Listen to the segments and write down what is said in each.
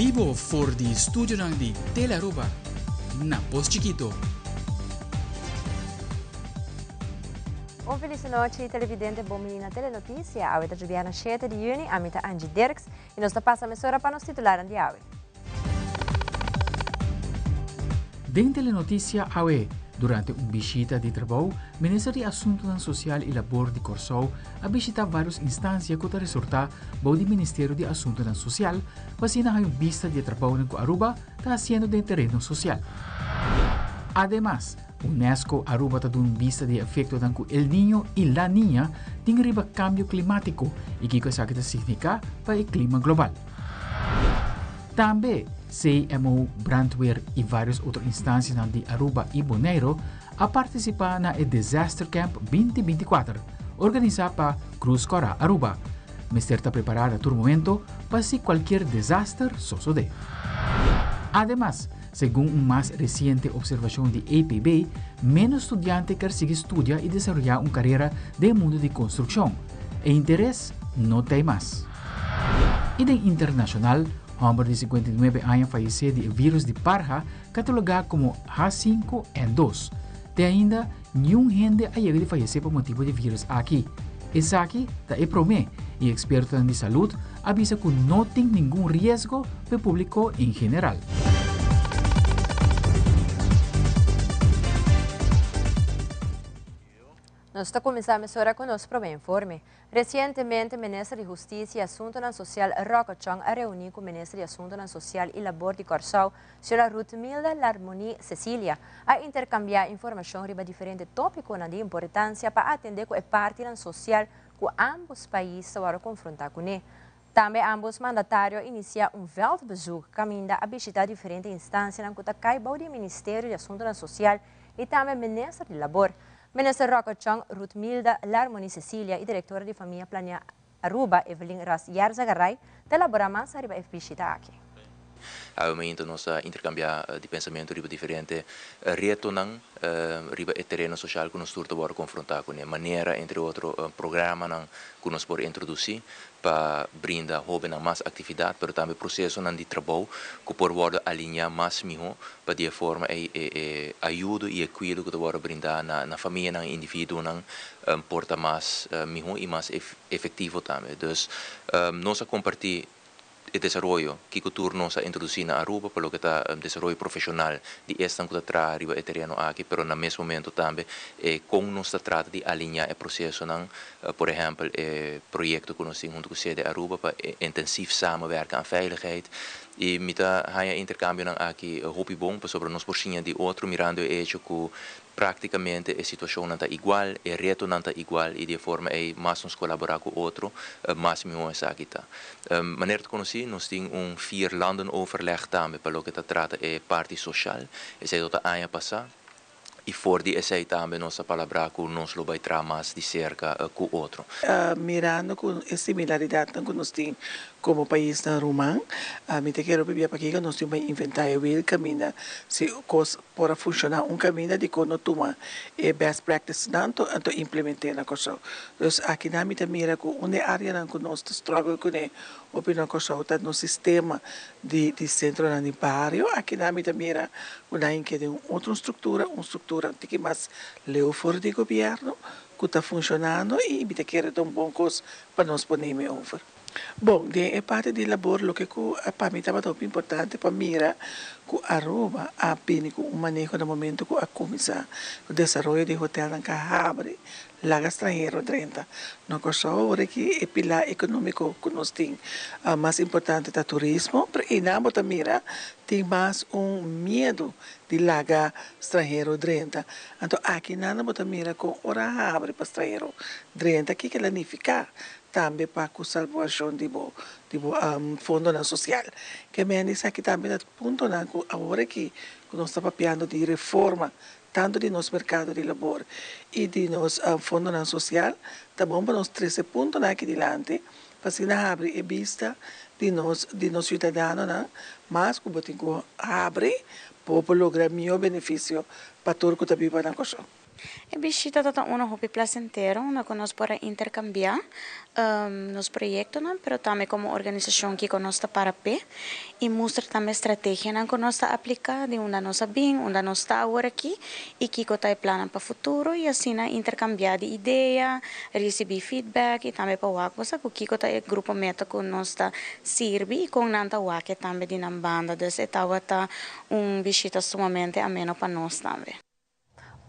Bibo for di studionan di Telearuba na Pos Chikito. Un feliz nochi televidente, bon bini na Telenoticia. Awe ta djobièrnè 7 di juni, ami ta Angie Dirks y nos ta pasa mesora pa nos titularnan di awe. Den Telenoticia awe, durante un bishita di trabou, Minister di Asuntonan Social y Labor di Kòrsou a bishita varios instancia cu ta resorta bou di Ministerio di Asuntonan Social pa asina haña un bista di e trabounan cu Aruba ta haciendo den tereno social. Ademas, UNESCO Aruba ta duna un bista di e efectonan cu El Niño y La Niña tin riba cambio climatico y kico esaki ta significa pa e clima global. Tambe CMO, Brandweer y varios otro instancianan di Aruba y Bonaire a participa na e Disaster Camp 2024, organisa pa Cruz Cora Aruba. Mester ta prepara na tur momento pa si cualkier desaster sosode. Ademas, segun un mas reciente observacion di EPB, menos studiante kier sigui studia y desaroya un carera den e mundo di construccion. E interes no ta e mas. Y den internacional, homber di 59 aña fayece di e virus di parha catalogá como H5N2. Te ainda niun hende a yega di fayece pa motibo di virus aki. Esaki ta e prome y expertonan di salud a bisa cu no tin ningun riesgo pa e publico en general. Nos ta cuminsa mesora cu nos prome informe. Recientemente Minister di Husticia y Asuntonan Social Rocco Tjon a reuni cu Minister di Asuntonan Social y Labor di Corsou, Sra. Ruthmilda Larmonie Cecilia. A intercambia informacion riba diferente topiconan di importancia pa atende cu e partinan social cu ambos pais ta worde confronta cune. Tambe ambos mandatario a inicia un veldbezoek caminda a bishita diferente instancianan cu ta cay bou di Ministerio di Asuntonan Social y tambe Minister di Labor. Minister Rocco Tjon, Ruthmilda Larmonie Cecilia y Directora di Famia Planea Aruba, Evelyn Ras Yarzagaray, ta elabora mas ariba e bishita aki. Awe mainta nos a intercambia di pensamento riba diferente retonan riba e tereno social cu nos tur ta worde confronta cune. Manera, entre otro, programanan cu nos por introduci pa brinda hobennan mas actividad, pero tambe procesonan di trabou cu por worde alinea mas miho pa di e forma ey e ayudo y e cuido cu ta worde brinda na famianan y individuonan por ta mas miho y mas efectivo tambe. Dus nos a comparti e desaroyo kiko tur nos a introduci na Aruba pa loke ta desaroyo profesional di esnan cu ta traha riba e tereno aki, pero na mes momento tambe e con nos ta trata di alinea e procesonan, por ehempel e proyecto cu nos tin hunto cu Sede Aruba pa intensief samenwerken aan veiligheid. Y mi ta haya e intercambionan aki hopi bon pasobra nos por siña di otro mirando e hecho cu Práktikamente e situashonnan ta igual, e retonan ta igual i di e forma ei mas nos kolaborá ku otro, mas mihó esaki ta. Manera ta konosí, nos tin un vierlandenoverleg tambe pa loke ta trata e parti soshal. Esei tabata aña pasá i for di esei tambe nos a palabrá ku nos lo bai traha mas di serka ku otro. Mirando ku e similaridatnan ku nos tin Komo paisnan ruman, mi ta kere pabia pakiko nos tin bai inventá e wiel kaminda si kos por a funshoná un kaminda dikon no tuma e best practicenan anto implement'é na Kòrsou. Dus akinan mi ta mira ku un di e áreanan ku nos ta struggle kuné hopi na Kòrsou ta nos sistema di di sentronan di bario. Akinan mi ta mira ku nan ke den un otro struktura, un struktura un tiki mas leu for di gobièrnu ku ta funshonando i mi ta kere ta un bon kos pa nos pone mi over. Bon, den e parti di labor loke ku pa mi tabata hopi importante pa mira ku Aruba a bini ku un maneho na momento ku a kuminsá ku desaroyo di hotelnan ka habri laga stranhero drenta. Na Kòrsou ora ki e pilá ekonómiko ku nos tin mas importante ta turismo, pero einan bo ta mira tin mas un miedu di laga stranhero drenta. Anto akinan bo ta mira kon ora habri pa stranhero drenta kiko el a nifiká Tambe pa ku salbuashon di bo di bo fondonan sosial. Ke men esaki tambe ta puntonan ku awor aki ku nos ta papiando di reforma tantu di nos merkado di labor i di nos fondonan sosial, ta bon pa nos trese puntonan aki dilanti pa asina habri e bista di nos di nos siudadanonan mas ku bo tin ku habri pa bo por logra mihó benefisio pa tur ku ta biba na Kòrsou. E bishita tabata un hopi placentero, unda cu nos por a intercambia nos proyectonan, pero tambe como organisacion cu nos ta para pe y mustra tambe strategianan cu nos ta aplica, di unda nos a bin, unda nos ta awor aki y kico ta e plan pa futuro y asina intercambia di idea, ricibi feedback y tambe pa wak cu kico ta e grupo meta cu nos ta sirbi y con nan ta wak tambe di nan banda. Dus e tabata un bishita sumamente ameno pa nos tambe.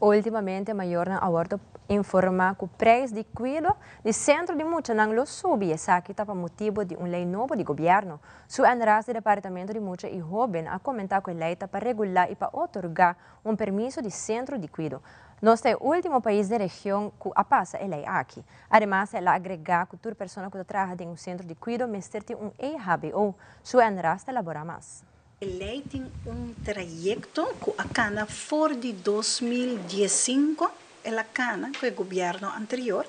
Ultimamente, mayornan a wordo informa cu e prijs di cuido di centro di muchanan lo subi. Esaki ta pa motibo di un ley nobo di gobierno. Sue-Ann Ras di Departamento di Mucha y Hoben a comenta cu e ley ta pa regula y pa otorga un permiso di centro di cuido. Nos ta e ultimo pais di region cu a pasa e ley aki. Ademas, el a agrega cu tur persona cu ta traha den un centro di cuido mester tin un EHBO. Sue-Ann Ras ta elabora mas. Ley tin un trayecto cu a cana for di 2015, el a cana cu e gobierno anterior,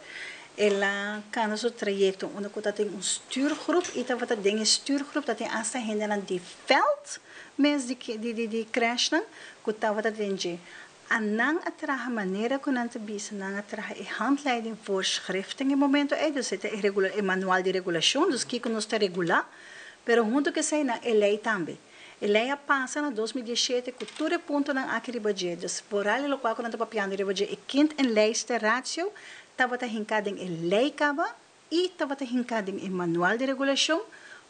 el a cana su trayecto unda cu tin un stuurgroep y tabata den e stuurgroep dat tin hasta hende di veld mes di crèche cu tabata den dje. A nan a traha manera cu nan ta bisa, nan a traha e handleiding voorschriften e momento ey, dus e regula, e manual di regulacion, dus kico nos ta regula, pero hunto cu esey na e ley tambe. E ley a pasa na 2017 cu tur e puntonan aki riba dje. Dus vooral loke cu nan ta papiando riba dje, e kind en lijster ratio, tabata hinca den e ley caba y tabata hinca den e manual di regulacion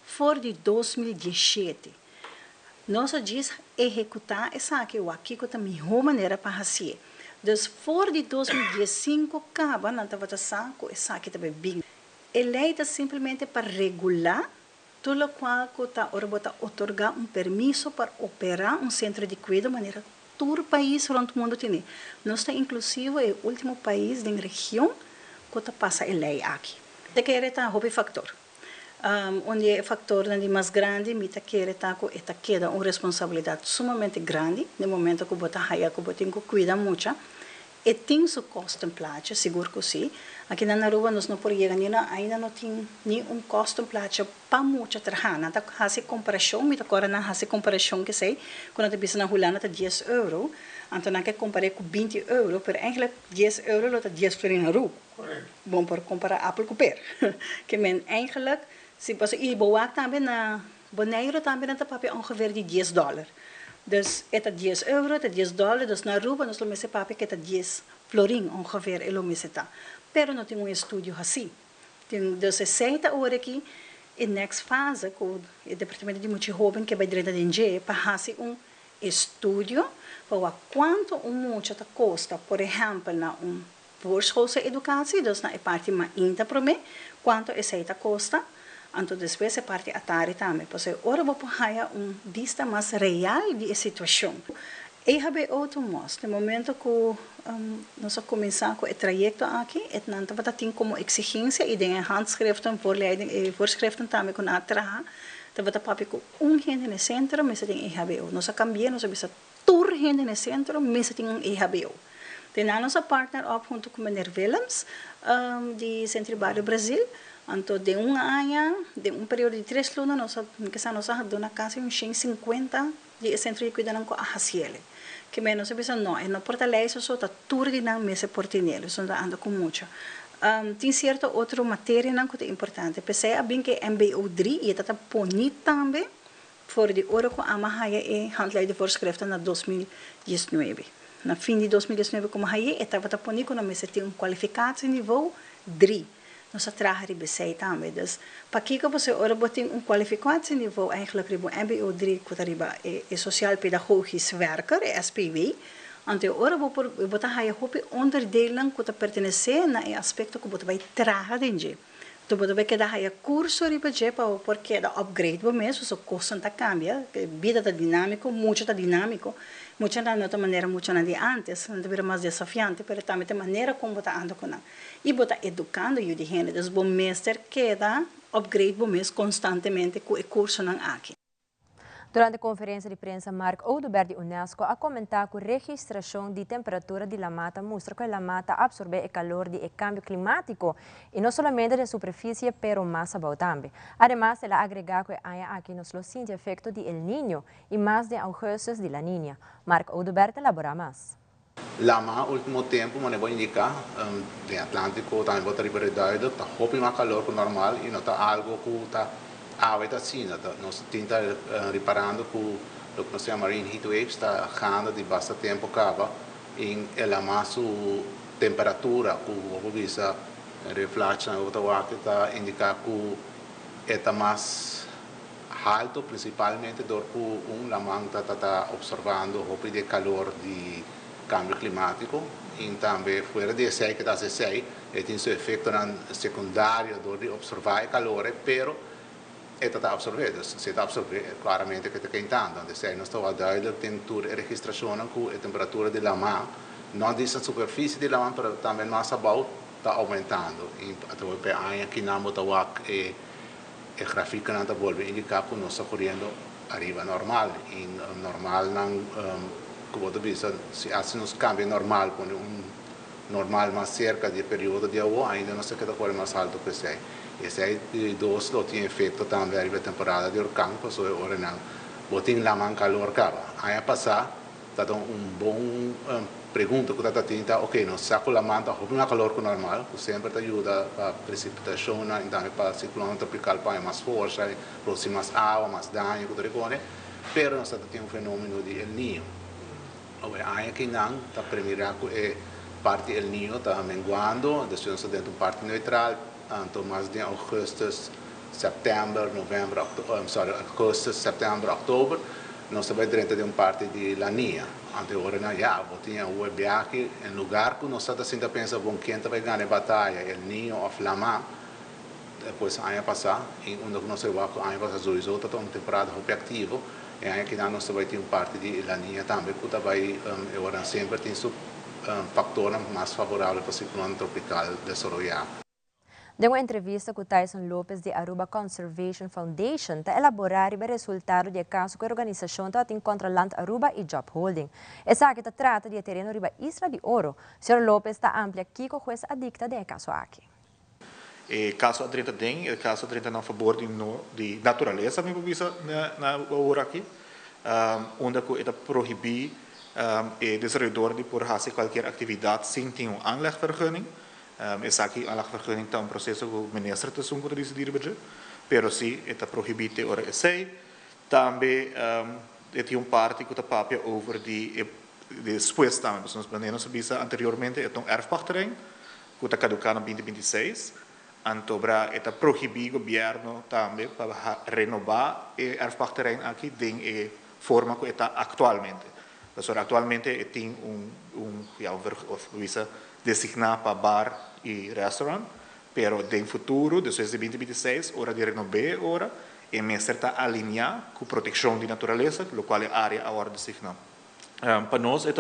for di 2017. Nos a ehecuta esaki aki cu ta miho manera pa haci. Dus for di 2015 caba nan tabata sa cu esaki tambe bin. E ley ta simplemente pa regula tur loke cu ta ora bo ta otorga un permiso pa opera un centro di cuido manera tur pais rond mundo tin. Nos ta inclusive e ultimo pais di region cu ta pasa e ley aki. Ta kere ta hopi factor. Unda e factor di mas grandi, mi ta kere ta cu ta keda un responsabilidad sumamente grandi, na momento cu bo ta haya cu bo tin cu cuida mucha. E tin su kostenplaatje, sigur cu si. Aki na Aruba nos no por yega ni na, ainda no tin ni un kostenplaatje pa mucha traha. Nan ta haci comparacion, mi ta corda nan haci comparacion cu esey, cu nan ta bisa na Hulanda ta 10 euro, anto nan ke compara cu 20 euro, pero eigenlijk 10 euro lo ta 10 florin na Aruba. Bon por compara appel cu per. Ke men eigenlijk, si paso y bo wak tambe na Bonaire tambe nan ta papia ongeveer di 10 dollar. Dus e ta 10 euro, ta 10 dollar, dus na Aruba nos lo mester papia cu ta 10 florin ongeveer e lo mester ta. Pero no tin un estudio asina. Tin, dus esey ta awor aki e next fase cu e departamento di mucha hoben ke bay drenta den dje pa haci un estudio pa cuanto un mucha ta costa, por ehempel, na un voorschoolse educatie, dus na e parti mainta prome, cuanto esey ta costa, anto despues e parti atardi tambe. Pasobra ora bo por haya un vista mas real di e situacion. EHBO ta mostra, na momento cu nos a cuminsa cu e trayecto aki, e nan tabata tin como exigencia y den handschriften, voorleiding, voorschriften tambe cu nan a traha, tabata papia cu un hende den centro, mester tin EHBO. Nos a cambia, nos a bisa tur hende den centro, mester tin un EHBO. Daarna nos a partner op hunto cu meneer Willems, di Centro Barrio Brasil. Anto, di un aña, di un periodo di 3 luna, nos a nos a duna casi un 150 di centro di cuido cu a haci'e. Ke men nos a bisa no, e no por ta ley so, ta tur di nan mester por tin'e, so anda cu mucho. Tin cierto otro materianan cu ta importante. P'esey a bin cu MBO 3 y ta poni tambe for di ora cu ami a haya e handleiding voorschriften na 2019. Na fin di 2019 cu mi a haya, e tabata poni cu nos mester tin un kwalificatieniveau 3. Nos a traha riba esey tambe. Dus pakico bo ora bo tin un kwalificatieniveau eigenlijk riba MBO 3 cu riba e sociaal pedagogisch werker, e SPW. Anto ora bo por bo ta haya hopi onderdelen cu ta pertenece na e aspecto cu bo ta bay traha den dje. Anto bo ta bay keda haya curso riba dje pa por keda upgrade bo mes, so cosnan ta cambia, bida ta dinamico, mucha ta dinamico. Mucha nan no ta manera mucha nan di antes, nan ta bira mas desafiante, pero tambe ta manera con bo ta anda cu nan. Y bo ta educando yiu di hende, dus bo mester keda upgrade bo mes constantemente cu e cursonan aki. Durante e conferencia di prensa, Mark Oduber di UNESCO a comenta cu e registracion di temperatura di lama ta mustra cu lama ta absorbe e calor di cambio climatico y no solamente di superficie, pero mas abou tambe. Ademas, el a agrega cu aki nos lo sinti efecto di El Niño y mas di augustus di La Niña. Mark Oduber ta elabora mas. Lama ultimo tempo, manera bo a indica, den Atlantico tambe bo ta riba duidelijk, ta hopi mas calor cu normal y no ta algo cu ta awe ta asina. Nos tin ta reparando cu loke nos yama marine heat waves ta gaande di basta tempo caba y e lama su temperatura cu bo bisa reflex bo ta wak ta indica cu e ta mas halto, principalmente door cu un lama ta absorbando hopi di calor di cambio climatico y tambe fuera di esey cu ta esey tin su efecto secundario door di absorbe e calor, pero e ta absorbe, dus si ta absorbe, claramente cu ta kentando. Dus nos ta duidelijk tin tur registracion cu e temperatura di lama, no di superficie di lama, mas tambe mas abou ta aumentando. Y atraves di aña cu nan ta wak e grafico ta bolbe indica cu nos ta coriendo ariba normal. Y normal nan, con bo bisa, si asina nos cambia normal, pone un normal mas cerca di periodo di awa, ainda nos ta keda core mas halto cu esey. Esey di dos lo tin efecto tambe riba temporada di orkan, pasobra ora nan bo tin lama calor caba. Aña pasa, ta un bon pregunta cu ta tin, ok, nos sa cu lama ta hopi mas calor cu normal, cu semper ta yuda pa precipitacion y tambe pa ciclon tropical pa mas forsa, produci mas awa, mas daño, cu tur, pero nos tin un fenomeno di El Niño. Aña aki nan ta premira cu e parti El Niño ta menguando, dus nos ta den un parti neutral, anto mas di augustus, september, november, october, sorry, augustus, september, october, nos ta bay den un parti di La Niña. Anto ora nan ya, bo tin un biahe na lugar cu nos ta sinta pensa, bon, ken ta bay gana e bataya, El Niño of lama? Despues aña pasa, y unda nos a aña pasa sowieso ta un temporada hopi activo, y aña aki nos bay tin un parti di La Niña tambe, cu bay ora semper tin su factor mas favorabel pa ciclon tropical desaroya. Den un entrevista cu Tyson Lopez di Aruba Conservation Foundation, ta elabora e resultado di caso cu e organisacion tin contra Land Aruba y Job Holding. Esaki ta trata di tereno riba Isla di Oro. Sr. Lopez ta amplia kico hues a dicta den e caso aki. E caso a drenta den, e caso a drenta na fabor di, no, di naturalesa, mi bisa na ora aki, unda cu ta prohibi e desaroyador di por haci cualkier actividad sin tin un aanlegvergunning. Esaki aanlegvergunning ta un proceso cu minister ta esun cu ta dicidi riba, pero si ta prohibi ora esey. Tambe tin un parti cu ta papia over di despues tambe, nos nos bisa anteriormente e un erfpachtterrein cu ta caduca na 2026. Anto bra e ta prohibi gobierno tambe pa renoba e erfpachtterrein aki den e forma cu ta actualmente. Dus actualmente tin un, ja, of bisa designa pa bar y restaurant, pero den futuro, despues di 2026, ora di renoba ora, e mester ta alinea cu proteccion di naturalesa, locual e area awor designa. Pa nos, e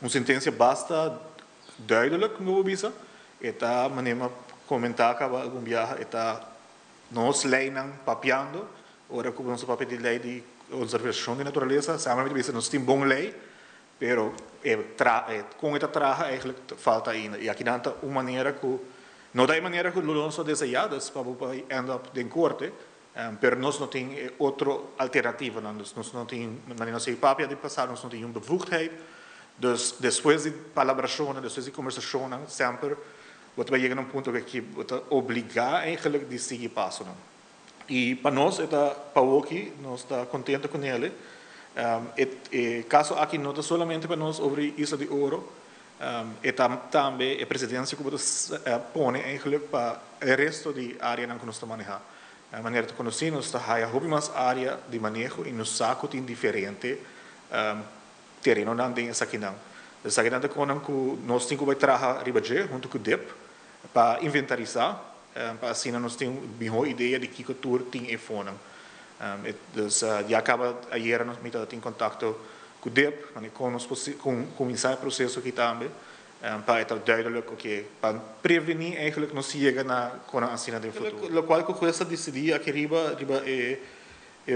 un sentencia basta duidelijk, mi bisa. E ta, manera comenta caba algun biaha, e ta nos leynan papiando, ora cu nos papia di ley di conservacion di naturalesa, samen bisa nos tin bon ley, pero con e traha eigenlijk falta ainda. Y aki nan ta un manera cu no ta e manera cu nos a desea, dus pa end up den corte, pero nos no tin otro alternativa, no? Dus nos no tin, manera nos papia di pasado, nos no tin un bevoegdheid. Dus despues di palabracion, despues di conversacion, semper bo ta yega na un punto cu ta obliga eigenlijk di sigui paso. No? Y pa nos, ta pa aki, nos ta contento cu ne. E caso aki no ta solamente pa nos over Isla di Oro, e tambe e precedencia cu ta pone eigenlijk pa e resto di area cu nos ta maneha. Manera ta conoci, nos ta haya hopi mas area di maneho y nos sa cu tin diferente tereno nan den esaki nan. Esaki nan ta con cu nos tin cu bay traha riba dje hunto cu DIP pa inventarisa, pa asina nos tin miho idea di kico tur tin eyfonan. Dus ya caba ayera nos mi tin contacto cu DIP, cu nos cuminsa e proceso aki tambe, pa ta duidelijk, oké, pa preveni eigenlijk nos yega na con asina den futuro. Locual cu hues a dicidi aki riba e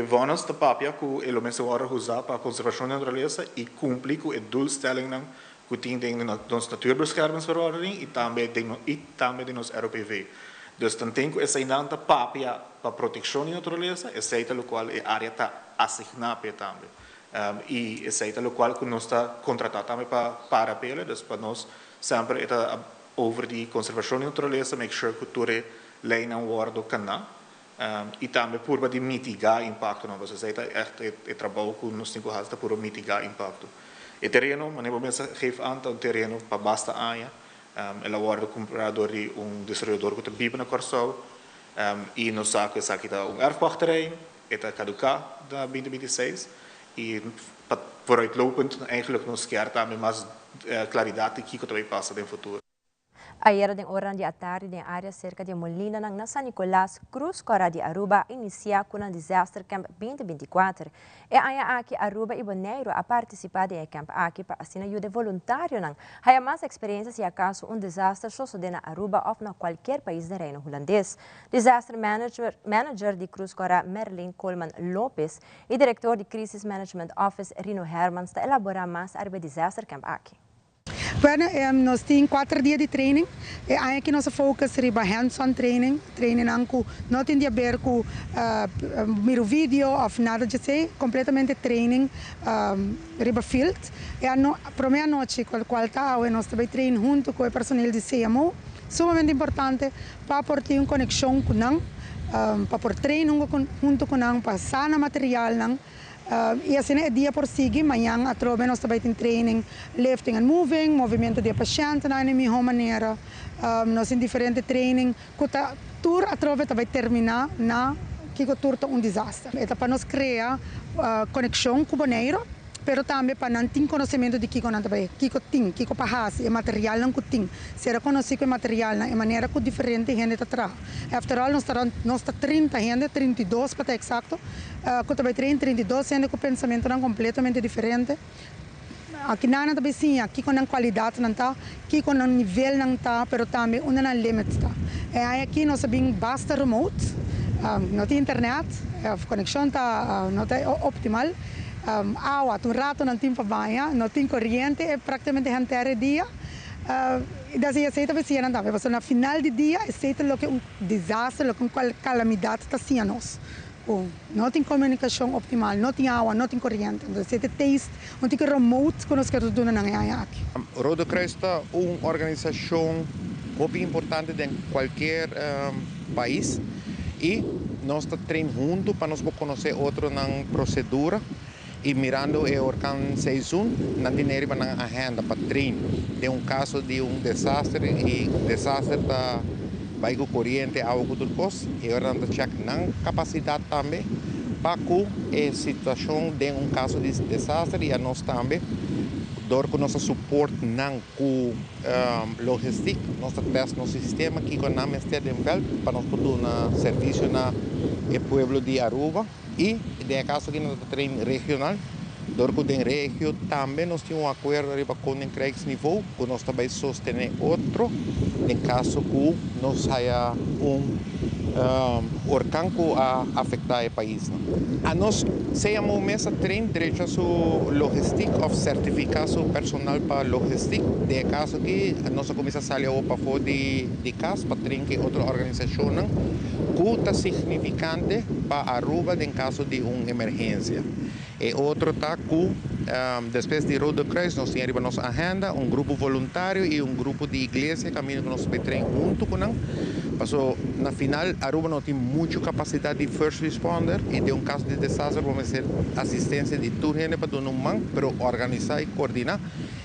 vonnis ta papia cu e lo mester wordo usa pa conservacion di naturalesa y cumpli cu e doelstelling cu tin den nos natuurbeschermingsverordening y tambe den nos ROPV. Dus dan tin cu esey nan ta papia pa proteccion di naturalesa, esey ta locual e area ta asigna pe tambe. Y esey ta locual cu nos ta contrata tambe pa para p'e, dus pa nos semper e ta over di conservacion di naturalesa, make sure cu tur e leynan wordo cana y tambe purba di mitiga impactonan, pasobra esey ta echt e trabou cu nos tin cu haci, ta purba mitiga impacto. E tereno, manera bo mes a geef aan, ta un tereno pa basta aña, el a wordo cumpra door di un desaroyador cu ta biba na Corsou y nos sa cu esaki ta un erfpachtterrein. E ta caduca na 2026 y pa vooruitlopend eigenlijk nos kier tambe mas claridad di kico ta bay pasa den futuro. Ayera den oranan di atardi den area cerca di e molinanan na San Nicolas, Cruz Cora di Aruba a inicia cu nan Disaster Camp 2024. E aña aki Aruba y Boneiru a participa den e camp aki pa asina yuda e voluntarionan haya mas experiencia si acaso un desaster sosode na Aruba of na cualkier pais den Reino Hulandes. Disaster Manager, Manager di Cruz Cora Merlin Koolman Lopez y Director di Crisis Management Office Rino Hermans ta elabora mas ariba e Disaster Camp aki. Bueno, nos tin cuater dia di training. E aña aki nos a focus riba hands-on training, trainingnan cu no tin di haber cu mira un video of nada djesey, completamente training riba field. E prome anochi cual ta awe nos ta bay train hunto cu e personeel di CMO. Sumamente importante pa por tin un konekshon ku nan, pa por train huntu ku nan, pa sa nan materialnan i asina e dia por sigui. Mañan atrobe nos ta bai tin training lifting and moving, movimento di e pashentenan na e mihó manera. Nos tin diferente training ku ta tur atrobe ta bai terminá na kiko tur ta un disaster. E ta pa nos krea konekshon ku Boneiru. Pero tambe pa nan tin konosementu di kiko nan ta bai, kiko tin, kiko pa hasi, e materialnan ku tin. Sera konosí ku e materialnan, e manera ku diferente hende ta traha. After all, nos ta nos ta 30 hende, 32 pa ta eksakto, ku ta bai train, 32 hende ku pensamentunan kompletamente diferente. Aki nan nan ta bai siña kiko nan kualidatnan ta, kiko nan nivelnan ta, pero tambe unda nan limits ta. E aña aki nos a bin basta remote, no tin internet, konekshon ta no ta optimal. Awa, ta un rato nan tin pa baña, no tin coriente e practicamente henter e dia. Y dasi esey ta siña nan tambe, pasobra na final di dia esey ta loke un desaster, loke un calamidad ta siña nos, cu no tin comunicacion optimal, no tin awa, no tin coriente. Entonces esey ta taste, un tiki remote cu nos kier duna nan e aña aki. Rode Kruis ta un organisacion hopi importante den cualkier pais y nos ta train hunto pa nos por conoce otro nan procedura y mirando e orkan seizoen nan tin riba nan agenda pa train den un caso di un desaster y desaster ta bay cu coriente, awa cu tur cos y ora nan ta check nan capacidad tambe pa cu e situacion den un caso di desaster y anos tambe door cu nos ta support nan Ku logistik nos ta test nos sistema kiko nan mester den veld pa nos por duna servisio na e pueblo di Aruba y den e kaso aki nos ta train regional dor ku den regio tambe nos tin un akuerdo riba koninkrijksniveau ku nos ta bai sostene otro den kaso ku nos haya un orkan ku a afektá e paisnan. Anos CMO mes a train drecha su logistik òf sertifiká su personal pa logistik. Den e kaso aki nos a kuminsá sali awor pafó di kas pa train ku e otro organisashonnan ku ta signifikante pa Aruba den kaso di un emergensia. E otro ta ku despues di Rode Kruis nos tin ariba nos agenda un grupo voluntario y un grupo di iglesia caminda cu nos ta bay train hunto cu nan. Paso na final Aruba no tin mucho capacidad di first responder y den un caso di desaster bo mester asistencia di tur hende pa duna un man pero organisa y coordina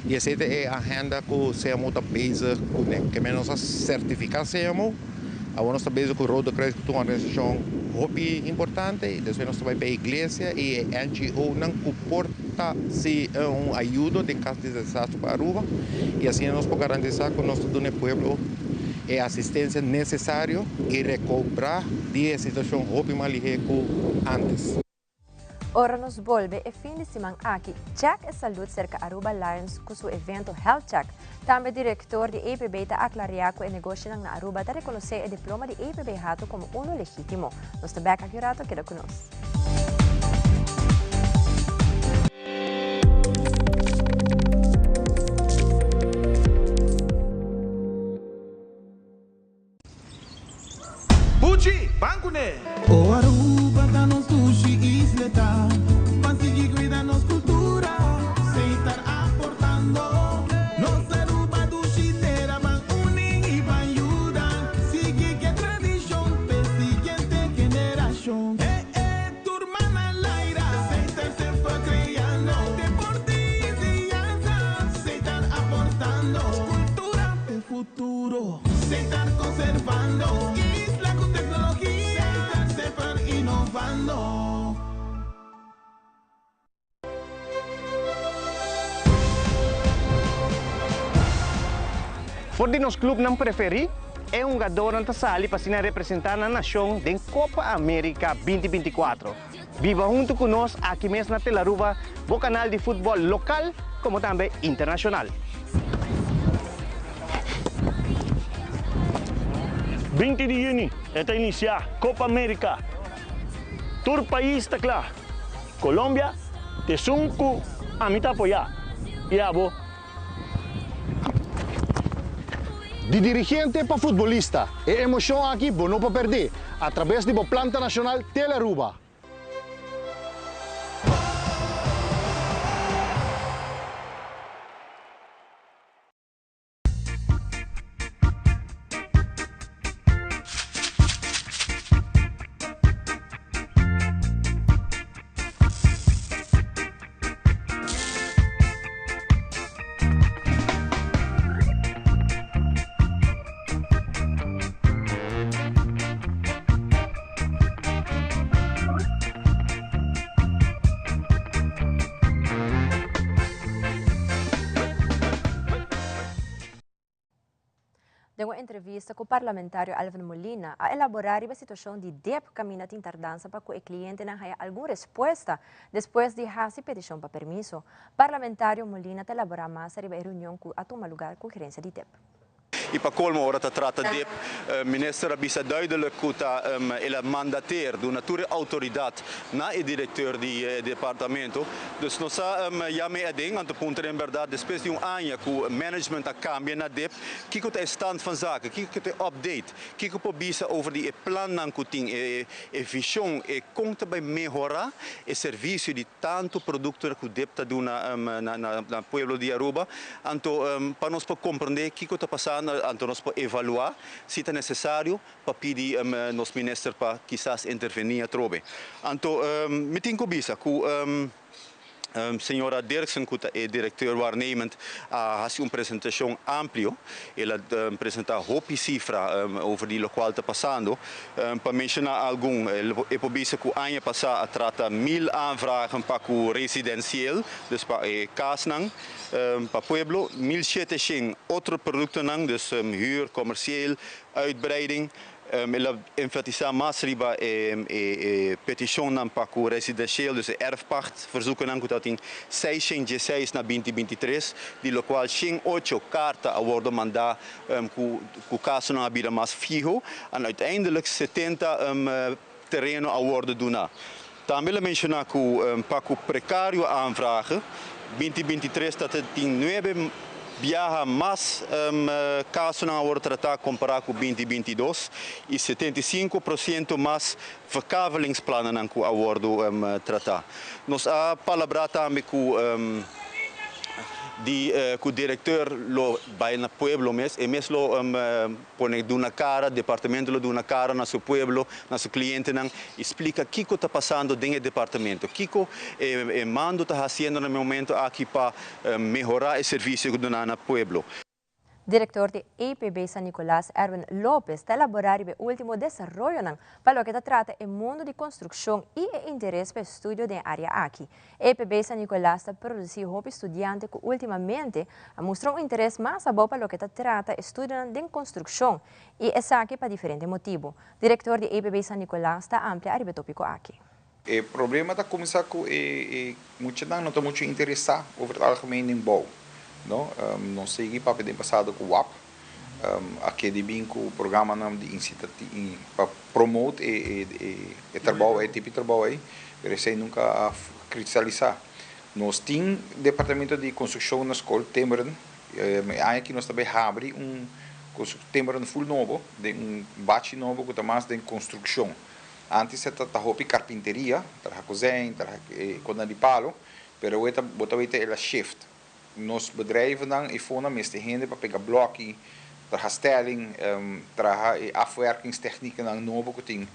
y esey ta e agenda cu CMO ta bezig cune. Keme nos a certifica CMO. Awor nos ta bezig ku Rode Kruis ku ta un organisashon hopi importante i despues nos ta bai pa e iglesia i e NGO-nan ku por ta si un ayudo den kas di desastre pa Aruba i asina nos por garantisá ku nos ta duna e pueblo e asistensia nesesario i rekobrá di e situashon hopi mas lihé ku antes. Ora nos bolbe e fin di siman aki, check e salud serka Aruba Lions ku su evento Health Check. Tambe direktor di EPB ta aklarea ku e negoshinan na Aruba ta rekonosé e diploma di EPB Hato komo uno legítimo. Nos ta bek aki un rato, keda ku nos. Buchi, ban kuné! O Aruba ta nos dushi isleta, ban sigui cuida nos cultura. conservando. Isla cu tecnologia, semper innovando. For di nos clubnan preferi, e hungadornan ta sali pa asina representa nan nacion den Copa America 2024. Biba hunto cu nos aki mes na Telaruba, bo canal di futbol local como tambe internacional. 20 di juni e ta inicia Copa America. Tur pais ta cla. Colombia ta esun cu ami ta apoya y abo. Di dirigente pa futbolista, e emocion aki bo no por perde a traves di bo planta nacional Telearuba. Den un entrevista ku parlamentario Alvin Molina a elaborá riba e situashon di dep kaminda tin tardansa pa ku e klientenan haya algun respuesta despues di hasi petishon pa permiso. Parlamentario Molina ta elaborá mas riba e reunion ku a tuma lugar ku gerensia di dep. Y pa colmo ora ta trata dip, minister a bisa duidelijk cu ta el a mandateer duna tur e autoridad na e directeur di e departamento. Dus nos a yama e aden anto puntra en berdad despues di un aña cu management a cambia na dip, kico ta e stand van zaken, kico ta e update, kico por bisa over di e plannan cu tin, e vision, e con ta bay mehora e servicio di tanto producto cu dip ta duna na pueblo di Aruba, anto pa nos por comprende kico ta pasando, anto nos por evalua si ta necesario pa pidi nos minister pa kisas interveni atrobe. Anto mi tin cu bisa cu Señora Dirksen cu ta e directeur waarnemend a haci un presentacion amplio, el a presenta hopi cifra over di locual ta pasando. Pa menciona algun, e por bisa cu aña pasa a trata 1000 aanvragen pa cu residencieel, dus pa e casnan, pa pueblo, 1700 otro productonan, dus huur, comercieel, uitbreiding. El a enfatisa mas riba e peticionnan pa cu residencieel, dus e erfpacht verzoekennan cu tabatin 616 na 2023, di locual 108 carta a wordo manda cu casonan a bira mas fiho en uiteindelijk 70 tereno a wordo duna. Tambe el a menciona cu pa cu precario aanvragen, 2023 ta tin nuebe biaha mas casonan a wordo trata compara cu 2022 y 75% mas verkavelingsplanennan cu a wordo trata. Nos a palabra tambe cu di cu directeur lo bay na pueblo mes, e mes lo pone duna cara, departamento lo duna cara na su pueblo, na su clientenan y splica kico ta pasando den e departamento, kico e mando ta haciendo na e momento aki pa mehora e servicio cu duna na pueblo. Director di EPB San Nicolas, Erwin Lopez, ta elabora riba e ultimo desaroyonan pa loke ta trata e mundo di construccion y e interes pa estudio den e area aki. EPB San Nicolas ta produci hopi studiante cu ultimamente a mustra un interes mas abou pa loke ta trata estudionan den construccion y esaki pa diferente motibo. Director di EPB San Nicolas ta amplia ariba e topico aki. E problema ta cuminsa cu e muchanan no ta mucho interesa over het algemeen den bouw, no. Nos sigui papia den pasado cu wap a kedi bin cu programanan di incitati pa promote e trabou ey, tipo di trabou ey, pero esey nunca a cristalisa. Nos tin departamento di construccion na scol Timmeren, e aña aki nos ta bay habri un Timmeren full nobo, den un bachi nobo cu ta mas den construccion. Antes e ta hopi carpinteria, traha kozijn, traha konan di palo, pero awe ta bo ta weta el a shift. Nos bedrijvennan e fona mester hende pa pega blokki, traha stelling, traha e afwerkingstechniekennan nobo ku tin.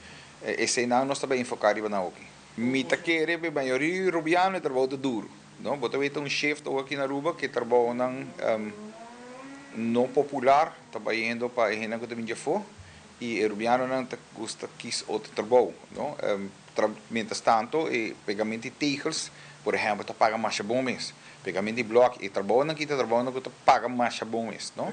Eseinan nos ta bai enfoká riba nan oki. Mi ta kere pa e mayoria Rubiano e trabou ta duru, no? Bo ta weta un shift awe aki na Aruba ku e trabounan. no popular ta bayendo pa e hendenan ku ta bin di afó i e rubianonan ta gusta kis otro trabou, no? Mientras tanto e pegamento di tegels por ehempel ta paga masha bon mes. Pegamento di blok e trabounan aki ta trabounan ku ta paga masha bon mes, no?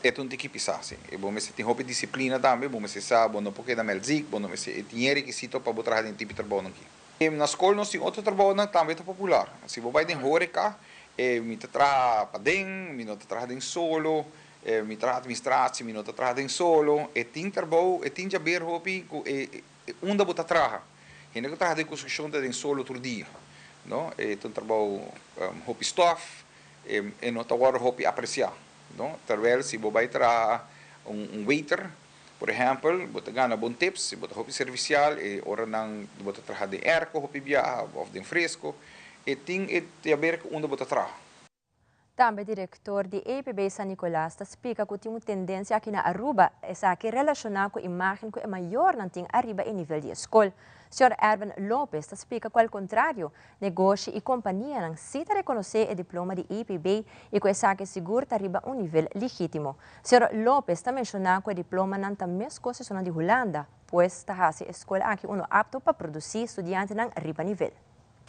E ta un tiki pisá, si. E bo mester tin hopi disiplina tambe, bo mester sa bo no por keda mèlzik, bo no mester e tin e rekisito pa bo traha den tipo di trabounan aki. Na skol nos tin otro trabounan tambe ta popular. Si bo bai den horeka, e mi ta traha paden, mi no ta traha den solo, e mi traha administratie, mi no ta traha den solo. E tin trabou, e tin djaber hopi ku e unda bo ta traha. Hende ku traha den konstrukshon ta den solo tur dia, no. E ta un trabou hopi stòf, e no ta wòrdu hopi apresiá, no. Terwèl si bo bai traha un waiter, por ehèmpel, bo ta gana bon tips, si bo ta hopi servisial, e oranan bo ta traha den èrko hopi biaha òf den fresko, e tin e te haber ku unda bo ta traha. Tambe director di EPB San Nicolas ta splica cu tin un tendencia aki na Aruba, esaki relaciona cu imagen cu e mayornan tin ariba e nivel di e scol. Señor Erwin Lopez ta splica cu al contrario, negoshi y companianan si ta reconoce e diploma di EPB y cu esaki sigur ta riba un nivel ligitimo. Señor Lopez ta menciona cu e diplomanan ta mescos esunnan di Hulanda, pues ta haci e scol aki uno apto pa produci studiantenan riba nivel.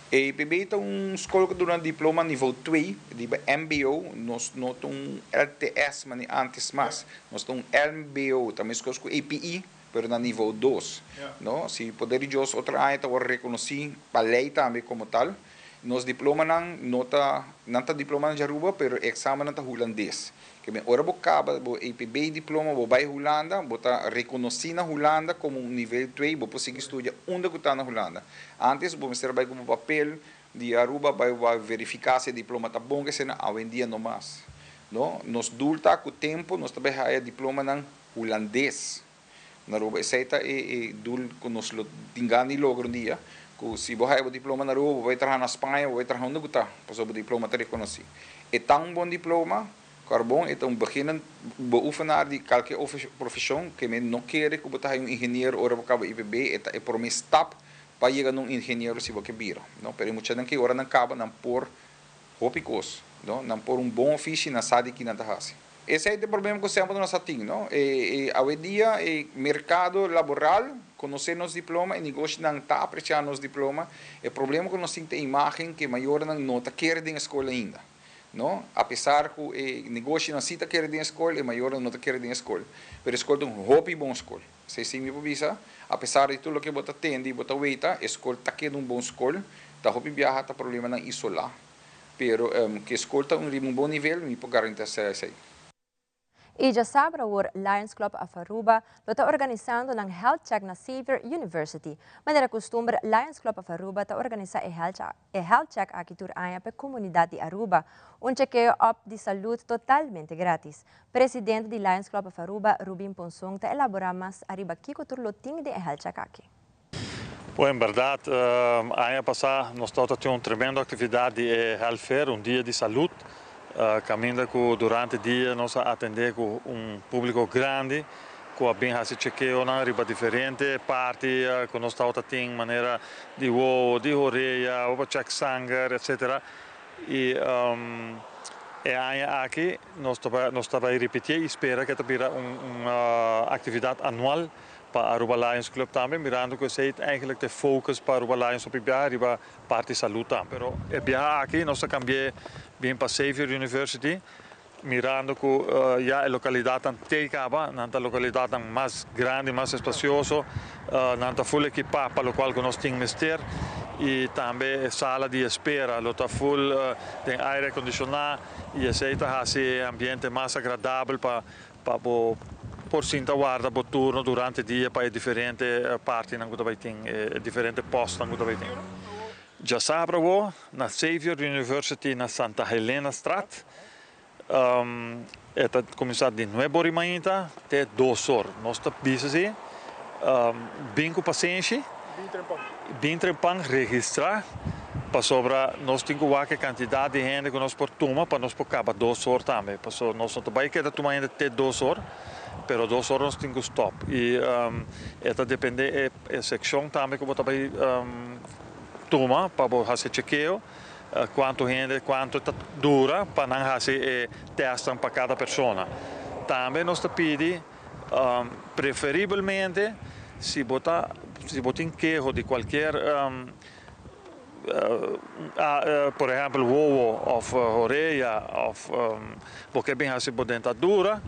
EPB ta un skol ku duna diploma nivel twee riba mbo, nos no ta un LTS manera antes mas, nos ta un mbo, ta meskos ku EPI pero na nivel dos, no? Si poder di Dios otro aña ta wòrdu rekonosí pa lei tambe komo tal. Nos diplomanan no ta, nan ta diplomanan di Aruba pero e eksamennan ta hulandes. Ke men ora bo kaba bo EPB diploma bo bai Hulanda, bo ta rekonosí na Hulanda komo un nivel twee, bo por sigui studia unda ku ta na Hulanda. Antes bo mester a bai ku bo papel di Aruba bai bai verifiká si e diploma ta bon kese na, awendia no mas. No, nos doel ta ku tempu nos ta bai haya diplomanan hulandes na Aruba. Esei ta e e doel ku nos lo tin gana di logra un dia, ku si bo haya bo diploma na Aruba bo bai traha na Spaña, bo bai traha unda ku ta, pasobra bo diploma ta rekonosí. E ta un bon diploma, Carbon e ta un beginnend beoefenaar di kalke profesion ke men no kere ku bo ta hay un ingeniero ora bo kaba IPB e ta e prome stap pa yega na un ingeniero si bo ke bira no pero e muchanan ke ora nan kaba nan por hopi kos no nan por un bon ofishi nan sa di ki nan ta hasi. Esei ta e problema ku semper nos a tin no e awendia e merkado laboral konosé nos diploma e negoshinan ta aprecia nos diploma e problema ku nos tin ta e imagen ke mayornan no ta kere den e skol ainda. No, apesar ku e negoshinan si ta kere den e skol, e mayornan no ta kere den e skol. Pero e skol ta un hopi bon skol. Esei si mi por bisa, apesar di tur loke bo ta tende i bo ta weita, e skol ta keda un bon skol. Ta hopi biaha ta problemanan isolá, pero ku e skol ta un riba un bon nivel, mi por garantisa esei. Y djasabra awor Lions Club of Aruba lo ta organisando nan Health Check na Xavier University. Manera custumber Lions Club of Aruba ta organisa e e Health Check aki tur aña p'e comunidad di Aruba. Un chekeo op di salud totalmente gratis. Presidente di Lions Club of Aruba, Rubin Ponson ta elabora mas ariba kico tur lo tin den e Health Check aki. Pues en berdad aña pasa nos tabata tin un tremendo actividad di e Health Fair, un dia di salud, caminda cu durante dia nos a atende cu un publico grandi cu a bin haci chekeonan riba diferente parti cu nos tabata tin manera di wowo, di horea, pa check sanger, etcetera. Y e aña aki nos ta nos ta bay ripitié y spera cu e ta bira un actividad anual Pa Aruba Lions Club tambe, mirando cu esey ta eigenlijk ta e focus pa Aruba Lions hopi biaha riba parti salud tambe. Pero e biaha aki nos a cambi'e bien pa Xavier University, mirando cu ya e localidadnan tey caba, nan ta localidadnan mas grandi, mas espacioso, nan ta full equipa pa locual cu nos tin mester y tambe e sala di espera lo ta full den aire acondiciona y esey ta haci e ambiente mas agradabel pa Pa bo por sinta warda bo turno durante dia pa e diferente partinan ku ta bai tin, e diferente pòstnan ku ta bai tin. Djasabra awo na Xavier University na Santa Helenastraat. E ta kuminsá di nuebe or i mainta te dos or. Nos ta bisa si, bin ku pasenshi, bin trempan, registrá, pasobra nos tin ku wak e kantidat di hende ku nos por tuma pa nos por kaba dos or tambe. Pasobra nos no ta bai keda tuma hende te dos or, pero dos or nos tin ku stòp. I e ta dependé e sekshon tambe ku bo ta bai tuma pa bo hasi e chekeo. Kuantu hende, kuantu ta dura pa nan hasi e tèstnan pa kada persona. Tambe nos ta pidi preferibelmente si bo ta si bo tin keho di kualkier por ehèmpel wowo òf horea òf bo ke bin hasi bo dentadura,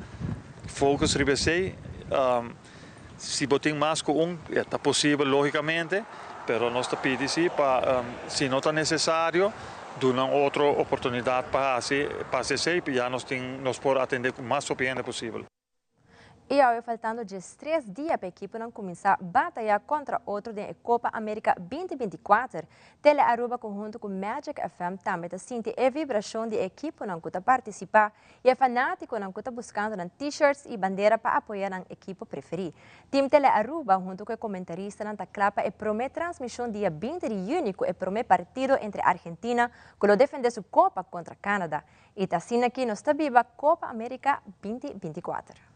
focus riba esei. Si bo tin mas ku un, e ta posibel lógikamente, pero nos ta pidi si pa si no ta nesesario duna un otro oportunidat pa hasi pa hasi esei, ya nos tin nos por atendé ku mas hopi hende posibel. I awe faltando diestres dia pa ekiponan kuminsá batayá kontra otro den e Kopa Amerika 2024, Tele Aruba konhunto ku Magic FM tambe ta sinti e vibrashon di e ekiponan ku ta partisipá i e fanátikonan ku ta buskando nan t-shirts i bandera pa apoyá nan ekipo preferí. Team Tele Aruba huntu ku e komentaristanan ta kla pa e promé transmishon dia 20 di yüni ku e promé partido entre Argentina ku lo defendé su kopa kontra Canada. I ta asina ki nos ta biba Kopa Amerika 2024.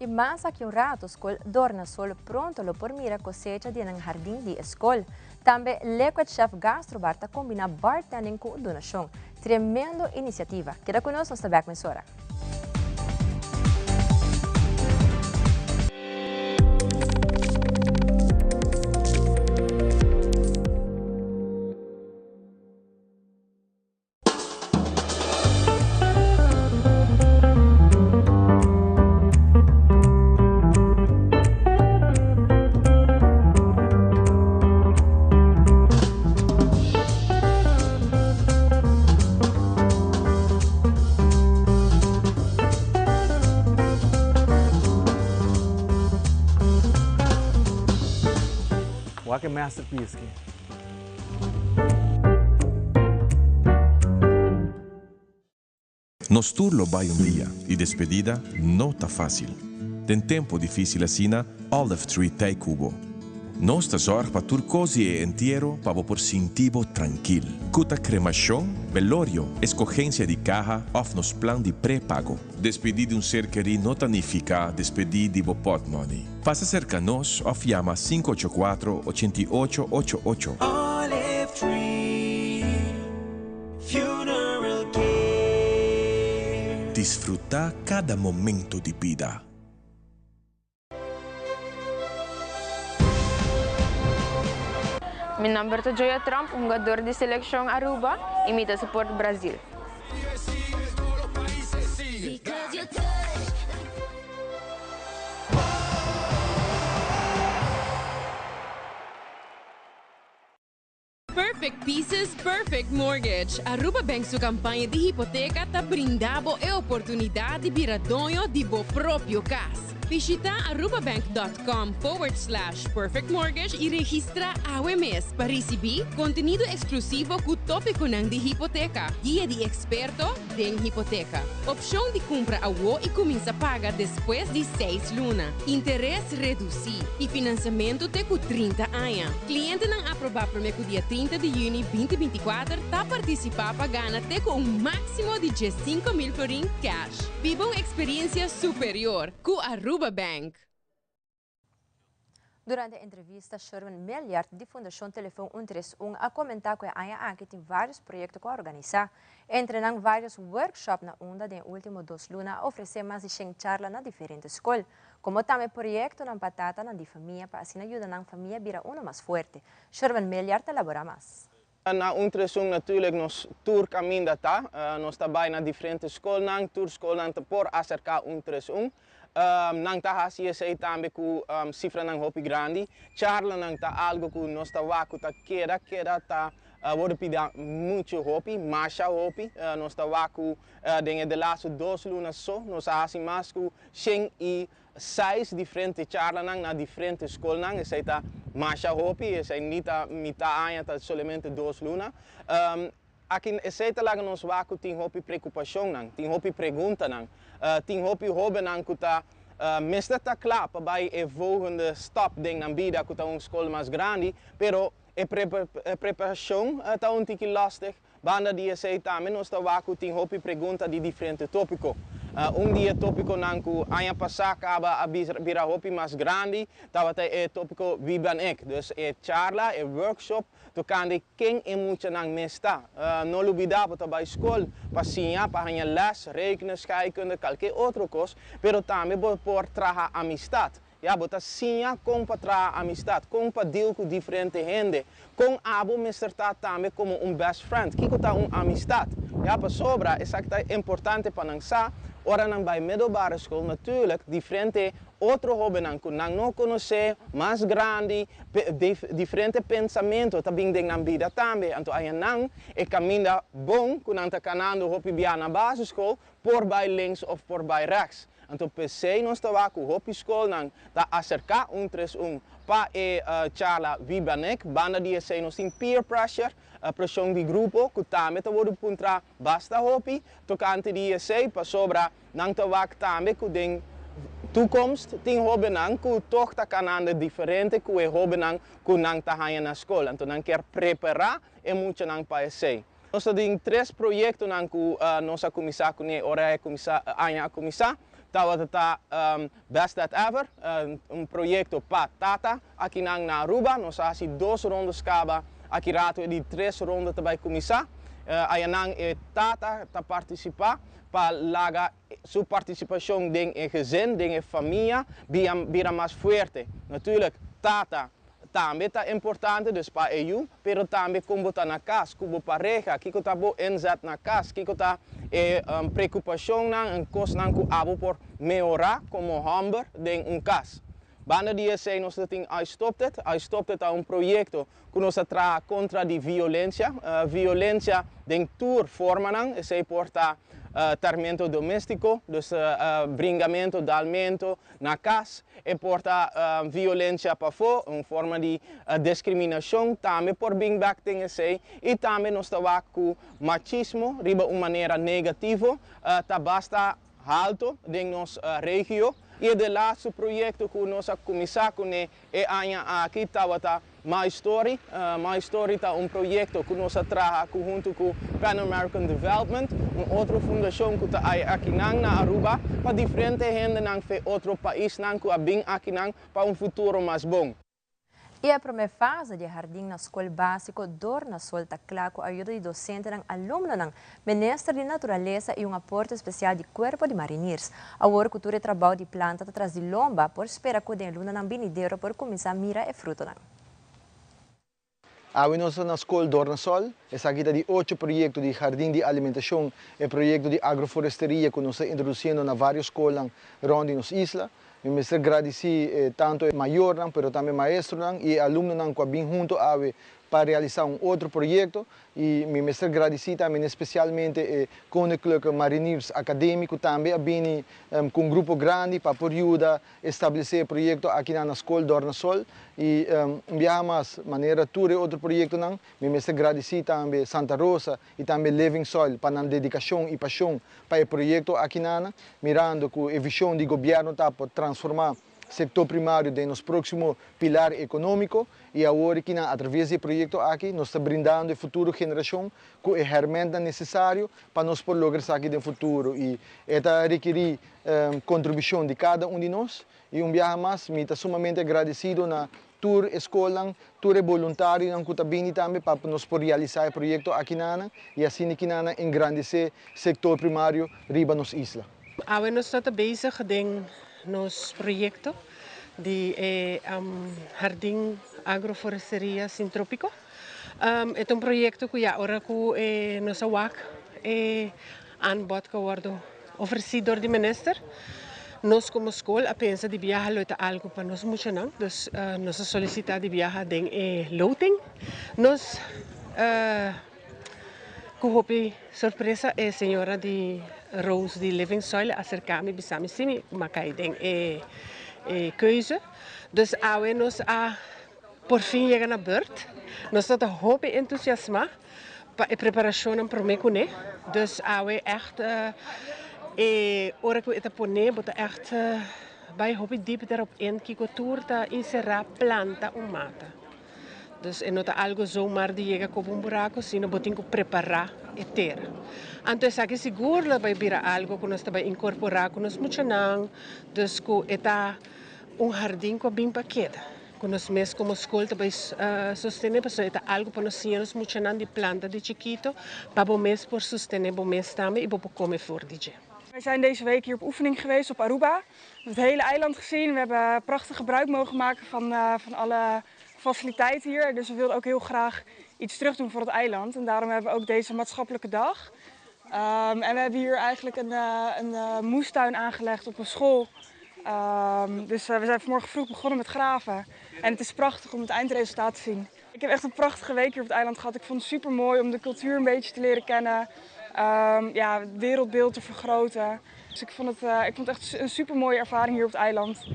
I mas aki un rato skol Dornasol pronto lo por mira kosecha di nan hardin di e skol. Tambe Liquid Chef Gastrobar ta kombina bartending ku donashon. Tremendo inisiativa! Keda ku nos, nos ta bek mesora. Wak e masterpiece ki. Nos tur lo bai un dia y despedida no ta facil. Den tempo dificil asina, Olive Tree t'ey cu bo. Nos ta zorg pa tur cos di e entiero pa bo por sinti bo trankil. Cu ta cremacion, belorio, escogencia di caha of nos plan di prepago. Despedi di un ser keri no ta nifica despedi di bo potmoney. Pasa cerca nos of yama 584 88 88. Olive Tree Funeral Care. Disfruta cada momento di bida. Mi nomber ta Joya Tromp, hungador di seleccion Aruba y mi ta support Brazil. Perfect Pieces, Perfect Mortgage. Aruba Bank su campaña di hipoteca ta brinda bo e oportunidad di bira doño di bo propio cas. Bishita arubabank.com forward slash perfectmortgage y registra awe mes pa ricibi contenido exclusivo cu topiconan di hipoteca, guia di experto den hipoteca, opcion di cumpra awo y cuminsa paga despues di seis luna, interes reduci y financiamento te cu 30 aña. Clientenan aproba prome cu dia 30 di juni 2024 ta participa pa gana te cu un maximo di 15,000 florin cash. Biba un experiencia superior cu Aruba Bank. Durante e entrevista Sherwin Milliard di Fundacion Telefon 131 a comenta cu e aña aki tin varios proyecto cu a organisa, entre nan varios workshop na unda den e ultimo dos luna a ofrece mas di shen charla na diferente scol, como tambe proyectonan pa tatanan di famia pa asina yuda nan famia bira uno mas fuerte. Sherwin Milliard ta labora mas. Na 131 natuurlijk nos tur caminda ta, nos ta bay na diferente scolnan, tur scolnan ta por acerca 131. Nan ta haci esey tambe cu cifranan hopi grandi. Charlanan ta algo cu nos ta wak cu ta keda keda ta wordo pida mucho hopi, masha hopi. Nos ta wak cu den e de laatste dos luna so nos a haci mas cu 106 diferente charlanan na diferente scolnan. Esey ta masha hopi, esey ni ta mita aña, ta solamente 2 luna. Aki esey ta laga nos wak cu tin hopi preocupacionnan, tin hopi preguntanan, tin hopi hobennan cu ta mester ta cla pa bay e volgende stap den nan bida, cu ta un scol mas grandi, pero e preparacion ta un tiki lastig. Banda di esey tambe nos ta wak cu tin hopi pregunta di diferente topico. Un di e topiconan cu aña pasa caba a bira hopi mas grandi, tabata e topico Wie ben ik? Dus e charla, e workshop tocante ken e muchanan mes ta. No lubida, bo ta bay scol pa siña, pa haña les, rekenen, scheikunde, cualkier otro cos, pero tambe bo por traha amistad. Ja, bo ta siña con pa traha amistad, con pa deal cu diferente hende, con abo mester ta tambe como un best friend, kiko ta un amistad. Ja, pasobra, esaki ta importante pa nan sa, ora nan bay middelbare school, natuurlijk, diferente otro hobennan cu nan no conoce, mas grandi, diferente pensamento ta bin den nan bida tambe. Anto nan e caminda bon cu nan ta canando hopi bia na basisschool, por bay links of por bay rechts. Anto p'esey nos ta wak cu hopi scolnan ta acerca 131 pa e charla Wie ben ik? Banda di esey nos tin peer pressure, presion di grupo, cu tambe ta wordo puntra basta hopi, tocante di esey pasobra nan ta wak tambe cu den toekomst tin hobennan cu toch ta canando diferente cu e hobennan cu nan ta haya na scol. Anto nan kier prepara e muchanan pa esey. Nos tin tres proyectonan cu nos a cuminsa cu ora a cuminsa aña a cuminsa. Tabata ta Best Dad Ever, un proyecto pa tata aki na Aruba. Nos a haci dos ronda caba, aki rato di tres ronda tambe cuminsa. Ayanan e tata ta participa pa laga su participacion den e gezin, den e famia, bira mas fuerte. Natuurlijk, tata tambe ta importante, dus pa e, pero tambe con ta na cas, cu pareha, kico ta bo inzet na cas, kico ta e preocupacionnan, y cosnan cu abo por mehora como homber den un cas. Banda di esey nos tin I Stopped It. I Stopped It ta un proyecto cu nos ta traha contra di violencia. Violencia den tur formanan, esey por ta tormento domestico, dus bringamento, dalmento na cas, e por ta violencia pafo, un forma di discriminacion, tambe por bin back den esey, y tambe nos ta cu machismo, riba un manera negativo, ta basta halto den nos regio. Y e laatste proyecto cu nos a cuminsa cu e aña aki tabata My Story. My Story ta un proyecto cu nos a traha hunto cu Pan American Development, un otro fundacion cu ta aki na Aruba, pa diferente hendenan di otro paisnan cu a bin aki pa un futuro mas bon. Y e prome fase di hardin na scol basico Dornasol ta cla cu ayudo di docentenan, alumnonan, Minister di Naturalesa y un aporte especial di Cuerpo di Mariniers. Awor cu tur e trabou di planta tras di lomba, por spera cu den lunanan binidero por cuminsa mira e frutonan. Awe nos na scol Dornasol, esaki ta di ocho proyecto di hardin di alimentacion y proyecto di agroforesteria cu nos ta introduciendo na varios scol rond nos isla. Mi mester gradici tanto mayornan, pero tambe maestronan y alumnonan cu a bin hunto awe pa realisa un otro proyecto y mi mester gradici tambe especialmente Koninklijke Mariniers Academie cu tambe a bini cu un grupo grandi pa por yuda establece e proyecto aki na scol Dornasol y un biaha mas, manera tur otro proyectonan, mi mester gradici tambe Santa Rosa y tambe Living Soil pa nan dedicacion y pasion pa e proyecto aki na mirando cu e vision di gobierno ta pa transforma sector primario den nos proximo pilar economico y awor aki atraves di e proyecto aki nos ta brindando e futuro generacion cu e herramienta necesario pa nos por logra esaki den futuro y ta rekeri contribucion di cada un di nos. Y un biaha mas mi ta sumamente agradecido na tur scol, tur voluntarionan cu ta bin tambe pa nos por realisa e proyecto aki na y asina aki na engrandece sector primario riba nos isla. Awe nos ta bezig den nos proyecto. di e Hardin Agroforesteria Sintrópiko. E ta un proyekto ku ya ora ku nos a wak e aanbod ku a wòrdu ofresí dor di minister, nos komo skol a pensa di biaha lo e ta algu pa nos muchanan, dus nos a solisitá di biaha den e loting. Nos ku hopi sorpresa e señora di Rose di Living Soil a aserká mi bisa mi si mi a kai den e keuze. Dus awe nos a por fin yega na beurt. Nos ta ta hopi entusiasmá pa e preparashonnan promé kuné. Dus awe ègt e ora ku e ta poné bo ta ègt bai hopi dip derop in kiko tur ta enserá planta un mata. Dus e no ta algo zomaar di yega koba un buraco, sino bo tin cu prepara e tera. Anto esaki sigur lo bay bira algo cu nos ta bay incorpora cu nos muchanan, dus cu e ta un hardin cu a bin pa keda, cu nos mes como scol ta bay sostene, pasobra e ta algo pa nos siña nos muchanan di planta di chikito, pa bo mes por sostene bo mes tambe y bo por come for di dje. Wij zijn deze week hier op oefening geweest op Aruba. We hebben het hele eiland gezien. We hebben prachtig gebruik mogen maken van, uh, van alle faciliteiten hier. Dus we wilden ook heel graag iets terug doen voor het eiland. En daarom hebben we ook deze maatschappelijke dag. Um, en we hebben hier eigenlijk een, uh, een uh, moestuin aangelegd op een school. Um, dus uh, we zijn vanmorgen vroeg begonnen met graven. En het is prachtig om het eindresultaat te zien. Ik heb echt een prachtige week hier op het eiland gehad. Ik vond het super mooi om de cultuur een beetje te leren kennen. Um, ja, het wereldbeeld te vergroten. Dus ik vond het, uh, ik vond het echt een super mooie ervaring hier op het eiland.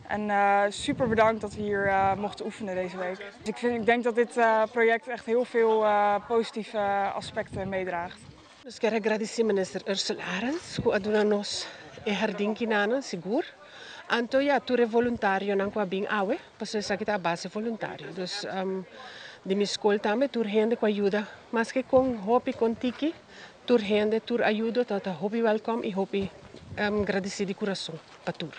En uh, super bedankt dat we hier uh, mochten oefenen deze week. Dus ik, vind, ik denk dat dit uh, project echt heel veel positieve aspecten meedraagt. Nos kier a gradisí Minister Ursell Arends ku a duna nos e hardin kinanan sigur. Anto ya tur e voluntarionan ku a bin awe, pasobra esaki ta a base voluntario. Dus di mi skol tambe tur hende ku a yuda, maske kon hopi kon tiki, tur hende, tur ayudo ta ta hopi wèlkòm i hopi gradisí di kurason pa tur.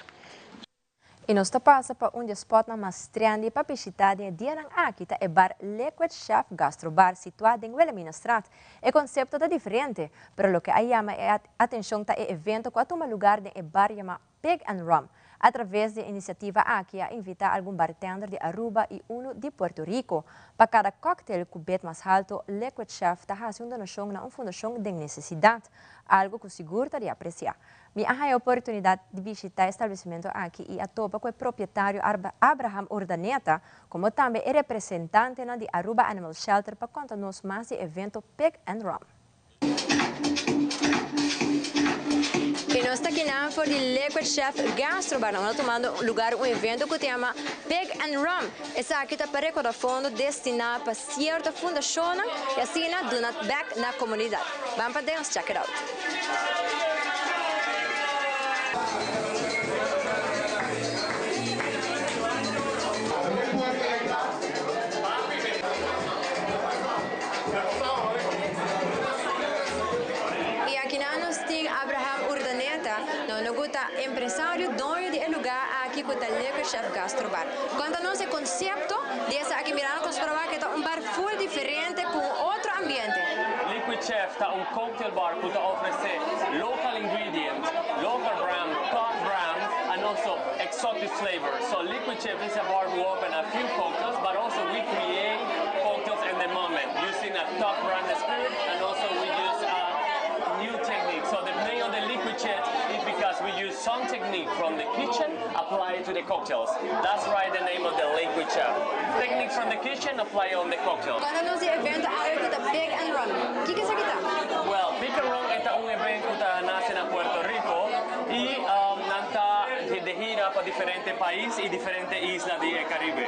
I nos ta pasa pa un di e spòtnan mas trendy pa bishitá den e dianan aki ta e bar Liquid Chef Gastro Bar situá den Wilhelminastraat. E konsepto ta diferente, pero loke a yama e atenshon ta e evento ku a tuma lugar den e bar yamá Pig and Rum. A traves di e inisiativa aki a invitá algun bartender di Aruba i unu di Puerto Rico. Pa kada kòktel ku bet mas halto, Liquid Chef ta hasi un donashon na un fundashon den nesesidat, algu ku sigur ta di apresiá. Mi a haña oportunidat di bishitá e establesimentu aki i a topa ku e propietario Abraham Urdaneta, komo tambe e representantenan di Aruba Animal Shelter pa konta nos mas di e evento Pig and Rum. I nos ta kinan for di Liquid Chef Gastro Bar. Nan ta tumando lugar un evento ku ta yama Pig and Rum. Esaki ta pa rekoda fondo destiná pa sierto fundashonnan i asina duna bèk na komunidat. Ban pa den, check it out. I akinan nos tin Abraham Urdaneta, no no ku ta empresario, doño di e lugá aki ku ta Liquor Chef Gastro Bar. Konta nos e konsepto di esaki mirando ku nos por wak e ta un bar ful diferente ku un otro ambiente. Liquid Chef ta un cocktail bar ku ta ofresé local ingredient, local brand, top brand and also exotic flavor. So Liquid Chef is a bar who open a few cocktails but also we create cocktails in the moment using a top brand spirit and also we use a new technique. So the name of the Liquid Chef is because we use some technique from the kitchen apply to the cocktails. That's right the name of the Liquid Chef. Technique from the kitchen apply on the cocktails. Konta nos di evento awe ku ta Pig and Rum. Kiko esaki ta? Well, Pig and Rum e ta un event ku ta nase na Puerto Rico y nan ta de gira pa diferente pais y diferente isla di e Caribe.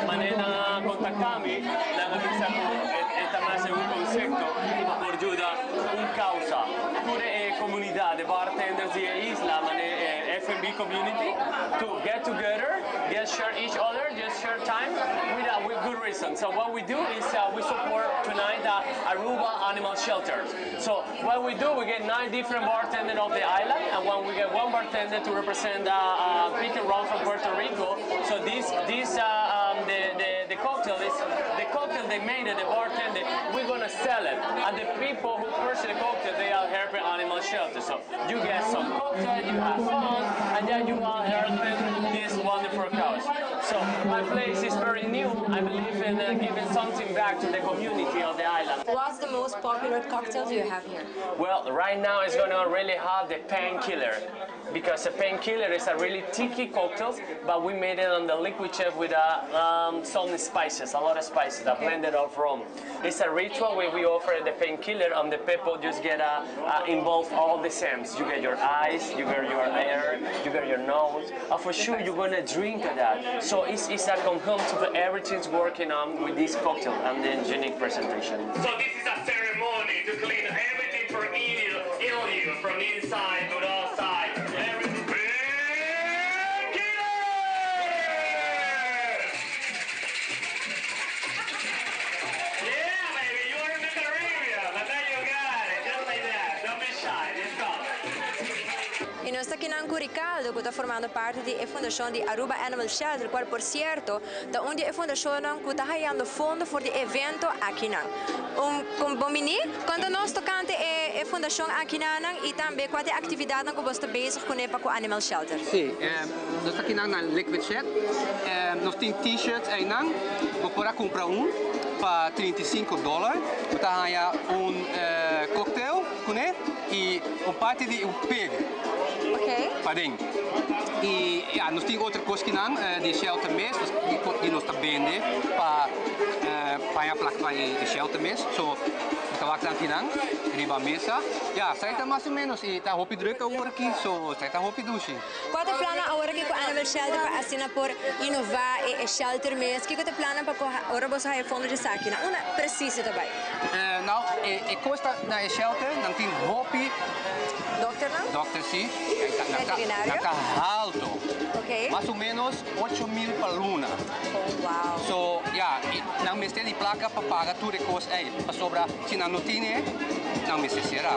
Manera nan a contacta mi, nan a bisa cu e ta nase un concepto pa por yuda un causa. Tur e comunidad, e bartenders di e isla, manera e F&B community, to get together, just share each other, just share time with a with good reason. So what we do is we support tonight the Aruba Animal Shelter. So what we do, we get nine different bartenders of the island, and when we get one bartender to represent Pig and Rum from Puerto Rico. So this this um, the, the the cocktail is the cocktail they made it, the bartender, we're gonna sell it. And the people who purchase the cocktail, they are helping animal shelter. So you get some cocktail, you have fun, and then you are helping this wonderful cause. So my place is very new. I believe in uh, giving something back to the community of the island. What's the most popular cocktail do you have here? Well, right now it's going on really hard the painkiller because a painkiller is a really tiki cocktail, but we made it on the liquid chef with uh, um, some spices, a lot of spices, a blended of rum. It's a ritual where we offer the painkiller and the people just get uh, uh, involved all the sense. You get your eyes, you get your air, you get your nose. And for sure you're gonna drink that. So it's, it's a conjunction of everything's working on with this cocktail and the unique presentation. So this is a ceremony to clean everything for ill, ill you from inside to outside. Everything. Yeah, baby, you are in the Caribbean. And now you got it. Just like that. Don't be shy. Let's go. Y nos ta aki cu Ricardo, cu ta formando parti di e fundacion di Aruba Animal Shelter, cual, por cierto, ta unda e fundacion cu ta hayando fondo pa e evento aki nan. Um, cu bon bini, conta nos tocante e fundacion aki nan y tambe cua ta e actividad cu boso ta bezig cu cu Animal Shelter. Si, nos ta aki na Liquid Shed. Nos tin t-shirts ey nan. Bo por cumpra un pa 35 dollar. Bo ta haya un cocktail cu ne y un parti di un pig. Paden. Y ja, nos tin otro cos cu nan, di shelter mes, di nos ta bende pa pa placa pa e shelter mes. So, tabak aki nan, riba mesa. Ja, esey ta mas o menos y ta hopi druk awor aki, so esey ta hopi dushi. Cua ta e plan awor aki cu Animal Shelter pa asina por innova e shelter mes? Kico ta e plan pa ora boso haya fondo di esaki? Na unda precies tambe? Nou, e cos ta na e shelter, nan tin hopi Dokter nan? Dokter si. Veterinario? Ta halto. Mas o menos 8 mil pa luna. Oh, wow. So, ja, nan mester di placa pa paga tur e cos ey. Pasobra, si nan no tin, nan mester cera.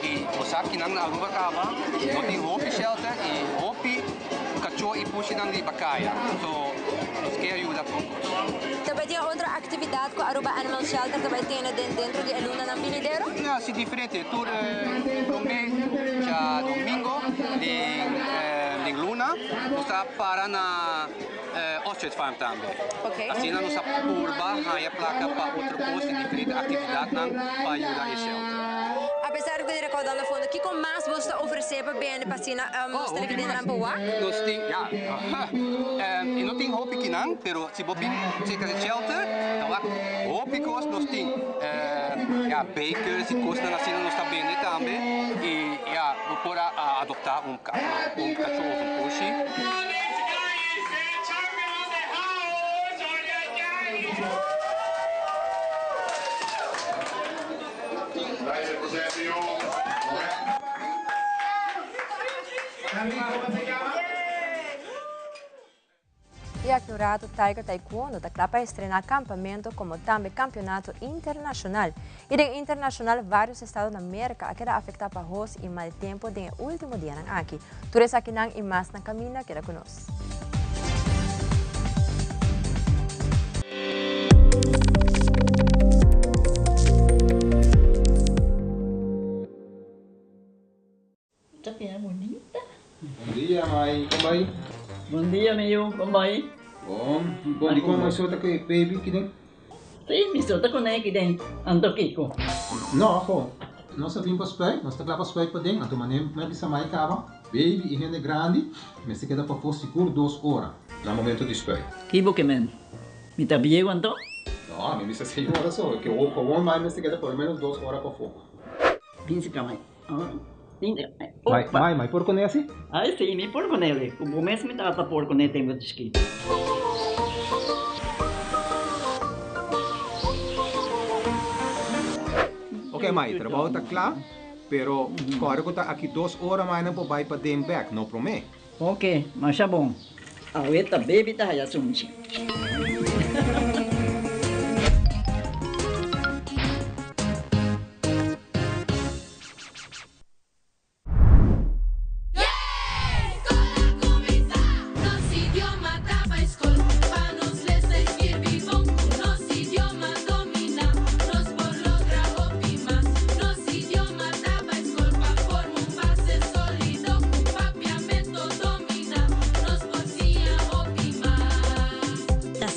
Y bo sa cu nan na Aruba caba, no tin hopi shelter y hopi cacho y pushi nan riba caya. So, nos kier yuda cu Tambe tin otro actividad cu Aruba Animal Shelter tambe tin dentro di luna nan binidero? Ja, si diferente. Tur diadomingo, di luna, nos ta para na Ostrich Farm tambe. Asina nos purba haya placa pa otro cos y diferente actividad nan pa yuda e shelter. Apesar di recaudando fondo, kico mas boso ta ofrece pa bende pa asina nos televidente nan por wak? Nos tin, ja, no tin hopi kinan, pero si bo bin cerca di shelter, ta wak hopi cos nos tin. Ja, bakers y cosnan asina nos ta bende tambe. Y ja, bo por adopta un cacho of un pushi. Y aki un rato Tiger Taekwondo ta cla pa estrena campamento como tambe campeonato internacional. Y den internacional varios estado na America a keda afecta pa hos y mal tempo den ultimo dia nan aki. Tur esaki nan y mas na camina, keda cu nos. Ta bien bunita. Bon dia, mai. Con bay? Bon dia, mi yiu. Con bay? Bon. Bon, di con mai so ta cu e baby aki den? Si, mi so ta cu ne aki den. Anto kico? No, ajo. Nos a bin pa spuit. Nos ta cla pa spuit paden. Anto mane mi a bisa mai caba. Baby y hende grandi mester keda pafó sigur dos ora na momento di spuit. Kibo ke men? Mi ta bieu anto? No, mi bisa señora so. Ke gewoon mai mester keda por lo menos dos ora pafó. Binsi ka mai. Mai, mai, mai por con si? Ai, si, mi por con ele. Cu bo mes mi tata por con e tempo di chiquito. Ok, mai, trabou ta cla, pero core cu ta aki 2 ora mai nan por bay paden bek, no prome. Ok, masha bon. Awe ta baby ta haya sunchi. Nos idioma ta bay scol, pa nos lesa y skirbi bon. Nos idioma.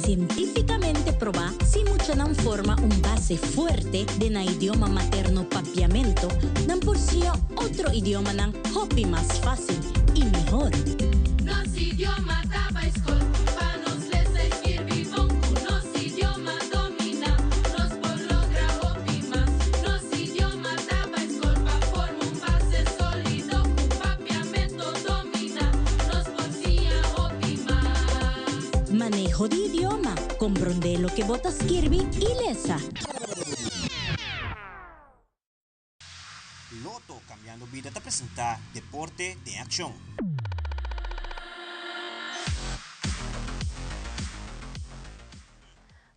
sientífikamente probá, si muchanan forma un base fuerte den nan idioma materno Papiamento, nan por siña otro idiomanan hopi mas fásil i mihor. Nos idioma ta bai skol pa nos lesa i skirbi bon ku nos idioma dominá nos por logra hopi mas nos idioma ta bai skol pa forma un base sólido ku papiamento dominá nos por siña hopi mas. Maneho di idioma, komprondé loke bo ta skirbi i lesa. Lotto Cambiando Bida ta presenta Deporte den Accion.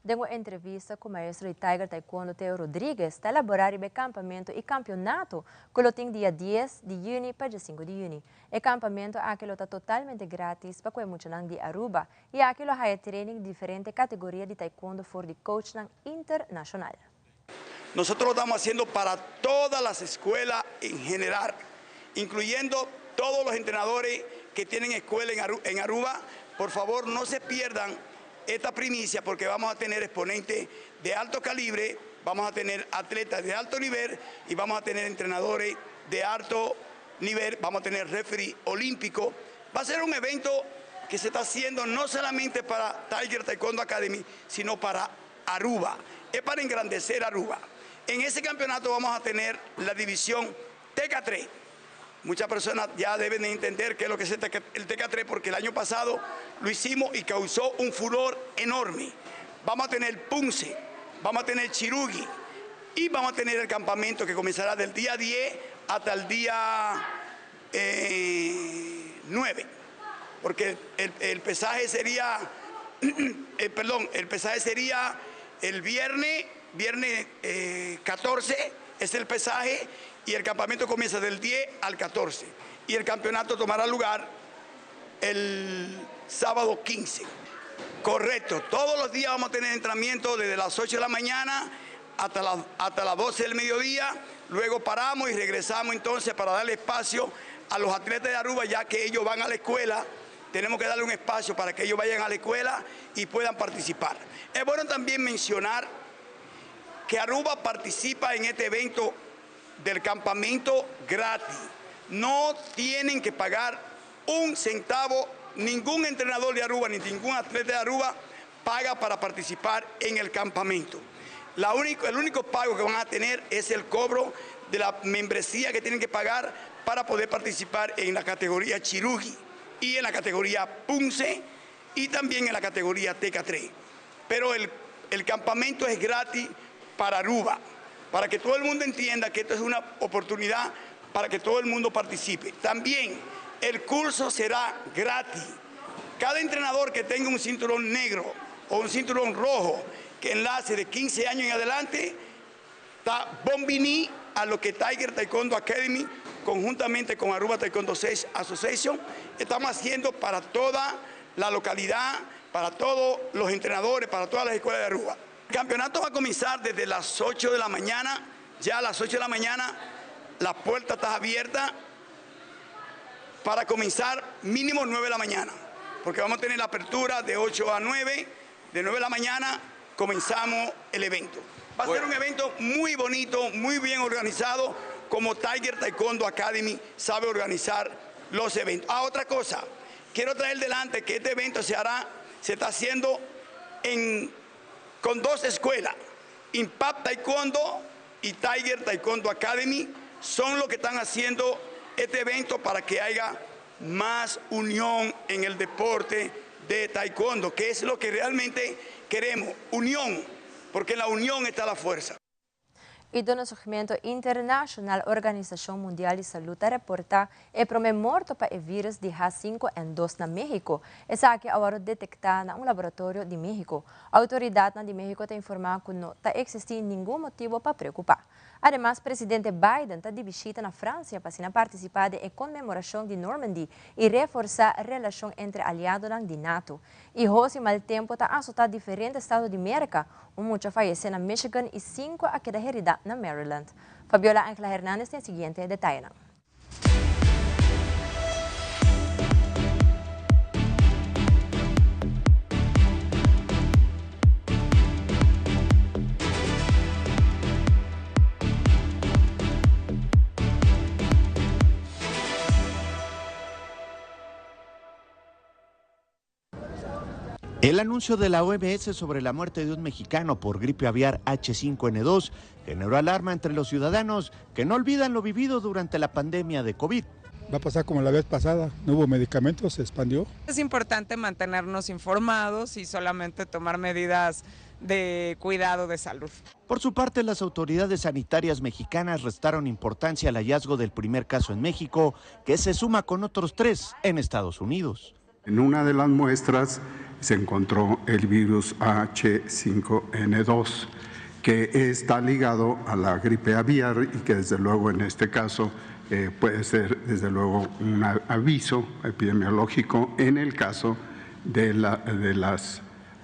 Den un entrevista cu maestro di Tiger Taekwondo Theo Rodriguez ta elabora riba e campamento y campeonato cu lo tin dia dies di juni pa diesinco di juni. E campamento aki lo ta totalmente gratis pa cu e muchanan di Aruba y aki lo haya training di diferente categoria di taekwondo for di coachnan internacional. Nosotros lo estamos haciendo para todas las escuelas en general, incluyendo todos los entrenadores que tienen escuela en Aruba. Por favor, no se pierdan esta primicia porque vamos a tener exponentes de alto calibre, vamos a tener atletas de alto nivel y vamos a tener entrenadores de alto nivel, vamos a tener referee olímpico. Va a ser un evento que se está haciendo no solamente para Tiger Taekwondo Academy, sino para Aruba. Es para engrandecer Aruba. En ese campeonato vamos a tener la división TK3. Muchas personas ya deben de entender qué es lo que es el TK3 porque el año pasado lo hicimos y causó un furor enorme. Vamos a tener Punce, vamos a tener Chirugi y vamos a tener el campamento que comenzará del día 10 hasta el día 9, eh, porque el, pesaje sería, eh, perdón, el pesaje sería el viernes, viernes 14 eh, es el pesaje y el campamento comienza del 10 al 14 y el campeonato tomará lugar el sábado 15. Correcto, todos los días vamos a tener entrenamiento desde las 8 de la mañana hasta, hasta las 12 del mediodía, luego paramos y regresamos entonces para darle espacio a los atletas de Aruba, ya que ellos van a la escuela, tenemos que darle un espacio para que ellos vayan a la escuela y puedan participar. Es bueno también mencionar que Aruba participa en este evento del campamento gratis. No tienen que pagar un centavo, ningún entrenador de Aruba ni ningún atleta de Aruba paga para participar en el campamento. La único, el único pago que van a tener es el cobro de la membresía que tienen que pagar para poder participar en la categoría Chirugi y en la categoría Punce y también en la categoría TK3. Pero el, el campamento es gratis para Aruba, para que todo el mundo entienda que esto es una oportunidad para que todo el mundo participe. También el curso será gratis. Cada entrenador que tenga un cinturón negro o un cinturón rojo que enlace de 15 años en adelante, está bombini a lo que Tiger Taekwondo Academy, conjuntamente con Aruba Taekwondo 6 Association, estamos haciendo para toda la localidad, para todos los entrenadores, para todas las escuelas de Aruba. El campeonato va a comenzar desde las 8 de la mañana, ya a las 8 de la mañana la puerta está abierta para comenzar mínimo 9 de la mañana, porque vamos a tener la apertura de 8 a 9, de 9 de la mañana comenzamos el evento. Va a ser un evento muy bonito, muy bien organizado, como Tiger Taekwondo Academy sabe organizar los eventos. Ah, otra cosa, quiero traer delante que este evento se hará, se está haciendo en, con dos escuelas, Impact Taekwondo y Tiger Taekwondo Academy, son los que están haciendo este evento para que haya más unión en el deporte de taekwondo, que es lo que realmente queremos, unión, porque en la unión está la fuerza. Y den segmento internacional, Organisacion Mundial di Salud a reporta e prome morto pa e virus di H5N2 na Mexico. Esaki a wordo detecta na un laboratorio di Mexico. Autoridadnan di Mexico ta informa cu no ta existi ningun motibo pa preocupa. Ademas, presidente Biden ta di bishita na Francia pa asina participa den e conmemoracion di Normandy y reforsa relacion entre aliadonan di nato. Y hosi mal tempo ta azota diferente estado di Merca, un mucha a fayece na Michigan y cinco a keda herida na Maryland. Fabiola Angela Hernandez tin e siguiente detayenan. El anuncio de la OMS sobre la muerte de un mexicano por gripe aviar H5N2 generó alarma entre los ciudadanos que no olvidan lo vivido durante la pandemia de COVID. Va a pasar como la vez pasada, no hubo medicamentos, se expandió. Es importante mantenernos informados y solamente tomar medidas de cuidado de salud. Por su parte, las autoridades sanitarias mexicanas restaron importancia al hallazgo del primer caso en México, que se suma con otros tres en Estados Unidos. En una de las muestras se encontró el virus H5N2, que está ligado a la gripe aviar y que desde luego en este caso eh, puede ser desde luego un aviso epidemiológico en el caso de, la, de las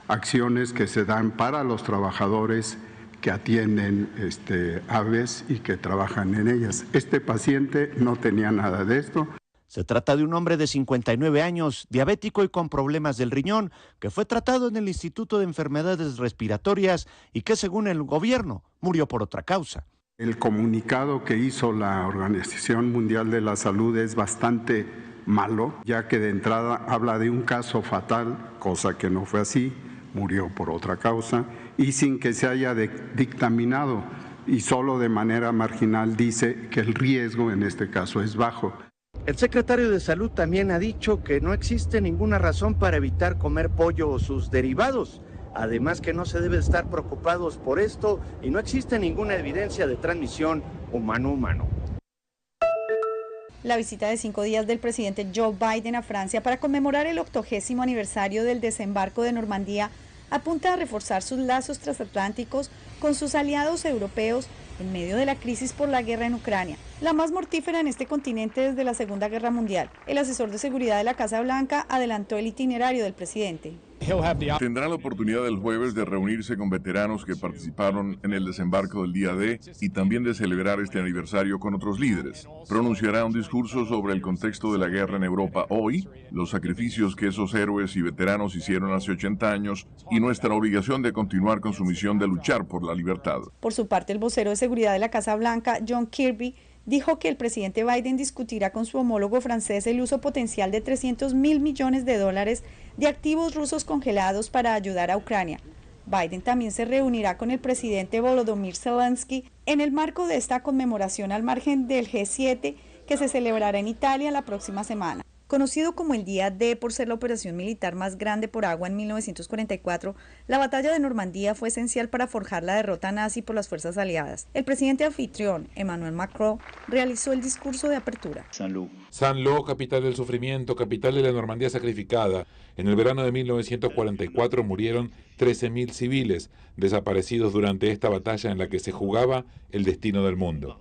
acciones que se dan para los trabajadores que atienden este, aves y que trabajan en ellas. Este paciente no tenía nada de esto. Se trata de un hombre de 59 años, diabético y con problemas del riñón, que fue tratado en el Instituto de Enfermedades Respiratorias y que, según el gobierno, murió por otra causa. El comunicado que hizo la Organización Mundial de la Salud es bastante malo, ya que de entrada habla de un caso fatal, cosa que no fue así, murió por otra causa, y sin que se haya dictaminado y solo de manera marginal dice que el riesgo en este caso es bajo. El secretario de Salud también ha dicho que no existe ninguna razón para evitar comer pollo o sus derivados. Además que no se debe estar preocupados por esto y no existe ninguna evidencia de transmisión humano-humano. La visita de cinco días del presidente Joe Biden a Francia para conmemorar el octogésimo aniversario del desembarco de Normandía apunta a reforzar sus lazos transatlánticos con sus aliados europeos en medio de la crisis por la guerra en Ucrania, la más mortífera en este continente desde la Segunda Guerra Mundial. El asesor de seguridad de la Casa Blanca adelantó el itinerario del presidente. Tendrá la oportunidad el jueves de reunirse con veteranos que participaron en el desembarco del día D y también de celebrar este aniversario con otros líderes. Pronunciará un discurso sobre el contexto de la guerra en Europa hoy, los sacrificios que esos héroes y veteranos hicieron hace 80 años y nuestra obligación de continuar con su misión de luchar por la libertad. Por su parte, el vocero de seguridad de la Casa Blanca, John Kirby, dijo que el presidente Biden discutirá con su homólogo francés el uso potencial de 300 mil millones de dólares de activos rusos congelados para ayudar a Ucrania. Biden también se reunirá con el presidente Volodymyr Zelensky en el marco de esta conmemoración al margen del G7 que se celebrará en Italia la próxima semana. Conocido como el Día D por ser la operación militar más grande por agua en 1944, la batalla de Normandía fue esencial para forjar la derrota nazi por las fuerzas aliadas. El presidente anfitrión, Emmanuel Macron, realizó el discurso de apertura. Saint-Lô, capital del sufrimiento, capital de la Normandía sacrificada. En el verano de 1944 murieron 13.000 civiles desaparecidos durante esta batalla en la que se jugaba el destino del mundo.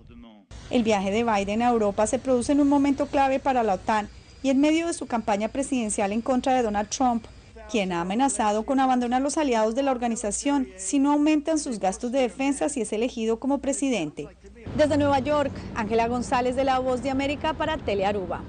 El viaje de Biden a Europa se produce en un momento clave para la OTAN y en medio de su campaña presidencial en contra de Donald Trump, quien ha amenazado con abandonar los aliados de la organización si no aumentan sus gastos de defensa si es elegido como presidente. Desde Nueva York, Ángela González de La Voz de América para Telearuba.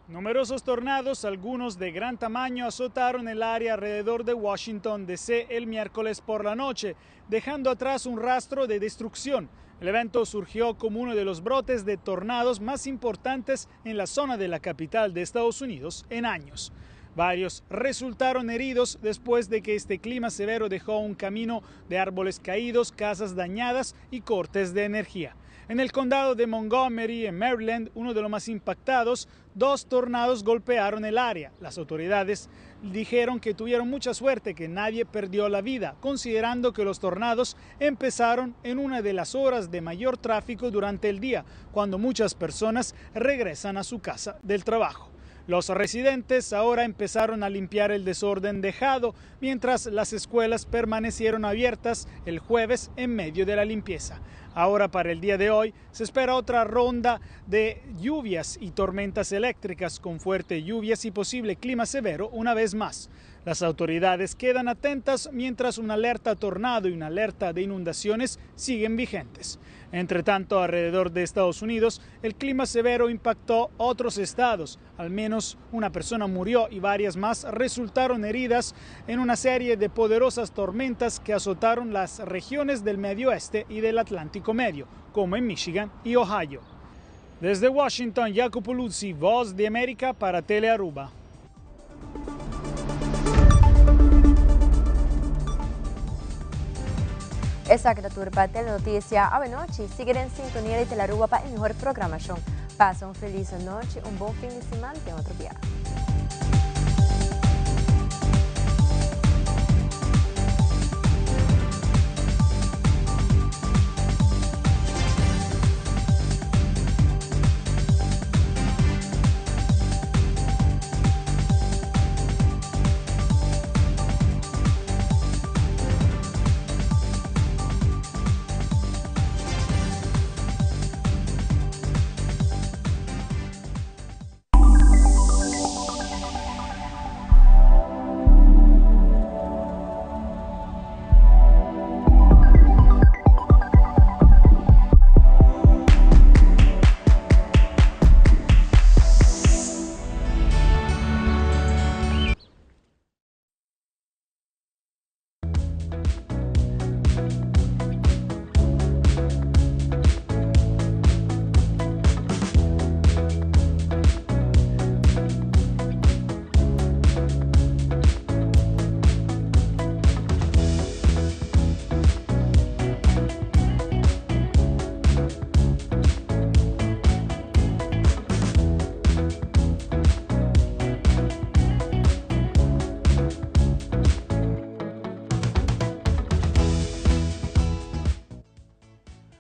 Numerosos tornados, algunos de gran tamaño, azotaron el área alrededor de Washington, D.C. el miércoles por la noche, dejando atrás un rastro de destrucción. El evento surgió como uno de los brotes de tornados más importantes en la zona de la capital de Estados Unidos en años. Varios resultaron heridos después de que este clima severo dejó un camino de árboles caídos, casas dañadas y cortes de energía. En el condado de Montgomery, en Maryland, uno de los más impactados, dos tornados golpearon el área. Las autoridades dijeron que tuvieron mucha suerte que nadie perdió la vida, considerando que los tornados empezaron en una de las horas de mayor tráfico durante el día, cuando muchas personas regresan a su casa del trabajo. Los residentes ahora empezaron a limpiar el desorden dejado, mientras las escuelas permanecieron abiertas el jueves en medio de la limpieza. Ahora para el día de hoy se espera otra ronda de lluvias y tormentas eléctricas con fuertes lluvias y posible clima severo una vez más. Las autoridades quedan atentas mientras una alerta tornado y una alerta de inundaciones siguen vigentes. Entre tanto, alrededor de Estados Unidos, el clima severo impactó otros estados. Al menos una persona murió y varias más resultaron heridas en una serie de poderosas tormentas que azotaron las regiones del Medio Oeste y del Atlántico Medio, como en Michigan y Ohio. Desde Washington, Jacopo Luzzi, Voz de América para Telearuba. Esaki ta tur pa Telenoticia awe nochi. Sigui den sintonia di Telaruba pa e mihor programacion. Pasa un feliz nochi, un bon fin di siman te otro bia.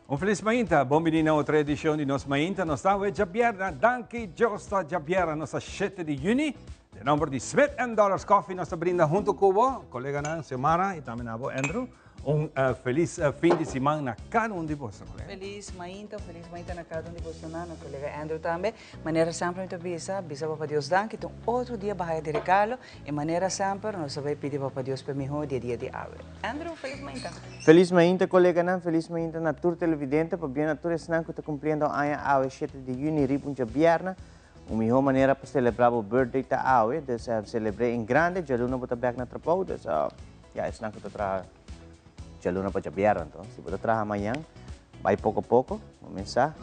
Un felis mainta, bon bini na otro edicion di Nos Mainta. Nos ta djabièrnè, danki Dios ta djabièrnè, nos ta 7 di juni. Den nomber di Smith and Dollars Coffee nos ta brinda hunto cu bo, coleganan Xiomara y tambe na bo Andrew. Un felis fin di siman na cada un di boso, colega. Felis mainta, felis mainta na cada un di boso na, na colega Andrew tambe. Manera semper mi ta bisa, bisa Papa Dios danki, ta un otro dia bahaya di regalo. Y manera semper nos ta bay pidi Papa Dios p'e miho di e dia di awe. Andrew, felis mainta. Felis mainta coleganan, felis mainta na tur televidente, pabia na tur esnan cu ta cumpliendo aña awe shete di juni riba un djabièrnè. Un miho manera pa celebra bo birthday ta awe, dus celebr'e en grande, djaluna bo ta bek na trabou, dus ya esnan ku ta traha djaluna pa djabièrnè anto, si bo ta traha mañan, bai poko poko, kuminsá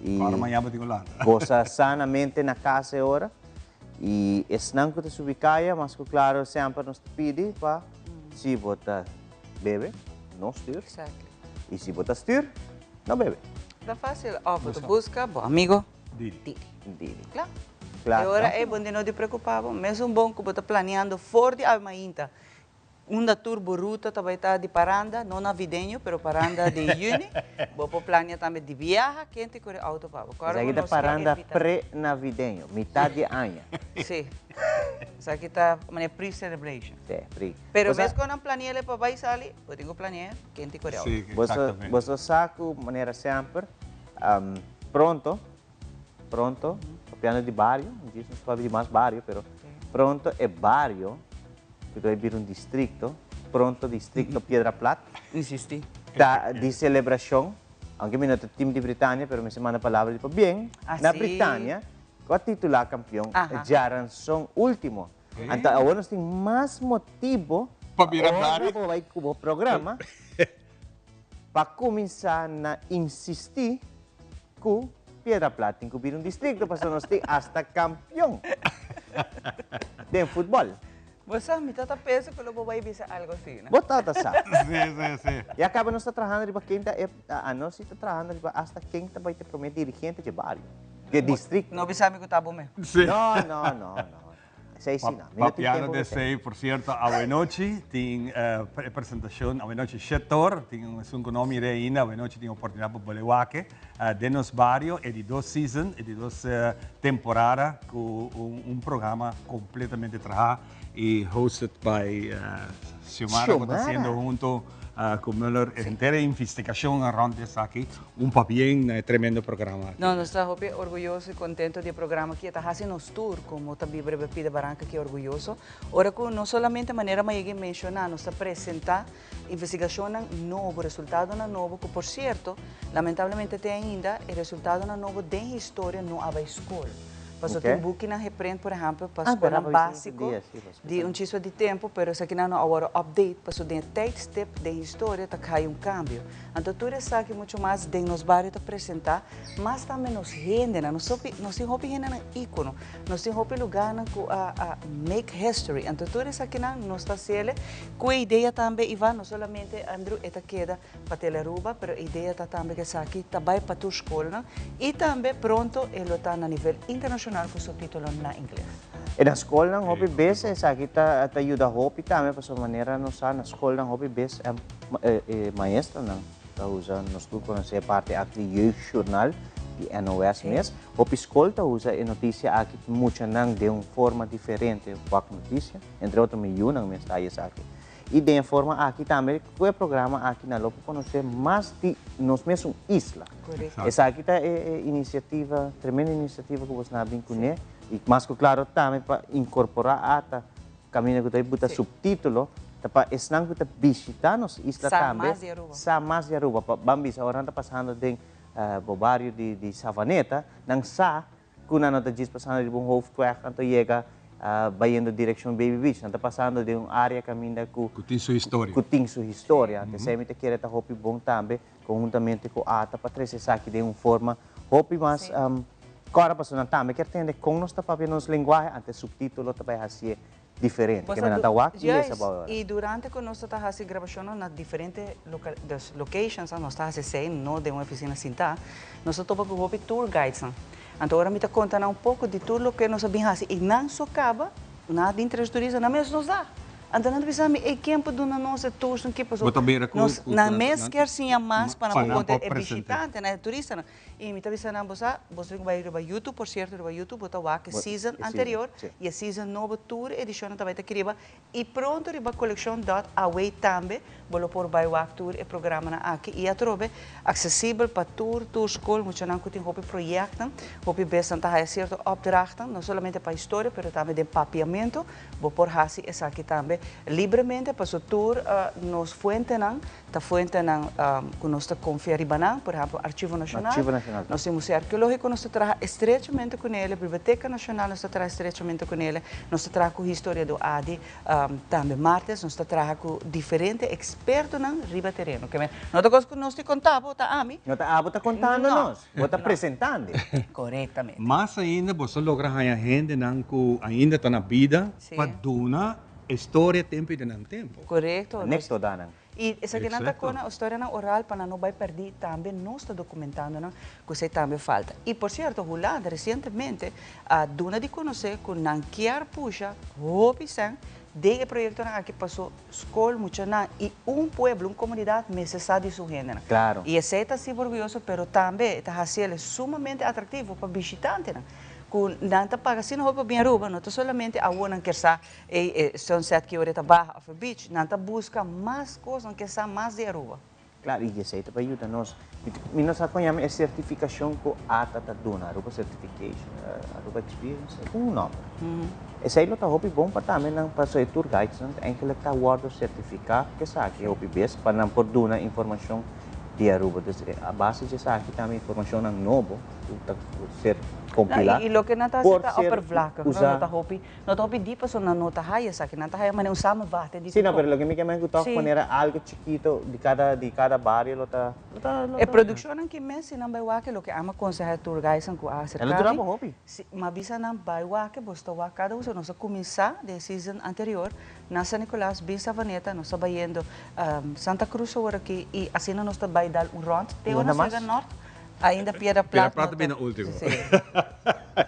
i gosa sanamente na kas e ora, i esnan ku ta subi kaya, mas ku klaro semper nos ta pidi pa si bo ta bebe, no stuur, i si bo ta stuur, no bebe. Ta fácil, òf bo ta buska bo amigo. Didi. Didi. Kla. Kla. E ora ei bo no di preocupa bo. Mesun bon cu bo ta planeando for di awe mainta. Unda tur bo ruta ta bay ta di paranda, no navideño, pero paranda di juni. Bo por planea tambe di biaha ken tin core auto pa bo. Corda Esaki cu ta nos ke paranda evita. pre-navideño, mitad di aña. Si. Esaki ta manera pre-celebration. Si, pre. Pero Bo sa. mes cu nan plane'le pa bay sali, bo tin cu planea ken tin core auto. Si, Boso, exactamente. boso sa cu manera semper, Pronto, pronto, papiando di bario, djis nos papia di mas bario, pero pronto e bario ku ta bai bira un distrikto, pronto distrikto Piedra Plat Insistí. ta di selebrashon, aunke mi no ta team di Britania, pero mi si manda palabra di pabien na Britania ku a titulá kampion djaranson último. Anto awor nos tin mas motibo Pa bira ora bario. bo bai ku bo programa pa kuminsá na insistí ku Piedra Plat tin ku bira un distrikto pasobra nos tin asta kampion den futbòl. Bo sa, mi ta ta pensa ku lo bo bai bisa algu asina. Bo ta ta sa. Sí, sí, sí. Ya kaba nos ta trahando riba ken ta e, anos si ta trahando riba asta ken ta bai ta e promé dirigente dje bario, dje distrikto. No bisa mi ku ta bo mes. Sí. No, no, no, no. Esei si no. Mi no tin Papiando tempo de pa esei. esei, por cierto, awenochi tin e presentacion, awenochi shetor, tin esun cu no mira ainda, awenochi tin oportunidad pa bole wak den nos bario, e di dos season, e di dos temporada cu un programa completamente traha y hosted by Xiomara cu ta haciendo hunto cu Muller henter e investigacion rond esaki. Un pabien na e tremendo programa aki. No, nos ta hopi orguyoso y contento di e programa aki. E ta haci nos tur como ta biba riba e pida baranca aki orguyoso. Ora cu no solamente manera mi a yega menciona, nos ta presenta investigacionnan nobo, resultadonan nobo, cu por cierto, lamentablemente te ainda e resultadonan nobo den historia no a bay scol. Paso tin bukinan geprint, por ehempel, pa skolnan básiko di un chispa di tempu, pero esakinan no a wòrdu update paso den e tijdstip den historia ta kai un kambio. Anto tur esaki mucho mas den nos bario ta presentá, mas tambe nos hendenan. Nos hopi, nos tin hopi hendenan íkono, nos tin hopi lugánan ku a a make history. Anto tur esakinan nos ta hasiel ku e idea tambe, Ivan, no solamente Andrew e ta keda pa Telearuba, pero e idea ta tambe ku esaki ta bai pa tur skolnan i tambe pronto e lo ta na nivel internashonal ku subtítulo na ingles. E na skolnan hopi bes esaki ta ta yuda hopi tambe pasobra manera nos sa na skolnan hopi bes e maestronan ta usa nos tur konosé e parti aki di jeugdjournaal di NOS mes hopi skol ta usa e notisia aki pa muchanan den un forma diferente wak notisia entre otro mi yunan mes ta haña esaki. I den e forma aki tambe ku e programa aki nan lo por konosé mas di nos mesun isla. Esaki ta e inisiativa, tremendo inisiativa ku bosnan a bin kuné i mas ku klaro tambe pa inkorporá ata kaminda ku ta buta suptítulo ta pa esnan ku ta bishitá nos isla tambe sa mas di Aruba. Pa ban bisa ora nan ta pasando den bo bario di Savaneta nan sa Ku nan no ta djis pasando riba un hoofdweg anto yega bayendo direkshon Baby Beach. Nan ta pasando den un área kaminda ku. Ku tin su historia. Ku tin su historia. Anto esei mi ta kere ta hopi bon tambe konhuntamente ku ata pa trese esaki den un forma hopi mas kòrda pasobra nan tambe kier tende kon nos ta papia nos lenguahe anto e suptítulo ta bai hasié diferente. Ke men nan ta wak i lesa bou ora. I durante ku nos ta ta hasi grabashonnan na diferente loka, dus locations, nos ta hasi esei, no den un oficina sintá, nos ta topa ku hopi tour guidesnan. Anto ora mi ta konta nan un poko di tur loke nos a bin hasi i nan so kaba, nan a bin tres turista, nan mes nos da. Anto nan ta bisa mi, ey ken por duna nos e tours ki pasobra Bo ta mira ku nos, ku nan mes kier siña mas pa nan pa por nan konta por e present'é. bishitantenan, e turistanan. I mi ta bisa nan, bo sa, bo tin ku bai riba YouTube, por sierto riba YouTube bo ta wak e season anterior i e season nobo, tur e edishonnan ta bai ta kiriba i pronto riba kolekshon dòt awe tambe bo lo por bai wak tur e programanan aki i atrobe aksesibel pa tur tur skol, muchanan ku tin hopi proyektnan, hopi bes nan ta haya sierto opdrachtnan, no solamente pa historia pero tambe den papiamentu, bo por hasi esaki tambe libremente paso tur nos fuentenan Ta fuentenan ku nos ta konfia riba nan, por ehèmpel Archivo Nashonal. Archivo Nashonal. Nos tin Museo Arkeológiko, nos ta traha estrechamente ku nele, Biblioteka Nashonal nos ta traha estrechamente ku nele, nos ta traha ku historiadó Adi tambe Martes, nos ta traha ku diferente ekspertonan riba tereno. Ke men, no ta kos ku nos tin kontá bo, ta ami. No ta abo ta kontando nos, bo ta presentando. Korektamente. Mas ainda bo sa logra haña hendenan ku ainda ta na bida pa duna e storia tempu i den nan tempu. Korekto. Anekdotanan. I esakinan ta kona storianan oral pa nan no bai pèrdí, tambe nos ta dokumentando nan ku esei tambe falta. I por sierto Hulanda resientemente a duna di konosé ku nan kier pusha hopi sèn den e proyektonan aki paso skol, muchanan i un pueblo, un komunidat mester sa di su hendenan. I esei ta hasibo orguyoso pero tambe e ta hasiel sumamente atraktivo pa bishitantenan ku nan ta paga asina hopi pa bin Aruba, no ta solamente awor nan kier sa Ey e sunset ki ora e ta baha of e beach, nan ta busca mas cos, nan ke sa mas di Aruba. Claro, y esey ta pa yuda nos. Mi no sa con yama e certificacion cu ata ta duna, Aruba Certification, Aruba Experience, e tin un nomber. Esey lo ta hopi bon pa tambe nan, pasobra e tour guides nan eigenlijk ta wordo certifica cu esaki hopi bes pa nan por duna informacion di Aruba. Dus a base di esaki tambe informacionnan nobo cu ta ser compila No, y loke nan ta haci por ta ser oppervlakkig, no, usa. no ta hopi. No ta hopi di pasobra nan no ta haya esaki, nan ta haya manera un samenvatting di Sí, no, tur. pero loke mi ke men ku tòg Sí. manera algo chikito di kada di kada bario lo ta lo ta lo E ta. produkshonnan ki mes si nan bai wak loke ami a konsehá e tour guidesnan ku a E lo aserká dura mi, bo hopi. si, mi a bisa nan bai wak, boso ta wak kada usa. Nos a kuminsá den e season anterior na San Nicolas, bin Savaneta, nos ta bayendo Santa Cruz awor aki i asina nos ta bai dal un rònt te I ora unda nos mas? yega nòrt, ainda Piedra Piedra Plat Plat no ta ta, bini último. sí,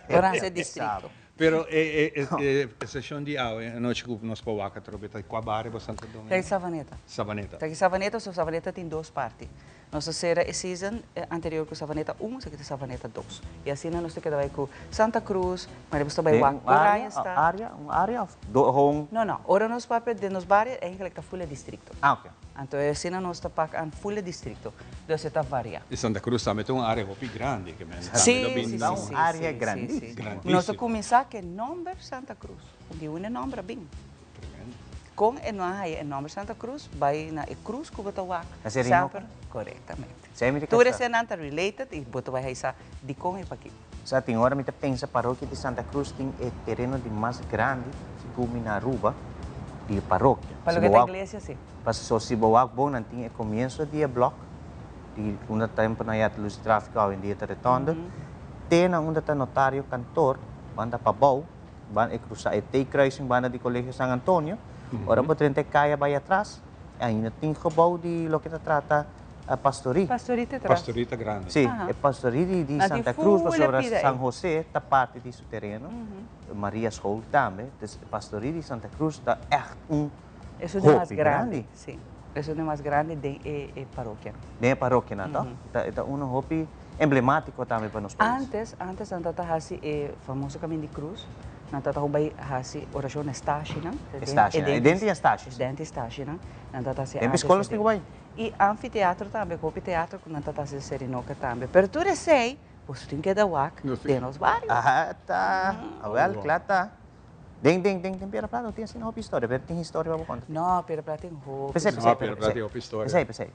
Orange distrito. Pero e e e seshon di awe anochi ku nos por wak atrobe ta kua bario bo Santo Domingo? Ta di Savaneta. Savaneta. Ta di Savaneta, so Savaneta tin dos parti. Nos a sera e season anterior ku Savaneta un, esaki ta Savaneta dos. I asina nos ta keda bai ku Santa Cruz, mari bo ta bai Den wak un area, Oranjestad. area, un area of do hon? No, no. Ora nos papia den nos bario eigenlijk ta ful e distrito. Ah, oke. Anto asina nos ta pak an ful e distrito. Dus e ta varia. I Santa Cruz tambe ta un area hopi grandi ke men tambe Sí, lo bin sí, ta sí, un sí, area sí, grandísimo. sí. Grandísimo. Nos a kuminsá ku e nomber Santa Cruz. Di unda e nomber a bin? Tremendo. Kon e no a haya e nomber Santa Cruz? Bai na e cruz ku bo ta wak Na Serinoca? semper. Korektamente. Semper Tur kasa. esenan ta related i bo ta bai haya sa dikon e pakiko. Sa tin ora mi ta pensa parokia di Santa Cruz tin e tereno di mas grandi segun mi na Aruba di e parokia. Pa loke ta iglesia si. Paso si bo wak bon nan tin e comienso di e blok di unda tempo nan ya ta luz di trafico awendia ta retonde te na unda ta notario kantoor banda pabou ban e crusa e T-kruising banda di Colegio San Antonio ora bo drenta e caya bay atras ainda tin gebouw di loke ta trata pastorie. Pastorie ta atras. Pastorie ta grandi. Si, e pastorie di Nan tin Santa Cruz full e pasobra pida San ei. Jose ta parti di su tereno, Maria School tambe, dus e pastorie di Santa Cruz ta echt un Esun di mas hopi grandi. grandi. Si, esun di mas grandi den e parokia. Den e parokianan, toch? E ta uno hopi emblematico tambe pa nos pais. Antes, antes nan tabata haci e famoso Camin di Cruz, nan tabata hopi bay haci oracion na e stashinan. E stashinan, e denter di e stashinan. E denter di e stashinan, nan tabata haci Den antes scol nos tin cu bay. Y anfiteatro tambe, hopi teatro cu nan tabata haci Serinoca tambe. Pero tur esey, boso tin keda wak den nos bario. Aha, ta. Awel, cla ta. Den, den, den, den Piedra Plata no tin asina hopi historia, pero tin historia pa bo conta. No, Piedra Plata tin hopi Pesey, historia. pesey, Piedra Plata tin hopi historia. Pesey, pesey.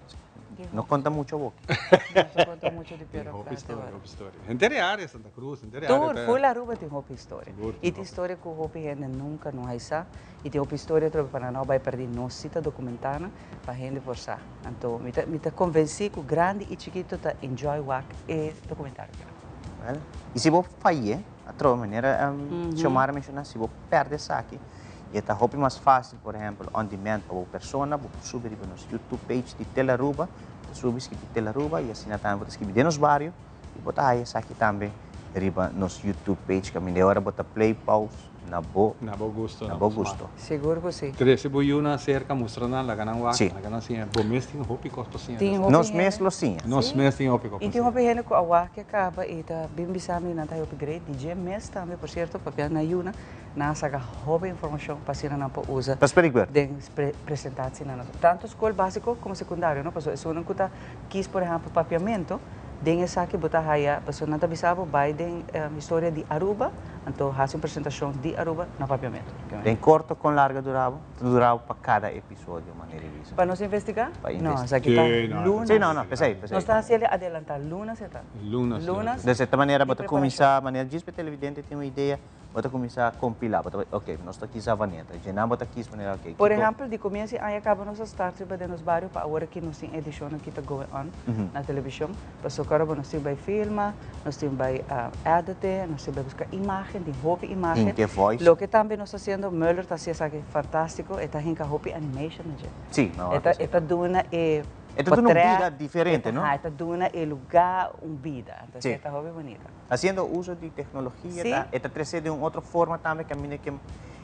No conta mucho awor. No conta mucho di Piedra Hopi Plata historia, awor. hopi historia. Henter e area Santa Cruz, henter e area Tur, ta full Aruba tin hopi historia. Sigur tin Y tin hopi. historia cu hopi hende nunca no hay sa. Y tin hopi historia atrobe pa nan no bay perdi nos si ta documenta nan pa hende por sa. Anto mi ta mi ta convenci cu grandi y chikito ta enjoy wak e documentario. Well, y si bo faye, Atrobe, manera Xiomara menciona, si bo perde esaki, e ta hopi mas facil, por ehempel, on demand pa bo persona, bo por subi riba nos YouTube page di Telaruba, bo ta subi skibi Telaruba y asina tambe bo ta skibi den nos bario y bo ta haya esaki tambe riba nos YouTube page caminda e ora bo ta play pause na bo Na bo gusto, na na bo bo gusto. smaak. Sigur ku si. Trese bo yunan aserka, mustra nan, laga nan wak, Si. laga nan siña. Bo mes tin hopi kos pa siña. Tin hopi Nos hende. mes lo siña. Nos Si. mes tin hopi kos pa I tin siña. hopi hende ku a wak a kaba i ta bin bisa mi nan ta hopi great. Di dje mes tambe, por sierto, papia na yunan, nan a saka hopi informashon pa asina nan por usa Pa spreekbeurt. den presentatie-nan. Tantu skol básiko komo sekundario, no? Pasobra esunnan ku ta kies, por ehèmpel, papiamentu, Den esaki bo ta haya, pasobra nan ta bisa bo bai den historia di Aruba, anto hasi un presentacion di Aruba na Papiamento. Den corto con larga dura bo? Ta dura bo pa cada episodio manera di bisa? Pa nos investiga? Pa No, investiga. esaki ta Sí, no, lunas. Sí, no, no, pesey, pesey. Nos ta haci el adelanta lunas e ta. Lunas. Lunas. De cierta manera di bo ta preparacion. cuminsa, manera djis pa e televidente tin un idea, Bo ta kuminsá kompilá, bo ta bai, ok, nos ta kis Savaneta, djenan bo ta kis manera, ok, Por kiko. ehèmpel, di komienso di aña kaba nos a start riba den nos bario pa awor aki nos tin edishonnan ki ta going on na televishon. Pasobra kòrda bo nos tin bai filma, nos tin bai edite, nos tin bai buska imágen, tin hopi imágen. Hinka e voice. Loke tambe nos ta hasiendo, Muller ta hasi esaki fantástiko, e ta hinka hopi animation na dje. Sí, no, E ta e ta duna e E ta duna un potrèt, bida diferente, no? E ta duna e lugá un bida. Entonces Sí. e ta hopi bunita. Haciendo uso di tecnologia Sí. ta e ta trece den un otro forma tambe caminda ke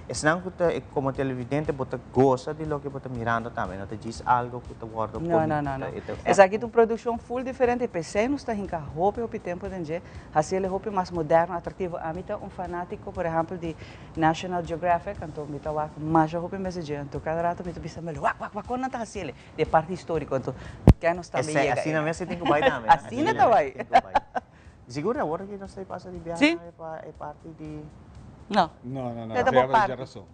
esnan cu ta como televidente bo ta goza di loke bo ta mirando tambe no ta djis algo cu ta wordo No, poni no, no, no. e ta Esaki ta un produccion full diferente y p'esey nos ta hinca hopi hopi tempo den dje, haciele hopi mas moderno, atractivo. Ami ta un fanatico por ehempel di National Geographic, anto mi ta wak masha hopi mes di dje, anto cada rato mi ta bisa mel wak wak wak con nan ta haciele di e parti historico, anto ken nos tambe Esey yega asina eynan. mes e tin cu bay tambe. Asina ta bay. Tin cu bay. Sigur awor aki nos ta pasa di biaha Sí. pa e parti di. No. No, no, no. Te ta Sea bo parti. rason.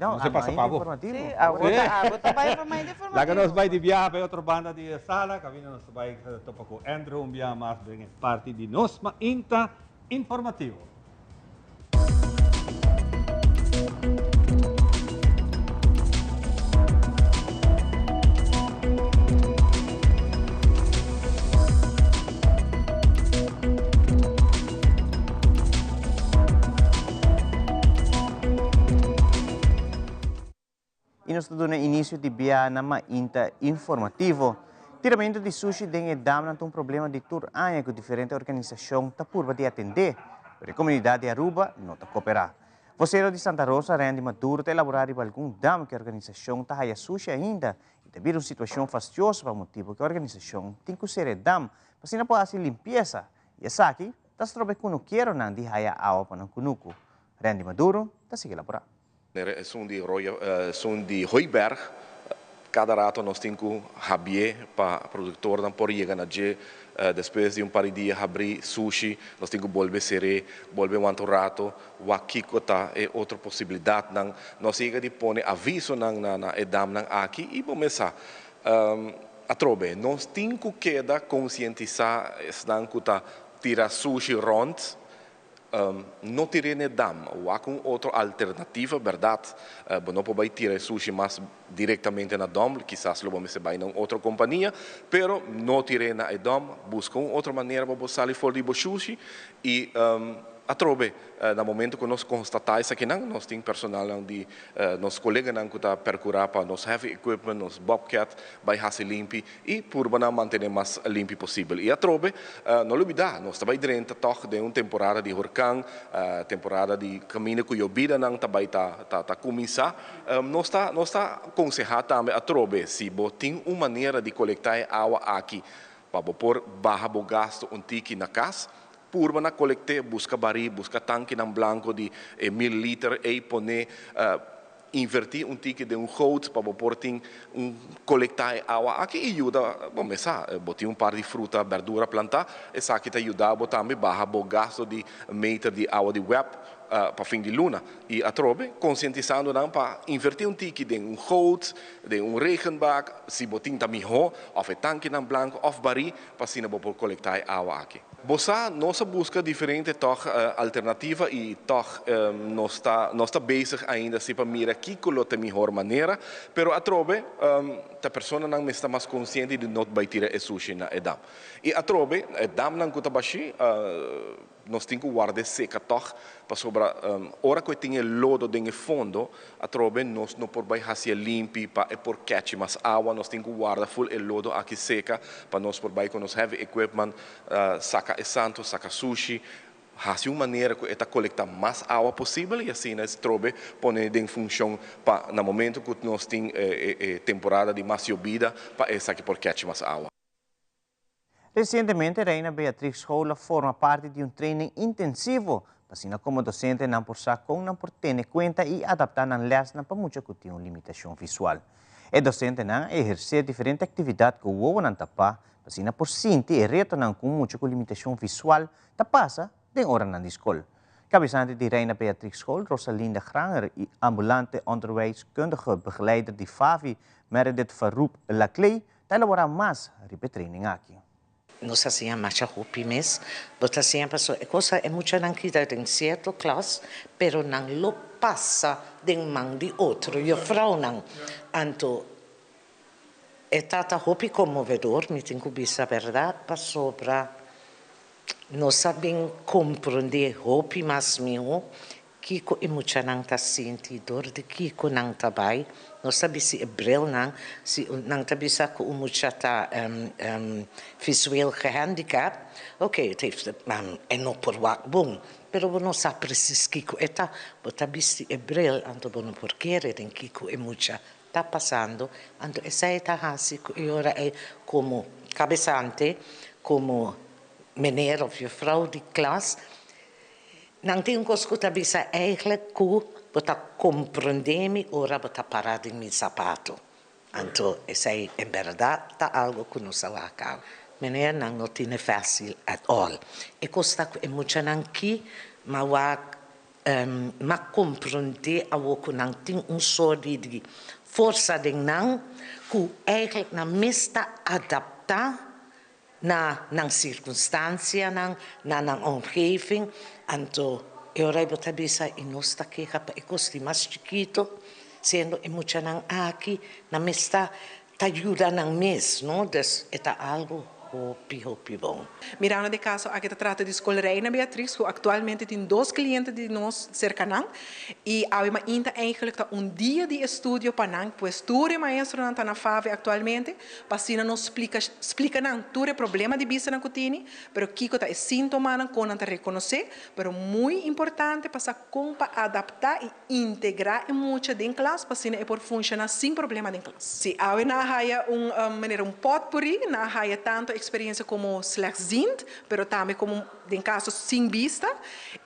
No, No se pasa pa bo. Sí, awor ta abo ta bai pa mainta informativo. Laga nos bai di biaha pa e otro banda di e sala, kaminda nos ta bai topa ku Andrew un biaha mas den e parti di nos mainta informativo. Y nos ta duna inicio di bia na mainta informativo. Tiramento di sushi den e damnan ta un problema di tur aña cu diferente organisacion ta purba di atende, pero e comunidad di Aruba no ta coopera. Vocero di Santa Rosa, Randy Maduro, ta elabora riba algun dam cu e organisacion ta haya sushi ainda y ta bira un situacion fastioso pa motibo cu e organisacion tin cu cera e dam pa asina por haci limpieza y esaki ta stroba e cunukeronan di haya awa pa nan cunucu. Randy Maduro ta sigui elabora. Esun di Roya, esun di Hooiberg, cada rato nos tin cu habié pa productornan por yega na dje. Despues di un par di dia habri sushi, nos tin cu bolbe ser'é, bolbe wanta un rato, wak kico ta e otro posibilidadnan. Nos yega di pone avisonan na na e damnan aki y bo mes sa. Atrobe, nos tin cu keda concientisa esnan cu ta tira sushi rond. No tir'é n'e dam, wak un otro alternativa, bèrdat, bo no por bai tira e sushi mas direktamente na dòm, kisas lo bo mester bai na un otro kompania, pero no tir'é na e dòm, buska un otro manera pa bo sali for di bo shushi i atrobe na momento ku nos konstatá esakinan, nos tin personalnan di nos koleganan ku ta perkurá pa nos heavy equipment, nos bobcat bai hasi limpi i purba nan mantené mas limpi posibel. I atrobe, no lubidá, nos ta bai drenta tòg den un temporada di horkan, temporada di kaminda ku yobidanan ta bai ta ta kuminsá. Nos ta nos ta konsehá tambe atrobe, si bo tin un manera di kolektá e awa aki pa bo por baha bo gastu un tiki na kas, purba na kolekt'é, buska barí, buska tankinan blanko di e mil liter ei pone. Invertí un tiki den un goot pa bo por tin un kolektá e awa aki i yuda bo mesa. Bo tin un par di fruta, bèrdura plantá, esaki ta yuda bo tambe baha bo gasto di meter di awa di web pa fin di luna. I atrobe konsientisando nan pa invertí un tiki den un goot, den un regenbak, si bo tin ta mihó, òf e tankinan blanku òf barí pa asina bo por kolektá e awa aki. Bo sa, nos a buska diferente tòg alternativa i tòg nos ta nos ta bezig ainda si pa mira kiko lo ta e mihor manera, pero atrobe ta personanan mester ta mas konsiente di no bai tira e sushi na e dam. I atrobe e damnan ku ta bashí nos tin ku ward'é seka tòg pasobra ora ku e tin e lodo den e fondo Atrobe nos no por bai hacié limpi pa e por catchi mas awa, nos tin cu warda full e lodo aki seca pa nos por bai cu nos heavy equipment saca e santo, saca sushi, haci un manera cu e ta colecta mas awa posibel y asina estrobe pone den funcion pa na momento cu nos tin e temporada di mas yobida pa esaki por catchi mas awa. Resientemente Reina Beatrix School a forma parti di un training intensivo pa asina komo dosentenan por sa kon nan por tene kuenta i adaptá nan lèsnan pa mucha ku tin un limitashon visual. E dosentenan a ehersé diferente aktividat ku wowonan tapá pa asina por sinti e retonan ku un mucha ku limitashon visual ta pasa den oranan di skol. Kabesante di Reina Beatrix School, Rosalinda Granger i ambulante onderwijskundige begeleider di FAVI, Meredith Farouk Laclay, Ta elaborá mas riba e training aki. Nos a siña masha hopi mes. Bo ta siña pasobra e cosa e muchanan kita den cierto klas, pero nan lo pasa den man di otro juffrouwnan. Anto e ta ta hopi conmovedor, mi tin cu bisa berdad, pasobra nos a bin comprende hopi mas miho Kiko e muchanan ta sinti dor di kiko nan ta bai? Nos ta bisti e brilnan, si nan ta bisa ku un mucha ta visueel gehandicapt, oké, het heeft e no por wak bon, pero bo no sa precies kiko e ta. Bo ta bisti e bril, anto bo no por kere den kiko e mucha ta pasando, anto esei ta hasi ku e ora ei komo kabesante, komo meneer of juffrouw di klas, Nan tin un kos ku ta bisa eigentlik ku bo ta komprendé mi ora bo ta pará den mi sapato. Anto esei en bèrdat ta algu ku nos a wak awe. Meneer, nan no tine fásil at all. E kos ta ku e muchanan ki m'a wak m'a komprendé awor ku nan tin un sort di forsa den nan ku eigentlik nan mes ta adaptá na nan circunstancianan, na nan omgeving, anto e ora bo ta bisa y nos ta keha pa e cos di mas chikito, siendo e muchanan aki nan mes ta ta yuda nan mes, no, dus e ta algo hopi hopi bon. Mirando di e caso aki ta trata di School Reina Beatrix cu actualmente tin dos cliente di nos cerca nan y awe mainta eigenlijk ta un dia di estudio pa nan, pues tur e maestronan ta na Fave actualmente. Pa asina nos splika splika nan tur e problema di bistanan ku tini, pero kiko ta e síntomanan, kon nan ta rekonosé, pero muy importante pa sa kon pa adaptá i integrá e mucha den klas pa asina e por funshoná sin problema den klas. Si awe nan a haya un manera un potpourri, nan a haya tanto eksperensia komo slechtziend, pero tambe komo den kaso sin bista,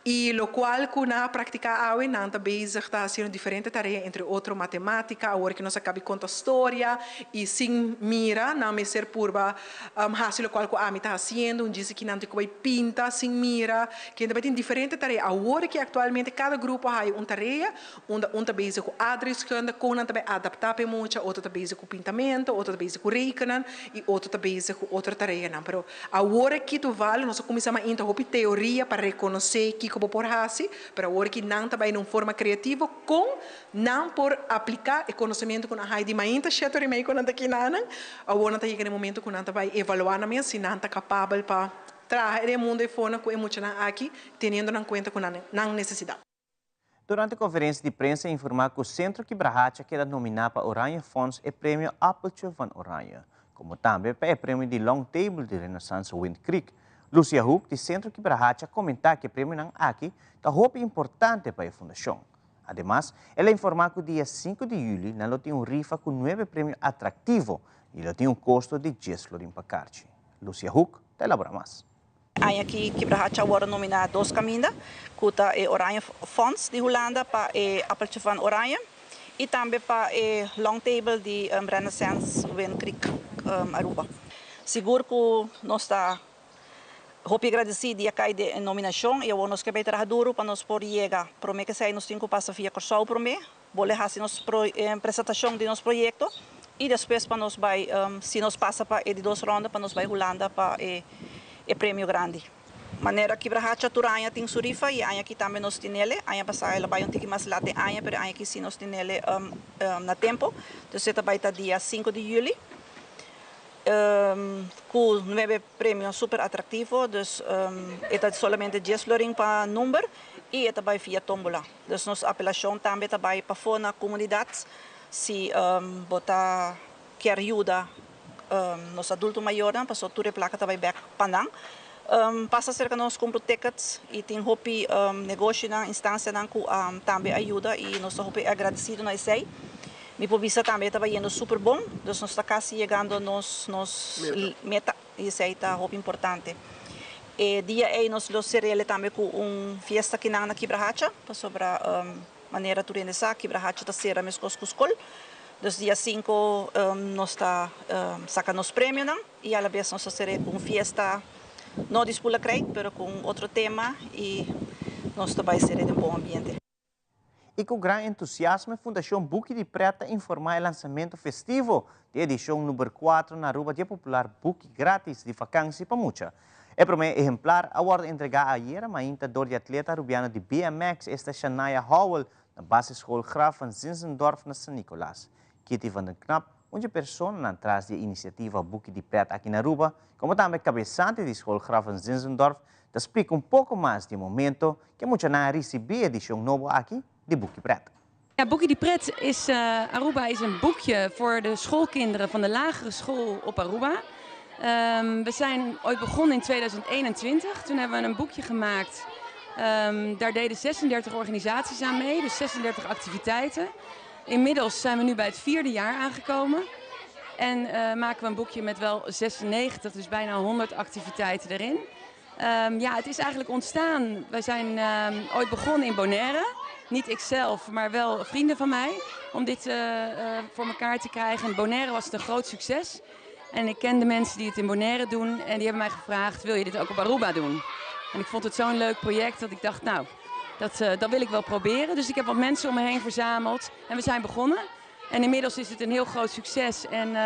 i lokual ku nan a praktiká awe, nan ta bezig ta hasiendo diferente tarea, entre otro matemátika, awor ku nos a kabi konta storia, i sin mira nan mester purba hasi lokual ku ami ta hasiendo, un djis aki nan tin ku bai pinta sin mira, kende bai tin diferente tarea. Awor ki aktualmente kada grupo a haya un tarea, unda un ta bezig ku aardrijkskunde, kon nan ta bai adaptá pa e mucha, otro ta bezig ku pintamentu, otro ta bezig ku rekenen, i otro ta bezig ku otro tarea. tareanan. Pero awor aki toevallig nos a kuminsá mainta hopi teoria pa rekonosé kiko bo por hasi, pero awor aki nan ta bai na un forma kreativo kon nan por apliká e konosementu ku nan haña di mainta shete ora i mei ku nan ta kinanan. Awor nan ta yega na e momento ku nan ta bai evaluá nan mes si nan ta kapabel pa traha den e mundu ei for ku e muchanan aki teniendo nan kuenta ku nan nan nesesidat. Durante konferensia di prensa a informá ku Sentro Kibrahacha a keda nominá pa Oranje Fonds e premio Appeltje van Oranje, komo tambe pa e premio di Long Table di Renaissance Wind Creek. Lucia Hoek di Sentro Kibrahacha a komentá ku e premionan aki ta hopi importante pa e fundashon. Ademas, el a informá ku dia sinku di yüli nan lo tin un rifa ku nuebe premio atraktivo i lo tin un kosto di djes florin pa karchi. Lucia Hoek ta elaborá mas. Aña aki Kibrahacha a wòrdu nominá dos kaminda, ku ta e Oranje Fonds di Hulanda pa e Appeltje van Oranje i tambe pa e Long Table di Renaissance Wind Creek Aruba. Sigur ku nos ta hopi agradesí di a kai den e nominashon i awor nos ke bai traha duru pa nos por yega. Promé ke esei nos tin ku pasa via Kòrsou promé, bolbe hasi nos presentashon di nos proyekto i despues pa nos bai, si nos pasa pa e di dos ronda, pa nos bai Hulanda pa e premio grandi. Manera Kibrahacha tur aña tin su rifa i e aña aki tambe nos tinele. Aña pasá el a bai un tiki mas lat den aña, pero e aña aki si nos tinele na tempo. Entonces e ta bai ta dia sinku di yüli ku nuebe premio super atraktivo. Dus e ta solamente dies florin pa number i e ta bai via tómbola. Dus nos apelashon tambe ta bai pafó na komunidat si bo ta kier yuda nos adulto mayornan pasobra tur e plaka ta bai bèk pa nan. Pasa serka nos kumpra tickets i tin hopi negoshinan, instansianan ku tambe a yuda i nos ta hopi agradesido na esei. Mi por bisa tambe e ta bayendo super bon, dus nos ta kasi yegando nos nos meta i esei ta hopi importante. E dia ei nos lo serele tambe ku un fiesta kinan na Kibrahacha, pasobra manera tur hende sa Kibrahacha ta sera meskos ku skol. Dus dia sinku nos ta saka nos premionan i alabes nos ta ser'é ku un fiesta no di Spula Krijt pero ku un otro tema i nos ta bai ser'é den bon ambiente. I ku gran entusiasmo e Fundashon Buki di Pret ta informá e lansamentu festivo di edishon number kuatro na Aruba di e popular Buki Gratis di Fakansi pa Mucha. E promé ehemplar a wòrdu entregá ayera mainta dor di atleta arubiano di BMX esta Shanaya Howell na Basisschool Graf van Zinzendorf na San Nicolas. Kitty van den Knap, un dje personanan tras di e inisiativa Buki di Pret aki na Aruba, komo tambe kabesante di School Graf van Zinzendorf, ta splika un poko mas di e momento ku e muchanan a risibí e edishon nobo aki di Buki Pret. Ja, Boekje di Pret is Aruba is een boekje voor de schoolkinderen van de lagere school op Aruba. We zijn ooit begonnen in 2021. Toen hebben we een boekje gemaakt. Daar deden 36 organisaties aan mee, dus 36 activiteiten. Inmiddels zijn we nu bij het vierde jaar aangekomen. En maken we een boekje met wel 96, dus bijna 100 activiteiten erin. Ja, het is eigenlijk ontstaan. Wij zijn ooit begonnen in Bonaire. Niet ikzelf, maar wel vrienden van mij. Om dit voor elkaar te krijgen. In Bonaire was het een groot succes. En ik ken de mensen die het in Bonaire doen. En die hebben mij gevraagd, wil je dit ook op Aruba doen? En ik vond het zo'n leuk project dat ik dacht, nou, dat wil ik wel proberen. Dus ik heb wat mensen om me heen verzameld. En we zijn begonnen. En inmiddels is het een heel groot succes. En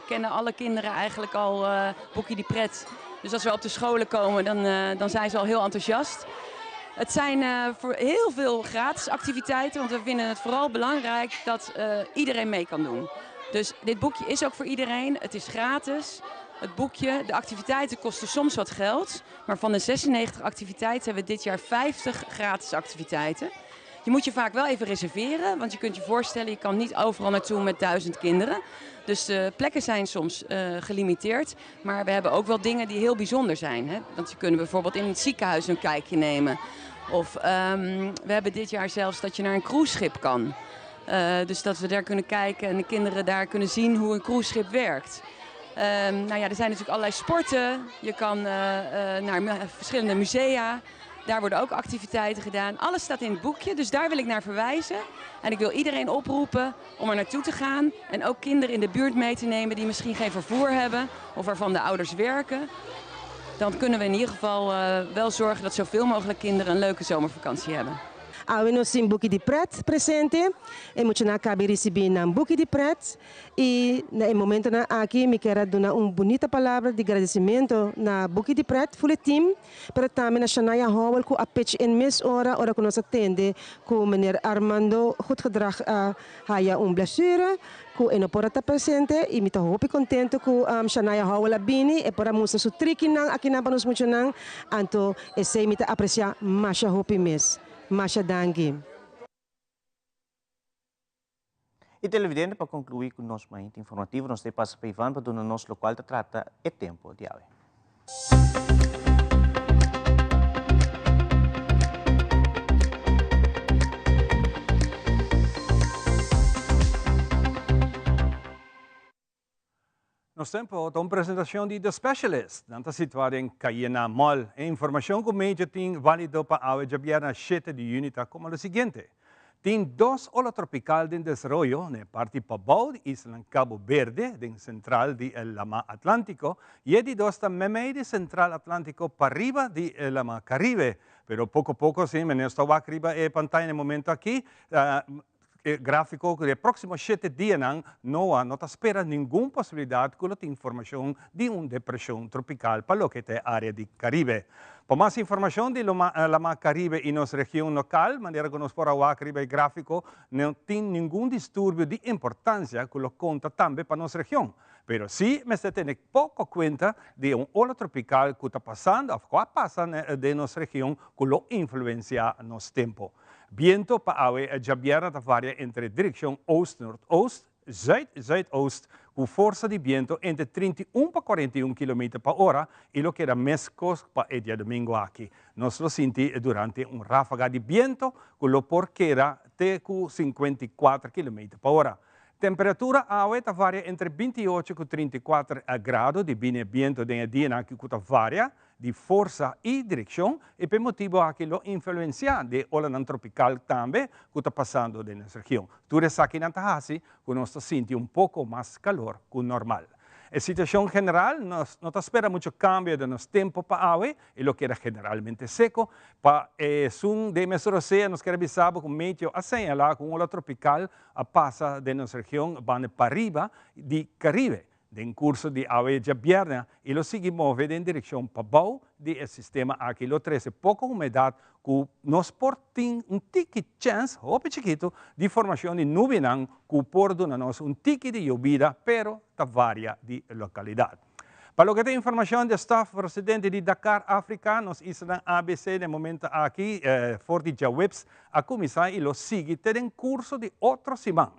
kennen alle kinderen eigenlijk al Boekje di Pret. Dus als we op de scholen komen, dan zijn ze al heel enthousiast. Het zijn voor heel veel gratis activiteiten, want we vinden het vooral belangrijk dat iedereen mee kan doen. Dus dit boekje is ook voor iedereen, het is gratis. Het boekje, de activiteiten kosten soms wat geld, maar van de 96 activiteiten hebben we dit jaar 50 gratis activiteiten. Je moet je vaak wel even reserveren, want je kunt je voorstellen, je kan niet overal naartoe met 1000 kinderen. Dus de plekken zijn soms gelimiteerd, maar we hebben ook wel dingen die heel bijzonder zijn. Hè? Want je kunt bijvoorbeeld in het ziekenhuis een kijkje nemen. Of we hebben dit jaar zelfs dat je naar een cruiseschip kan. Dus dat we daar kunnen kijken en de kinderen daar kunnen zien hoe een cruiseschip werkt. Er zijn natuurlijk allerlei sporten. Je kan naar verschillende musea. Daar worden ook activiteiten gedaan. Alles staat in het boekje, dus daar wil ik naar verwijzen. En ik wil iedereen oproepen om er naartoe te gaan. En ook kinderen in de buurt mee te nemen die misschien geen vervoer hebben of waarvan de ouders werken. Dan kunnen we in ieder geval wel zorgen dat zoveel mogelijk kinderen een leuke zomervakantie hebben. Awe nos tin buki di pret presente. E muchanan a kabi risibí nan buki di pret i na e momentonan aki mi kier a duna un bunita palabra di gradisimentu na Buki di Pret, ful e team, pero tambe na Shanaya Howell ku a pitch in mes ora ora ku nos a tende ku meneer Armando Goedgedrag a haya un blessure ku e no por a ta presente i mi ta hopi kontento ku Shanaya Howell a bini e por a mustra su trikinan akinan pa nos muchanan anto esei mi ta apresiá masha hopi mes. Masha danki. Y televidente pa conclui cu nos mainta informativo nos ta e pasa pa Ivan pa duna nos locual ta trata e tempo di awe. Nos tempo ta un presentacion di The Specialist. Nan ta situa den Cayena Mall. E informacion cu medio tin valido pa awe djabièrnè shete di juni ta como lo siguiente. Tin dos ola tropical den desaroyo na e parti pabou di islanan Cabo Berde den central di e Lama Atlantico y e di dos ta memey di central Atlantico pariba di e Lama Caribe. Pero poco poco si menos ta wak riba e pantaya na e momento aki. E gráfiko ku e próksimo shete dianan NOAA no ta spera ningun posibilidat ku lo tin formashon di un depreshon tropikal pa loke ta e área di Karibe. Pa mas informashon di Lama Karibe i nos region lokal, manera ku nos por a wak riba e gráfiko, no tin ningun disturbio di importansia ku lo konta tambe pa nos region. Pero sí mester tene poko kuenta di un ola tropikal ku ta pasando òf ku a pasa den nos region ku lo influensiá nos tempu. Biento pa awe djabièrnè ta varia entre direkshon oost-noordoost, zuid-zuidoost ku forsa di biento entre 31 pa 41 kilometer pa ora i lo keda meskos pa e diadomingo aki. Nos lo sinti durante un ráfaga di biento ku lo por keda te ku 54 kilometer pa ora. Temperatura awe ta varia entre 28 ku 34 grado debí na e biento den e dianan aki ku ta varia di forsa i direkshon i p'e motibu aki lo influensiá di e olanan tropikal tambe ku ta pasando den nos region. Tur esakinan ta hasi ku nos ta sinti un poko mas kalor ku normal. E situashon general, nos no ta spera muchu kambio den nos tempu pa awe i lo keda generalmente seko. Pa esun den mes rosea nos kier a bisa bo ku meteo a señalá ku un ola tropikal a pasa den nos region banda pariba di Karibe. Den kurso di awe djabièrnè i lo sigui move den direkshon pabou di e sistema aki lo trese poko humedat ku nos por tin un tiki chèns, hopi chikitu, di formashon di nubinan ku por duna nos un tiki di yobida pero ta varia di lokalidat. Pa loke ta informashon di e staf prosedente di Dakar, Afrika, nos islanan abc den momento aki for di djaweps a kuminsá i lo sigui te den kurso di otro siman.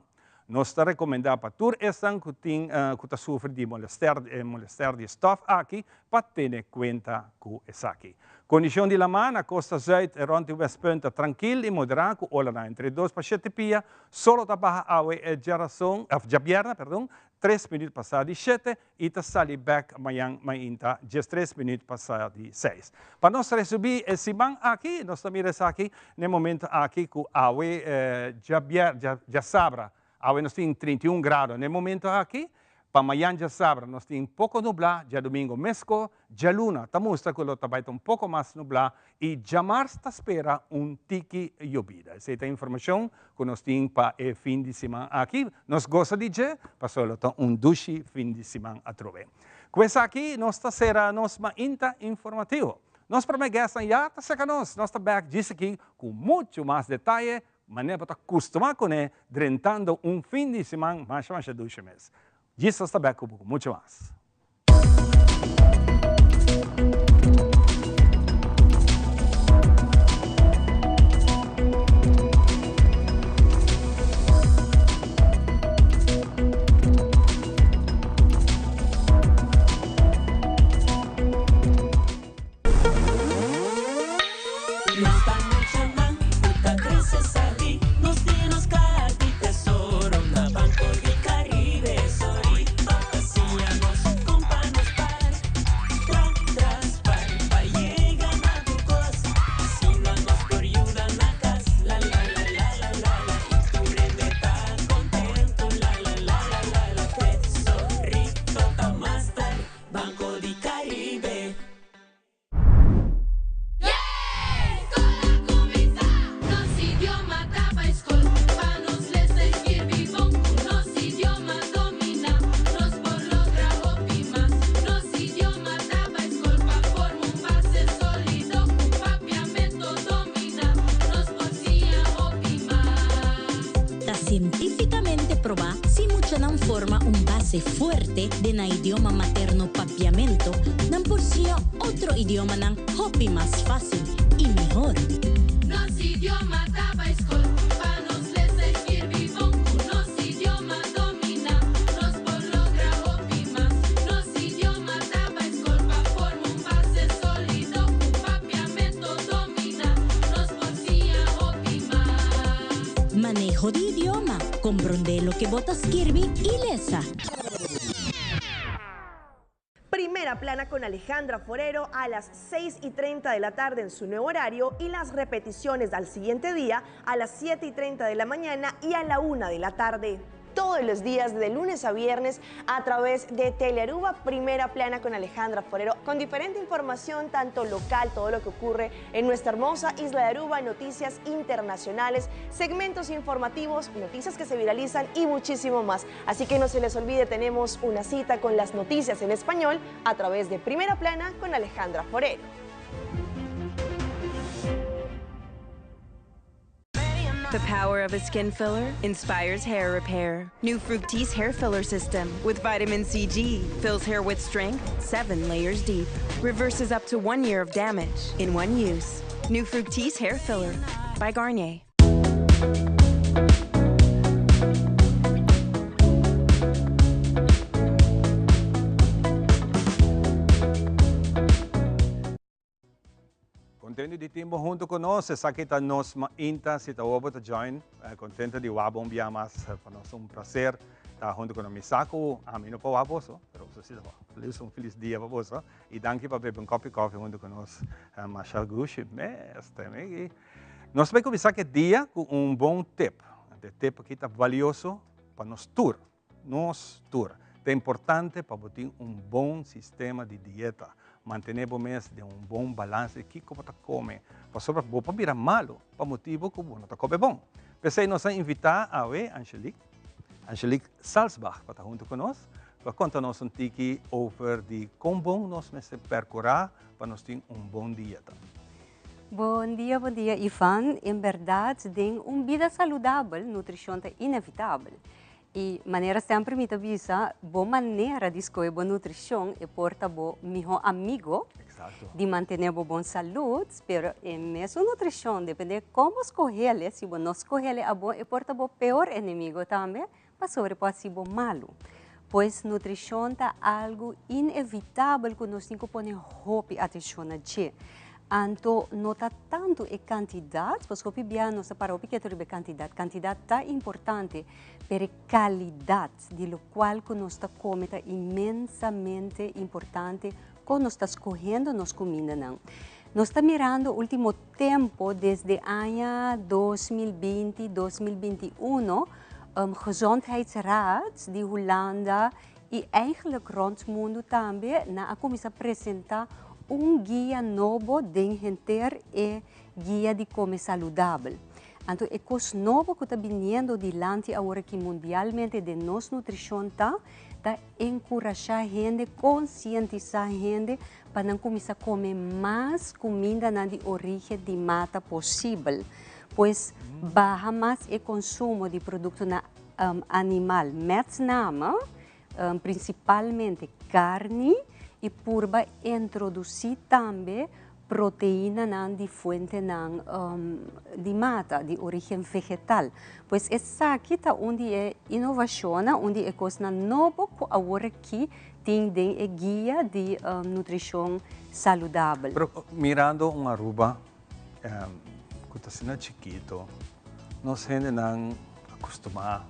Nos ta rekomendá pa tur esnan ku tin ku ta sufri di molester e molester di stof aki pa tene kuenta ku esaki. Kondishon di lamá na kosta zùit rònt di Westpunt ta trankil i moderá ku olanan entre dos pa shete pia. Solo ta baha awe e djarason òf djabièrnè perdon tres minüt pasá di shete i ta sali bèk mañan mainta diestres minüt pasá di seis. Pa nos resumí e siman aki, nos ta mira esaki n'e momento aki ku awe djabier, djasabra, awe nos tin 31 grado n'e momento aki, pa mañan djasabra nos tin poko nublá, djadumingo mesko, djaluna ta mustra ku lo ta bai ta un poko mas nublá i djamars ta spera un tiki yobida. Esei ta informashon ku nos tin pa e fin di siman aki. Nos gosa di dje, pasobra lo ta un dushi fin di siman atrobe. Ku esaki nos ta sera nos mainta informativo. Nos promé guestnan ya ta seka nos. Nos ta bèk djis aki ku muchu mas detaye manera bo ta kustumá kuné drentando un fin di siman masha masha dushi mes. Djis nos ta bèk ku bo ku muchu mas. muchanan forma un base fuerte den nan idioma materno Papiamento, nan por siña otro idiomanan hopi mas fácil y mihor. Nos idioma ta bai skol pa nos lesa i skirbi bon. Ku nos idioma dominá nos por logra hopi mas. Nos idioma ta bai skol pa forma un base sólido. Ku papiamento dominá nos por siña hopi mas. Maneho di idioma, komprondé loke bo ta skirbi i lesa. Primera Plana con Alejandra Forero a las 6 y 30 de la tarde en su nuevo horario y las repeticiones al siguiente día a las 7 y 30 de la mañana y a la 1 de la tarde. Todos los días de lunes a viernes a través de Telearuba Primera Plana con Alejandra Forero, con diferente información, tanto local, todo lo que ocurre en nuestra hermosa isla de Aruba, noticias internacionales, segmentos informativos, noticias que se viralizan y muchísimo más. Así que no se les olvide, tenemos una cita con las noticias en español a través de Primera Plana con Alejandra Forero. The power of a skin filler inspires hair repair. New Fructis hair filler system with vitamin CG fills hair with strength seven layers deep. Reverses up to one year of damage in one use. New Fructis hair filler by Garnier. Contento di tin bo hunto cu nos. Esaki ta nos mainta. Si ta bo ta join, contento di wak bo un bia mas. Pa nos ta un placer ta hunto cu nos. Mi sa cu ami no por wak boso, pero boso si ta wak. Feliz un feliz dia pa boso. Y danki pa bebe un kopi kofi hunto cu nos. Masha gushi mes. Nos ta bay cuminsa cu e dia cu un bon tip. E tip aki ta valioso pa nos tur. Nos tur. Ta importante pa bo tin un bon sistema di dieta. Mantené bo mes den un bon balans di kiko bo ta kome, pasobra bo por bira malu pa motibu ku bo no ta kome bon. P'esei nos a invitá awe Angelique, Angelique Salsbach pa ta huntu ku nos, pa konta nos un tiki over di kon bon nos mester perkurá pa nos tin un bon dieta. Bon dia, bon dia Ivan. En bèrdat den un bida saludabel nutrishon ta inevitabel. I manera semper mi ta bisa, bo manera di skohe bo nutrishon e por ta bo mihó amigo di mantené bo bon salud, pero e mesun nutrishon depende kon bo skoh'el, si bo no skoh'el abo e por ta bo peor enemigo tambe pasobra e por hasi bo malu. Pues nutrishon ta algu inevitabel ku nos tin ku pone hopi atenshon na dje. Anto no ta tantu e kantidat, pasobra hopi bia nos ta para hopi ketu riba e kantidat. Kantidat ta importante, pero e kalidat di lokual ku nos ta kome ta inmensamente importante kon nos ta skohendo nos kumindanan. Nos ta mirando ultimo tempo desde aña 2020, 2021, Gezondheidsraad di Hulanda i eigenlijk rond mundu tambe nan a kuminsá presentá un guia nobo den henter e guia di kome saludabel. Anto e kos nobo ku ta biniendo dilanti awor aki mundialmente den nos nutrishon ta, ta enkurashá hende, konsientisá hende pa nan kuminsá kome mas kumindanan di origen di mata posibel. Pues baha mas e konsumo di produktonan animal, met name prinsipalmente karni i purba introdusí tambe proteinanan di fuentenan di mata, di origen vegetal. Pues esaki ta un di e inovashonnan, un di e kosnan nobo ku awor aki tin den e guia di nutrishon saludabel. Pero mirando un Aruba ku ta asina chikito, nos hendenan akustumá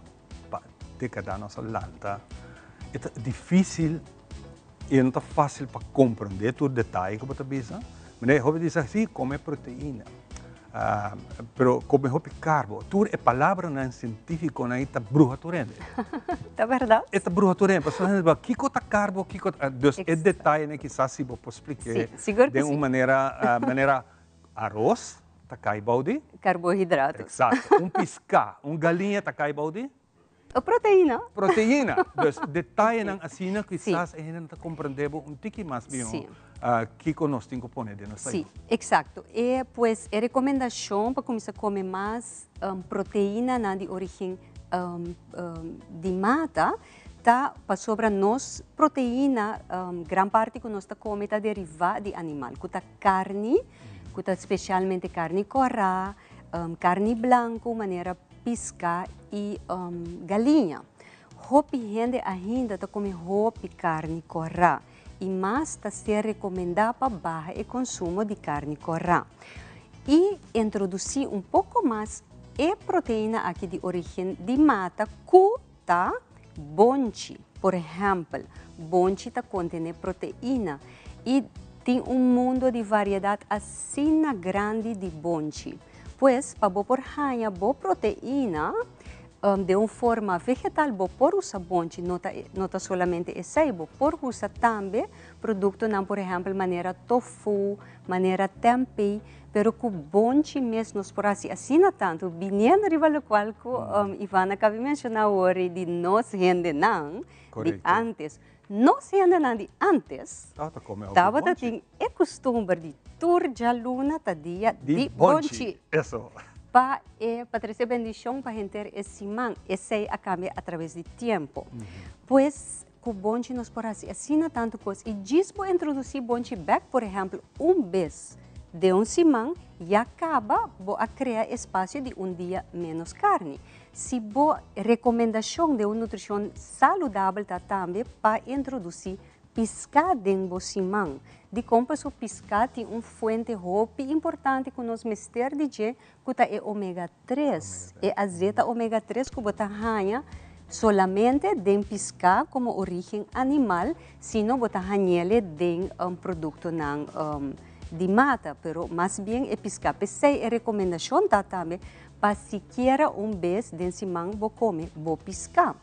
pa dekada nos a lanta, e ta difísil i e no ta fásil pa komprondé tur detaye ku bo ta bisa. Manera e hopi bisa, sí, kome proteina, pero kome hopi karbo. Tur e palabranan sientífikonan ei ta bruha tur hende. Ta bèrdat. E ta bruha tur hende, pasobra hende ta bisa, kiko ta karbo, kiko ta. Dus e detayenan kisas si bo por splik'é den un manera, manera aros ta kai bou di? Karbohidrato. Eksakto. Un piská, un galiña ta kai bou di? Proteina. Proteina. Dus detayenan asina kisas e hende no ta komprendé bo un tiki mas mihó kiko nos tin ku pone den nos Sí, eksakto. E pues e rekomendashon pa kuminsá kome mas proteinanan di origen. di mata ta pasobra nos proteina gran parti ku nos ta kome ta derivá di animal, ku ta karni, ku ta spesialmente karni kòrá, karni blanku manera piská i galiña. Hopi hende ainda ta kome hopi karni kòrá i mas ta ser rekomendá pa baha e konsumo di karni kòrá i introdusí un poko mas e proteina aki di orígen di mata ku ta bonchi. Por ehèmpel, bonchi ta kontené proteina i tin un mundo di variedat asina grandi di bonchi. Pues, pa bo por haña bo proteina den un forma vegetal bo por usa bonchi, no ta no ta solamente esei, bo por usa tambe produktonan por ehèmpel manera tofu, manera tempeh, pero ku bonchi mes nos por hasi asina tantu, biniendo riba lokual ku Ivana kabi menshoná awor di nos hendenan di antes. Nos hendenan di antes tabata tin e kustumber di tur djaluna ta dia di bonchi. Pa e pa trese bendishon pa henter e siman. Esei a kambia atraves di tempu. Pues ku bonchi nos por hasi asina tantu kos i djis bo introdusí bonchi bèk por ehèmpel un bes den un siman ya kaba bo a krea espasio di un dia ménos karni. Si bo rekomendashon den un nutrishon saludabel ta tambe pa introdusí piská den bo siman. Dikon? Pasobra piská tin un fuente hopi importante ku nos mester di dje ku ta e omega tres. E azeta omega tres ku bo ta haña solamente den piská komo orígen animal, sino bo ta hañ'ele den produktonan di mata, pero mas bien e piská. P'esei e rekomendashon ta tambe Pa sikiera un bes den siman bo kome bo piská.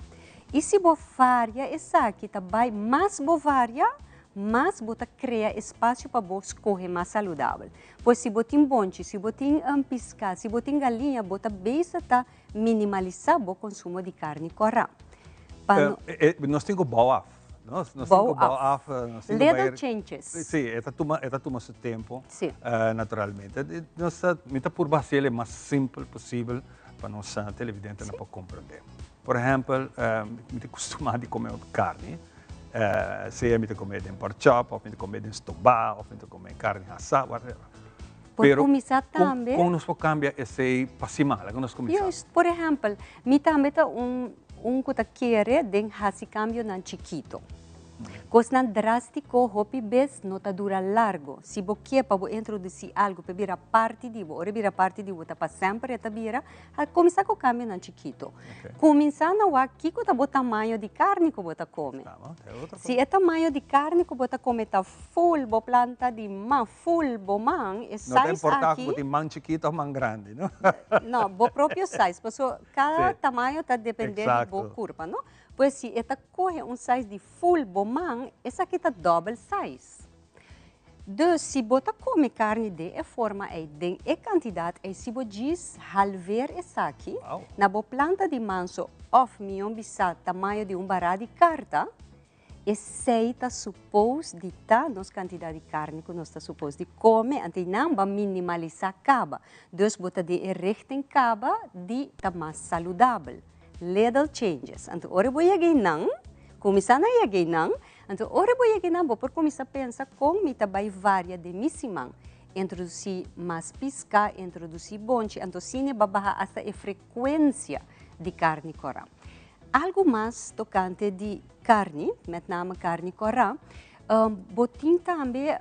I si bo varia esaki ta bai mas bo varia, mas bo ta krea espasio pa bo skohe mas saludabel. Pues si bo tin bonchi, si bo tin piská, si bo tin galiña bo ta bezig ta minimalisá bo konsumo di karni kòrá. Pa no. Nos tin ku bou af. Nos tin ku bou af. Little changes. Sí, e ta tuma, e ta tuma su tempo. Sí. Naturalmente. Nos ta, mi ta purba hasi el mas simpel posibel pa nos televidentenan por komprendé. Por ehèmpel, mi ta kustumá di kome karni, sea mi ta kome den porkchop òf mi ta kome den stobá òf mi ta kome karni hasá, whatever. Por kuminsá tambe. Kon nos por kambia esei pa siman? Laga nos kuminsá. Juist, por ehèmpel, mi tambe ta un un ku ta kere den hasi kambionan chikito. Kosnan drástiko hopi bes no ta dura largo. Si bo ke pa bo introdusí algu pa e bira parti di bo, ora e bira parti di bo ta pa semper e ta bira, a kuminsá ku kambionan chikito. Kuminsá na wak kiko ta bo tamaño di karni ku bo ta kome. Si e tamaño di karni ku bo ta kome ta ful bo planta di man, Full bo man, e size aki. No ta importa ku bo tin man chikito of man grandi, no? No, bo propio size, paso kada tamaño ta depende di bo kurpa, no? Pues si e ta kohe un size di full bo man, esaki ta dòbel size. Dus si bo ta kome karni den e forma ei, den e kantidat ei, si bo djis halver esaki na bo planta di manso òf mion bisá tamaño di un bará di karta, Esei ta supos di ta nos kantidat di karni ku nos ta supos di kome, anto nan ba minimalisá kaba. Dus bo ta den e richting kaba di ta mas saludabel. Little changes. Anto ora bo yega einan, kuminsá na yega einan, anto ora bo yega einan bo por kuminsá pensa kon mi ta bai varia den mi siman. Introdusí mas piská, introdusí bonchi, anto asina bo a baha asta e frekuensia di karni kòrá. Algu mas tokante di karni, met name karni kòrá, bo tin tambe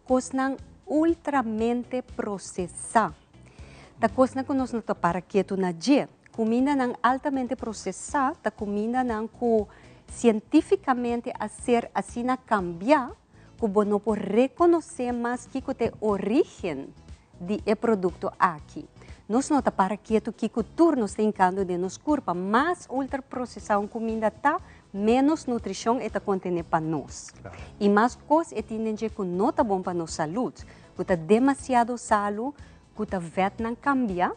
kosnan ultramente prosesá. Ta kosnan ku nos no ta para ketu na dje. Kumindanan altamente prosesá ta kumindanan ku sientífikamente a ser asina kambiá ku bo no por rekonosé mas kiko ta e orígen di e produkto aki. Nos no ta para ketu kiko tur nos ta hinkando den nos kurpa. Mas ultraprosesá un kuminda ta, ménos nutrishon e ta kontené pa nos. I mas kos e tin den dje ku no ta bon pa nos salud, ku ta demasiado salu, ku ta vètnan kambiá,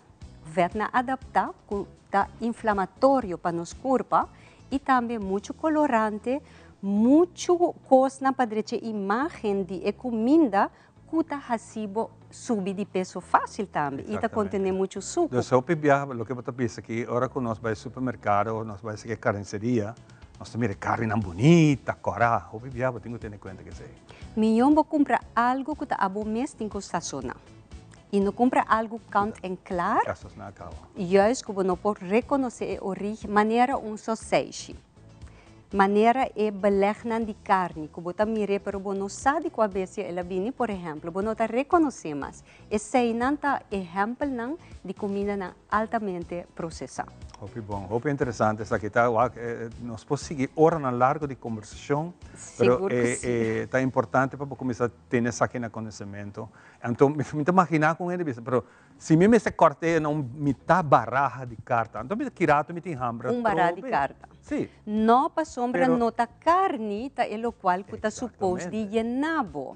vètnan adaptá, ku ta inflamatorio pa nos kurpa i tambe muchu kolorante, muchu kosnan pa drecha imágen di e kuminda ku ta hasi bo. subi di peso fácil tambe y ta contene mucho sucu. Dus hopi biaha loke bo ta bisa aki ora cu nos bay supermercado o nos bay esaki carniceria nos ta mira e carninan bunita, cora, hopi biaha bo tin cu tene cuenta cu esey. Miyon bo cumpra algo cu ta abo mes tin cu sazona y no cumpra algo kant en klaar, juist cu bo no por reconoce e origen, manera un soseishi. Manera e belegnan di carni cu bo ta mir'é pero bo no sa di cua bestia el a bini, por ehemplo, bo no ta reconocé mas. Eseinan ta ehempelnan di cumindanan altamente procesá. Hopi bon, hopi interesante esaki ta. Wak, nos por sigui oranan largo di conversacion, pero Sigur cu si. ta importante pa bo cuminsa tene esaki na conocemento. Anto mi ta magina con hende bisa, pero Si mi mester kòrt'é na un mitá baraha di karta, anto mi ta kirato mi tin hamber Un baraha di atrobe. karta. Sí. No, pasobra Pero no ta karni ta e lokual ku ta supos di Exactamente. yena bo.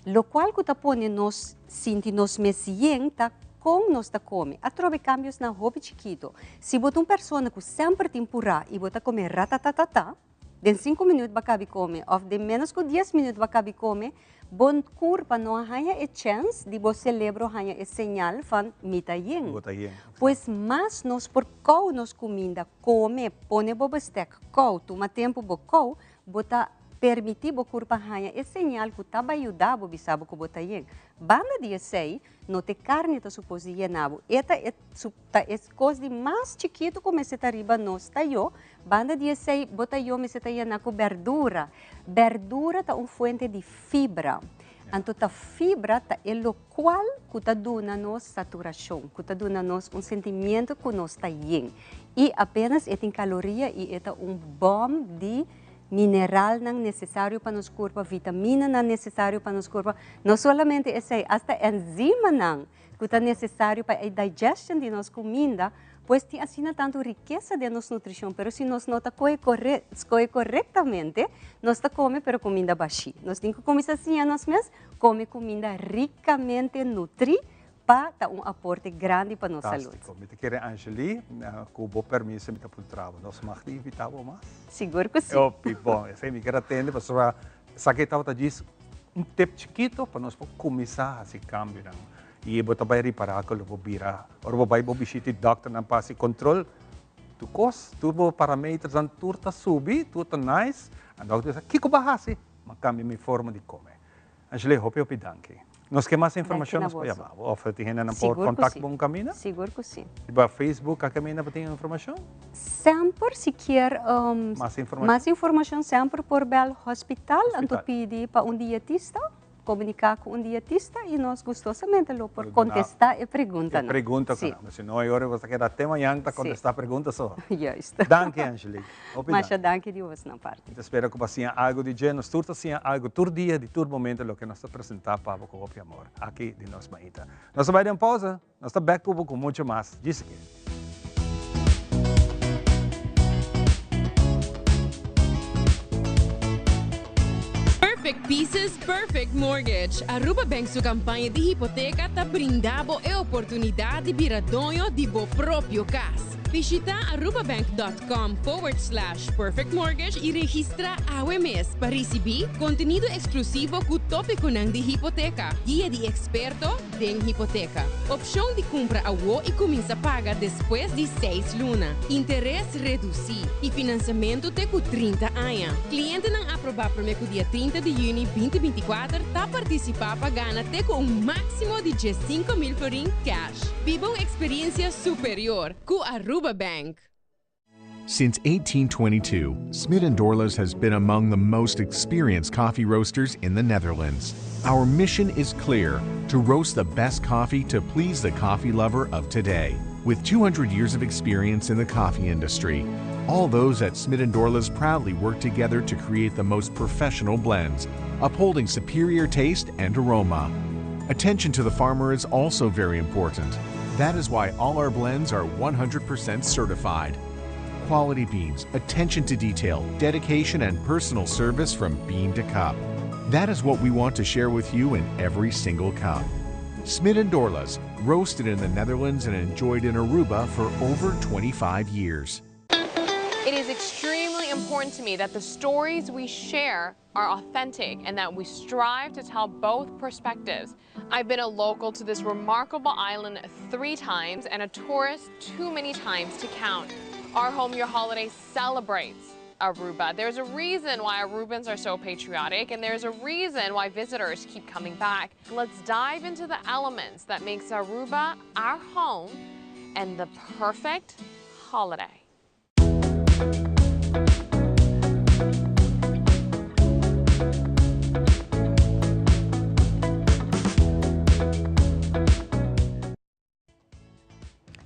Lokual ku ta pone nos sinti nos mes yen ta kon nos ta kome. Atrobe kambiosnan hopi chikito. Si bo ta un persona ku semper tin purá i bo ta kome ratatatata, Den sinku minuut bo a kabi kome òf den ménos ku dies minuut bo a kabi kome, bo kurpa no a haña e chèns di bo selebro haña e señal van mi ta yen. Bo ta yen. Pues mas nos por kou nos kuminda, kome, pone bo bestèk kou, tuma tempu bo kou, bo ta permití bo kurpa haña e señal ku ta bai yuda bo bisa bo ku bo ta yen. Banda di esei, no ta e karni ta supos di yena bo, e ta e Ta es kos di mas chikitu ku mester ta riba nos tayó. Banda di esei, bo tayó mester ta yená ku bèrdura. Bèrdura ta un fuente di fibra. Anto ta fibra ta e lokual ku ta duna nos saturashon, ku ta duna nos un sentimiento ku nos ta yen. I apenas e tin kaloria i e ta un bòm di mineralnan nesesario pa nos kurpa, vitaminanan nesesario pa nos kurpa. No solamente esei, asta enzimanan ku ta nesesario pa e digestion di nos kuminda, pues tin asina tantu rikesa den nos nutrishon, pero si nos no ta kohe kore skohe korektamente, nos ta kome pero kuminda bashí. Nos tin ku kuminsá siña nos mes kome kuminda rikamente nutrí pa ta un aporte grandi pa nos salud. Fantástiko. Mi ta kere Angelie, ku bo permiso mi ta puntra bo, nos mag di invitá bo mas? Sigur ku si. Hopi bon. Esei mi kier a tende pasobra Esaki tabata djis un tip chikito pa nos por kuminsá hasi kambionan. I bo ta bai ripará ku lo bo bira, ora bo bai bo bishita e dòkternan pa hasi kontrol, tur kos, tur bo parametersnan tur ta subi, tur ta nice. A dòkter bisa, kiko bo a hasi? Mi a kambia mi forma di kome. Angelie, hopi hopi danki. Nos ke mas informashon nos por yama bo òf tin hendenan por kontakt bo un kaminda? Sigur ku si. Riba Facebook a kaminda bo tin informashon? Semper si kier mas informashon semper por bel hospital anto pidi pa un dietista, komuniká ku un dietista i nos gustosamente lo por kontestá e preguntanan. E pregunta ku nan, si no e ora bo ta keda te mañan ta kontestá pregunta so. Juist. Danki Angelique. Hopi danki. Masha danki di bosnan parti. Mi ta spera ku bo a siña algu di dje. Nos tur ta siña algu tur dia di tur momento loke nos ta presentá pa bo ku hopi amor aki di nos maita. Nos ta bai den pausa. Nos ta bek ku bo ku mucho mas djis aki. Perfect Pieces, Perfect Mortgage. Aruba Bank su campaña di hipoteca ta brinda bo e oportunidad di bira doño di bo propio cas. Bishita arubabank.com forward slash perfectmortgage y registra awe mes pa ricibi contenido exclusivo cu topiconan di hipoteca, guia di experto den hipoteca, opcion di cumpra awo y cuminsa paga despues di seis luna, interes reduci y financiamento te cu 30 aña. Clientenan aproba prome cu dia 30 di juni 2024 ta participa pa gana te cu un maximo di 15,000 florin cash. Biba un experiencia superior cu Aruba Bank. Since 1822, Smit & Dorlas has been among the most experienced coffee roasters in the Netherlands. Our mission is clear, to roast the best coffee to please the coffee lover of today. With 200 years of experience in the coffee industry, all those at Smit & Dorlas proudly work together to create the most professional blends, upholding superior taste and aroma. Attention to the farmer is also very important. That is why all our blends are 100% certified. Quality beans, attention to detail, dedication, and personal service from bean to cup. That is what we want to share with you in every single cup. Smit & Dorlas, roasted in the Netherlands and enjoyed in Aruba for over 25 years. It is extremely really important to me that the stories we share are authentic and that we strive to tell both perspectives. I've been a local to this remarkable island three times and a tourist too many times to count. Our Home Your Holiday celebrates Aruba. There's a reason why Arubans are so patriotic and there's a reason why visitors keep coming back. Let's dive into the elements that makes Aruba our home and the perfect holiday.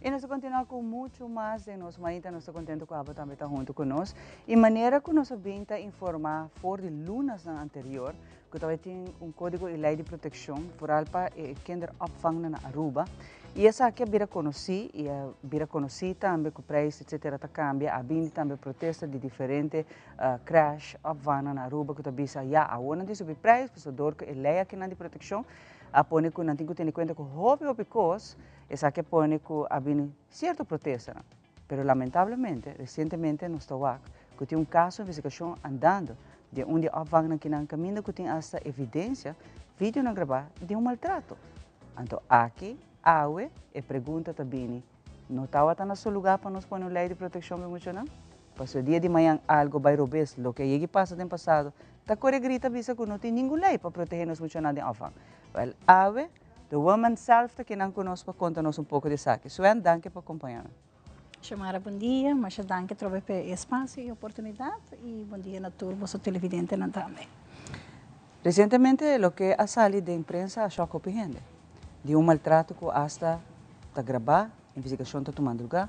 I nos ta kontinuá ku muchu mas den nos mainta. Nos ta kontentu ku abo tambe ta huntu ku nos. I manera ku nos a bin ta informá for di lunasnan anterior ku tabatin un kódigo i lei di protekshon foral pa e kinderopvangnan na Aruba. I esaki a bira konosí i a bira konosí tambe ku preis etsetera ta kambia. A bini tambe protesta di diferente crèsh, opvangnan na Aruba ku ta bisa ya awor nan tin subi preis pasobra dor ku e lei akinan di protekshon a pone ku nan tin ku tene kuenta ku hopi hopi kos. Esaki a pone ku a bini sierto protestanan. Pero lamentablemente resientemente nos ta wak ku tin un kaso investigashon andando den un di e opvangnan kinan kaminda ku tin asta evidensia, videonan grabá, di un maltrato. Anto aki, awe, e pregunta ta bini, no tabata na su lugá pa nos pone un lei di protekshon pa e muchanan? Pasobra e dia di mañan algo bai robes, loke a yegi pasa den pasado, ta kore grita bisa ku no tin ningun lei pa protehé nos muchanan den opvang. Wèl, awe, The woman self ta kinan ku nos pa konta nos un poko di esaki. Suen, danki pa kompañá mi. Xiomara, bon dia. Masha danki atrobe pa e espasio i oportunidat i bon dia na tur boso televidentenan tambe. Resientemente loke a sali den prensa a shòk hopi hende. Di un maltrato ku asta ta grabá, investigashon ta tumando lugá.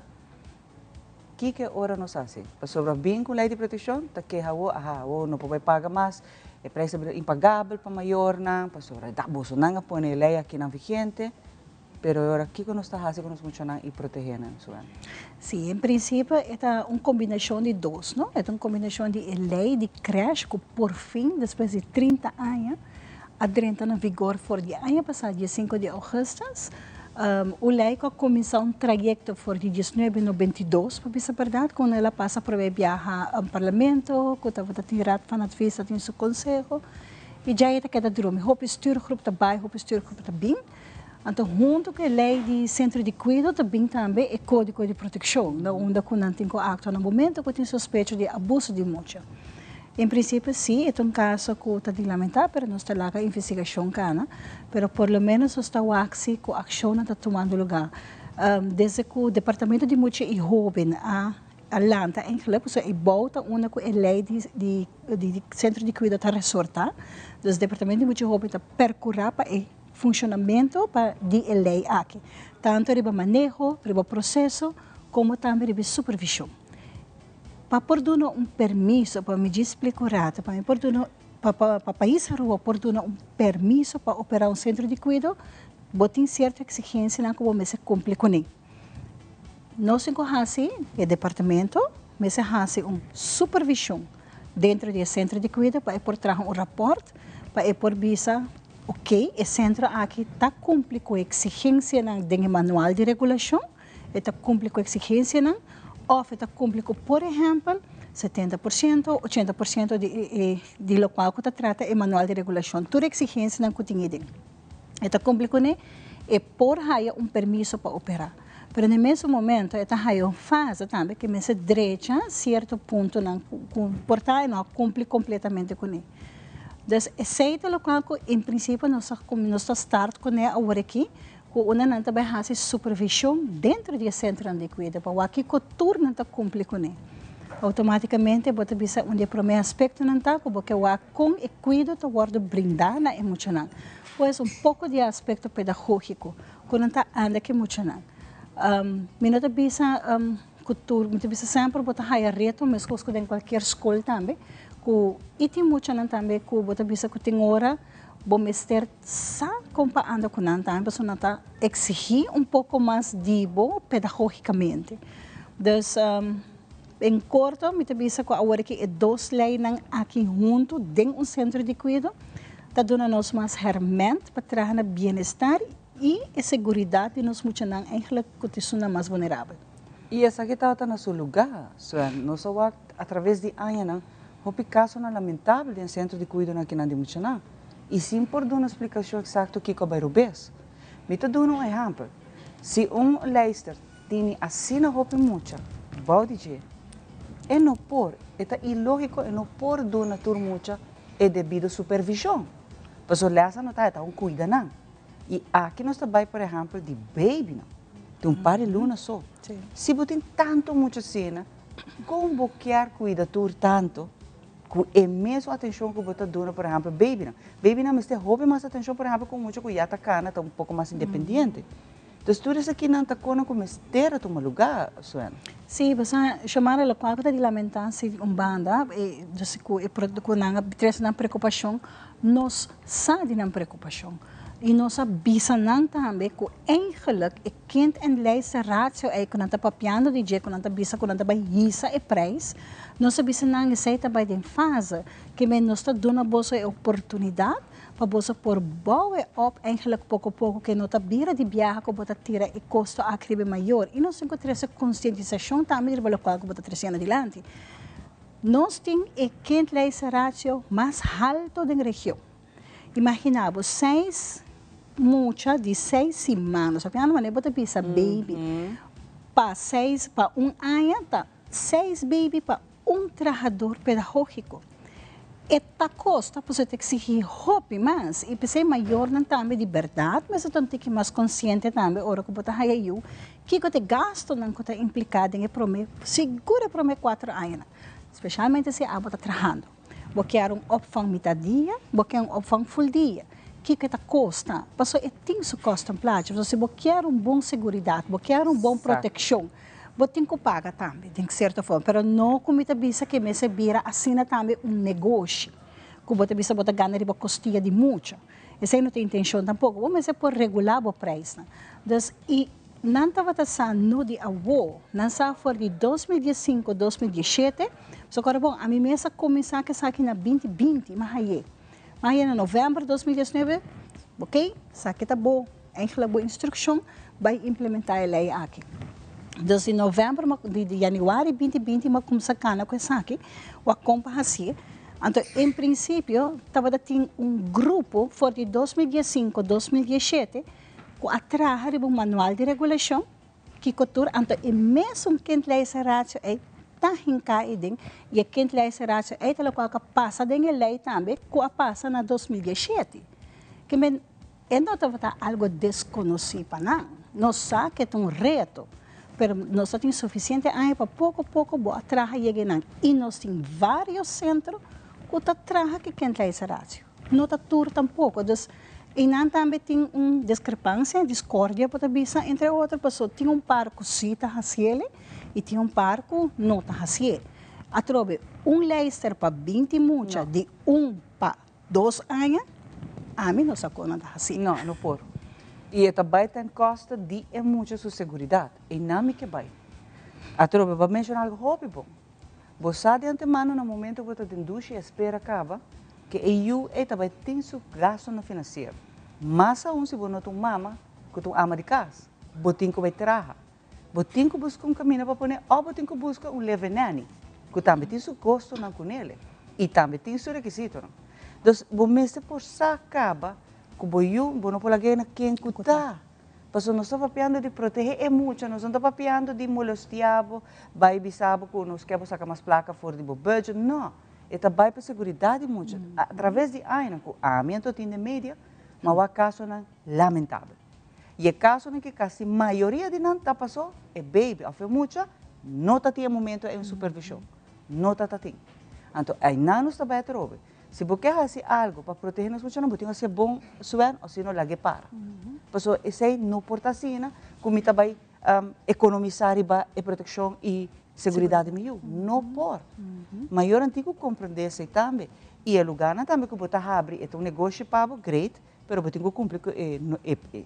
Kiko ora nos hasi? Pasobra bin ku lei di protekshon ta keha awo, aha, awo no por bai paga mas, e preis ta bira impagabel pa mayornan, pasobra ta bosonan a pone e lei akinan vigente, pero e ora kiko nos ta hasi ku nos muchanan i protehé nan, Suan? Sí, en prinsipio e ta un kombinashon di dos, no? E ta un kombinashon di e lei di krèsh ku porfin despues di 30 aña a drenta na vigor for di aña pasá, dia sinku di ougùstùs. Un lei ku a kuminsá un trayekto for di diesnuebe 92, pa bisa bèrdat, ku el a pasa promé biaha parlamento, ku tabata tin Raad van Advies ta tin su konseho, i djei e ta keda drumi. Hopi stuurgroep ta bai, hopi stuurgroep ta bin. Anto huntu ku e lei di sentro di kuido ta bin tambe e kódigo di protekshon, na unda ku nan tin ku aktua na momento ku tin sospecho di abuso di mucha. En prinsipio si, e ta un kaso ku ta di lamentá, pero nos ta laga investigashon kana. Pero por lo menos nos ta wak si ku akshonnan ta tumando lugá. Desde ku Departamento di Mucha i Hóben a a lanta eigenlijk, pasobra e bou ta unda ku e lei di di di sentro di kuido ta resortá. Dus Departamento di Mucha i Hóben ta perkurá pa e funshonamentu pa di e lei aki, tantu riba maneho, riba proseso, komo tambe riba e supervishon. Pa por duna un permiso, pa mi djis splika un rato, pa mi por duna, pa pa pais Aruba por duna un permiso pa opera un sentro di kuido, bo tin sierto eksigensianan ku bo mester kumpli kuné. Nos tin ku hasi, e departamento mester hasi un supervishon dentro di e sentro di kuido pa e por traha un rapòrt, pa e por bisa, ok, e sentro aki ta kumpli ku e eksigensianan den e manual di regulashon, E ta kumpli ku eksigensianan òf e ta kumpli ku, por ehèmpel, 70%, 80% di e di lokual ku ta trata e manual di regulashon. Tur eksigensianan ku tin ei den. E ta kumpli kuné, e por haya un permiso pa operá. Pero na e mesun momento e ta haya un fase tambe ku e mester drecha sierto puntonan ku por ta e no a kumpli kompletamente kuné. Dus esei ta lokual ku en prinsipio nos ta nos ta start kuné aworakí. Ku unda nan ta bai hasi supervishon dentro di e sentronan di kuido pa wak kiko tur nan ta kumpli kuné. Outomátikamente bo ta bisa un di e promé aspektonan ta ku bo ke wak kon e kuido ta wòrdu brindá na e muchanan. Pues un poko di e aspekto pedagógiko ku nan ta anda ku e muchanan. Mi no ta bisa ku tur, mi ta bisa semper bo ta haya reto meskos ku den kualkier skol tambe ku i tin muchanan tambe ku bo ta bisa ku tin ora Bo mester sa kon pa anda ku nan tambe pasobra nan ta eksigí un poko mas di bo pedagógikamente. Dus en korto mi ta bisa ku awor aki e dos leinan aki huntu den un sentro di kuido ta duna nos mas hèrmènt pa traha na bienestar i e seguridat di nos muchanan eigenlijk ku ta esunnan mas vulnerabel. I esaki tabata na su lugá, Sven. Nos a wak atraves di añanan hopi kasonan lamentabel den sentro di kuidonan akinan di muchanan i sin por duna splikashon eksakto kiko a bai robes. Mi ta duna un ehèmpel, si un leister tini asina hopi mucha bou di dje, e no por, e ta ilógiko, e no por duna tur mucha e debido supervishon, pasobra lèsnan no ta, e ta un kuida nan. I aki nos ta bai por ehèmpel di babynan, di un par di luna so. Si bo tin tantu mucha asina, kon bo kier kuida tur tantu ku e mesun atenshon ku bo ta duna por ehèmpel babynan? Babynan mester hopi mas atenshon por ehèmpel ku un mucha ku ya ta kana, ta un poko mas independiente. Entonces tur esakinan ta kono ku mester a tuma lugá, Suena. Sí, pasobra Xiomara lokual ku ta di lamentá si un banda, dus ku e ku nan a trese nan preokupashon, Nos sa di nan preocupacion y nos a bisa nan tambe cu eigenlijk e kind en lijster ratio ey cu nan ta papiando di dje, cu nan ta bisa cu nan ta bay hisa e prijs, nos a bisa nan esey ta bay den fase, ke men nos ta duna boso e oportunidad pa boso por bouw e op eigenlijk poco poco ke no ta bira di biaha cu bo ta tira e costo aki riba e mayor y nos tin cu trece concientisacion tambe riba locual cu bo ta treciendo dilanti. Nos tin e kindlijstratio mas halto den region. Imagina bo seis mucha di seis siman, nos apiando manera bo ta bisa baby, pa seis pa un aña ta seis baby pa un trahador pedagogico. E ta kosta pasobra e ta exigi hopi mas y p'esey mayornan tambe di berdad mester ta un tiki mas consciente tambe ora cu bo ta haya yu Kiko ta e gastunan ku ta impliká den e promé, sigur e promé kuater añanan, spesialmente si abo ta trahando? Bo kier un opvang mitad dia, bo kier un opvang ful dia? Kiko e ta kosta? Pasobra e tin su kosten plachi. Pasobra si bo kier un bon seguridat, bo kier un bon protekshon, bo tin ku paga tambe den sierto forma. Pero no ku mi ta bisa ke mester bira asina tambe un negoshi, ku bo ta bisa bo ta gana riba kostia di mucha. Esei no ta intenshon tampoko. Bo mester por regulá bo preisnan. Dus, i nan tabata sa no di awo, nan sa for di 2015, 2017. So kòrda bon, ami mes a kuminsá ku esaki na 2020, m'a haye. M'a haye na novèmber 2019, okey, esaki ta bo, eigenlijk bo instrukshon, bai implementá e lei aki. Dus di novèmber, di yanüari 2020 m'a kuminsá kana ku esaki, wak kon pa hasié. Anto en prinsipio tabata tin un grupo for di 2015, 2017 ku a traha riba un manual di regulashon kiko tur, anto e mesun kindlijstratio ei ta hinká ei den i e kindlijstratio ei ta lokual ku a pasa den e lei tambe ku a pasa na 2017. Ke men e no tabata algo deskonosí pa nan. Nos sa ke ta un reto, pero nos ta tin sufisiente aña pa poko poko bo a traha yega einan i nos tin vários sentro ku ta traha ku e kindlijstratio. No ta tur tampoko. Dus einan tambe tin un diskrepansia, diskordia bo ta bisa entre otro, pasobra tin un par ku sí ta hasiel i tin un par ku no ta hasiel. Atrobe un lijster pa 20 mucha di un pa dos aña, ami no sa kon nan ta hasi. No, no por. I e ta bai ten koste di e mucha su seguridat. Einan mi ke bai. Atrobe bo a menshona algu hopi bon. Bo sa di antemano na momento ku bo ta den dushi e spera kaba ku e yu ei ta bai tin su gastunan finansiero. Mas aun si bo no ta un mama ku ta un ama di kas. Bo tin ku bai traha. Bo tin ku buska un kaminda pa pone òf bo tin ku buska un live-in nanny ku tambe tin su kostonan kunele i tambe tin su rekisitonan. Dus bo mester por sa kaba ku bo yu bo no por lag'é na ken ku ta. Pasobra nos ta papiando di protehé e mucha, nos no ta papiando di molestiá bo, bai bisa bo ku nos ke bo saka mas plaka for di bo budget, no. E ta bai pa seguridat di mucha. Atraves di añanan ku ami anto tin den media, mi a wak kasonan lamentabel. I e kasonan ke kasi mayoria di nan ta pasó e baby òf e mucha no ta tin e momento ei un supervishon. No ta ta tin. Anto einan nos ta bai atrobe. Si bo ke hasi algu pa protehé nos muchanan, bo tin ku hasié bon suèn o si no lag'é para. Pasobra esei no por ta asina ku mi ta bai ekonomisá riba e protekshon i seguridat di mi yu. No por. Mayornan tin ku komprendé esei tambe. I e lugánan tambe ku bo ta habri, e ta un negoshi pa bo, great, Pero bo tin ku kumpli ku e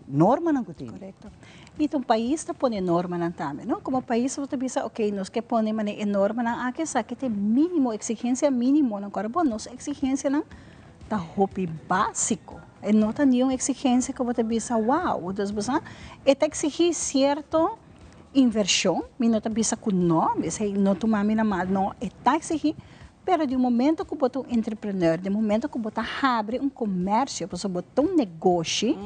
normanan ku tin. Korekto. I ta un pais ta pone normanan tambe, no? Komo pais bo ta bisa, oke, nos ke pone manera e normanan aki, esaki ta e mínimo, eksigensia mínimonan. Kòrda bo, nos eksigensianan ta hopi básiko. E no ta niun eksigensia ku bo ta bisa, wou. Dus bo sa, e ta eksigí sierto. invershon, mi no ta bisa ku no, esei no tuma mi na mal, no, e ta eksigí, pero di un momento ku bo ta un entrepreneur, di un momento ku bo ta habri un komersio, pasobra bo ta un negoshi,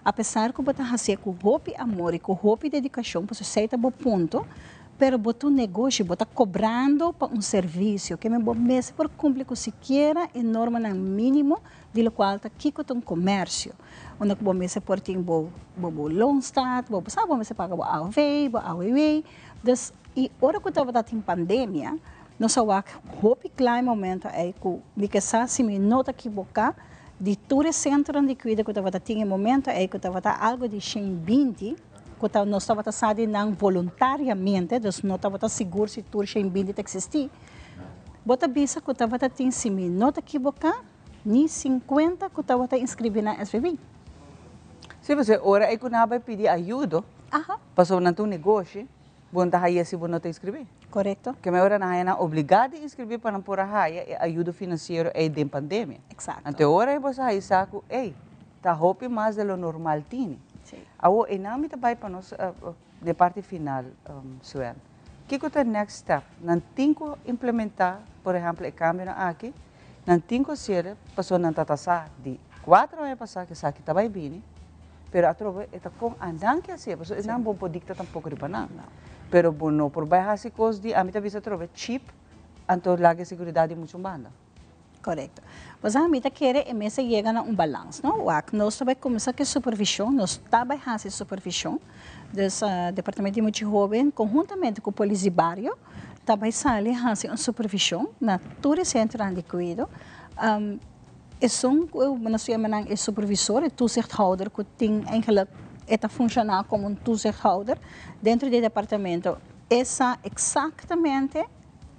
apesar ku bo ta hasié ku hopi amor i ku hopi dedikashon, pasobra esei ta bo punto, pero bo ta un negoshi, bo ta kobrando pa un servisio, ke men bo mester por kumpli ku sikiera e normanan mínimo di lokual ta kiko ta un komersio, unda ku bo mester por tin bo bo loonstaat, bo sa bo mester paga bo AOV, bo AWW, dus i ora ku tabata tin pandemia nos a wak hopi kla e momento ei ku mi ke sa si mi no ta kiboká di tur e sentronan di kuido ku tabata tin e momento ei ku tabata algu di 120 ku ta nos tabata sa di nan voluntariamente, dus no tabata sigur si tur 120 ta eksistí, bo ta bisa ku tabata tin si mi no ta kiboká Ni 50 ku tabata inskribí na SVB. Sí, pasobra ora ei ku nan a bai pidi ayudo, pasobra nan ta un negoshi, bo no ta haya si bo no ta inskribí. Korekto. Keme ora nan haya nan obligá di inskribí pa nan por a haya e ayudo finansiero ei den pandemia. Eksakto. Anto e ora ei bo sa haya sa ku, ei, ta hopi mas de lo normal tini. Sí. Awor, einan mi ta bai pa nos den e parti final, Suen. Kiko ta e next step? Nan tin ku implementá, por ehèmpel, e kambionan aki. Nan tin ku hasiel pasobra nan ta tasa di kuater aña pasá ku esaki ta bai bini, pero atrobe e ta kon a nan ke hasiel pasobra nan bon por dikta tampoko riba nan. Pero bo no por bai hasi kos di, ami ta bisa atrobe, cheap, anto laga e seguridat di mucha un banda. Korekto. Pues ami ta kere e mester yega na un balans, no? Wak, nos ta bai kuminsá ku e supervishon, nos ta bai hasi supervishon, dus Departamento di Mucha Hoben konhuntamente ku Polis di Bario ta bai sali hasi un supervishon na tur e sentronan di kuido. Esun ku nos yama nan e supervisor, e toezichthouder ku tin eigenlijk e ta funshoná komo un toezichthouder dentro di e departamento, e sa eksaktamente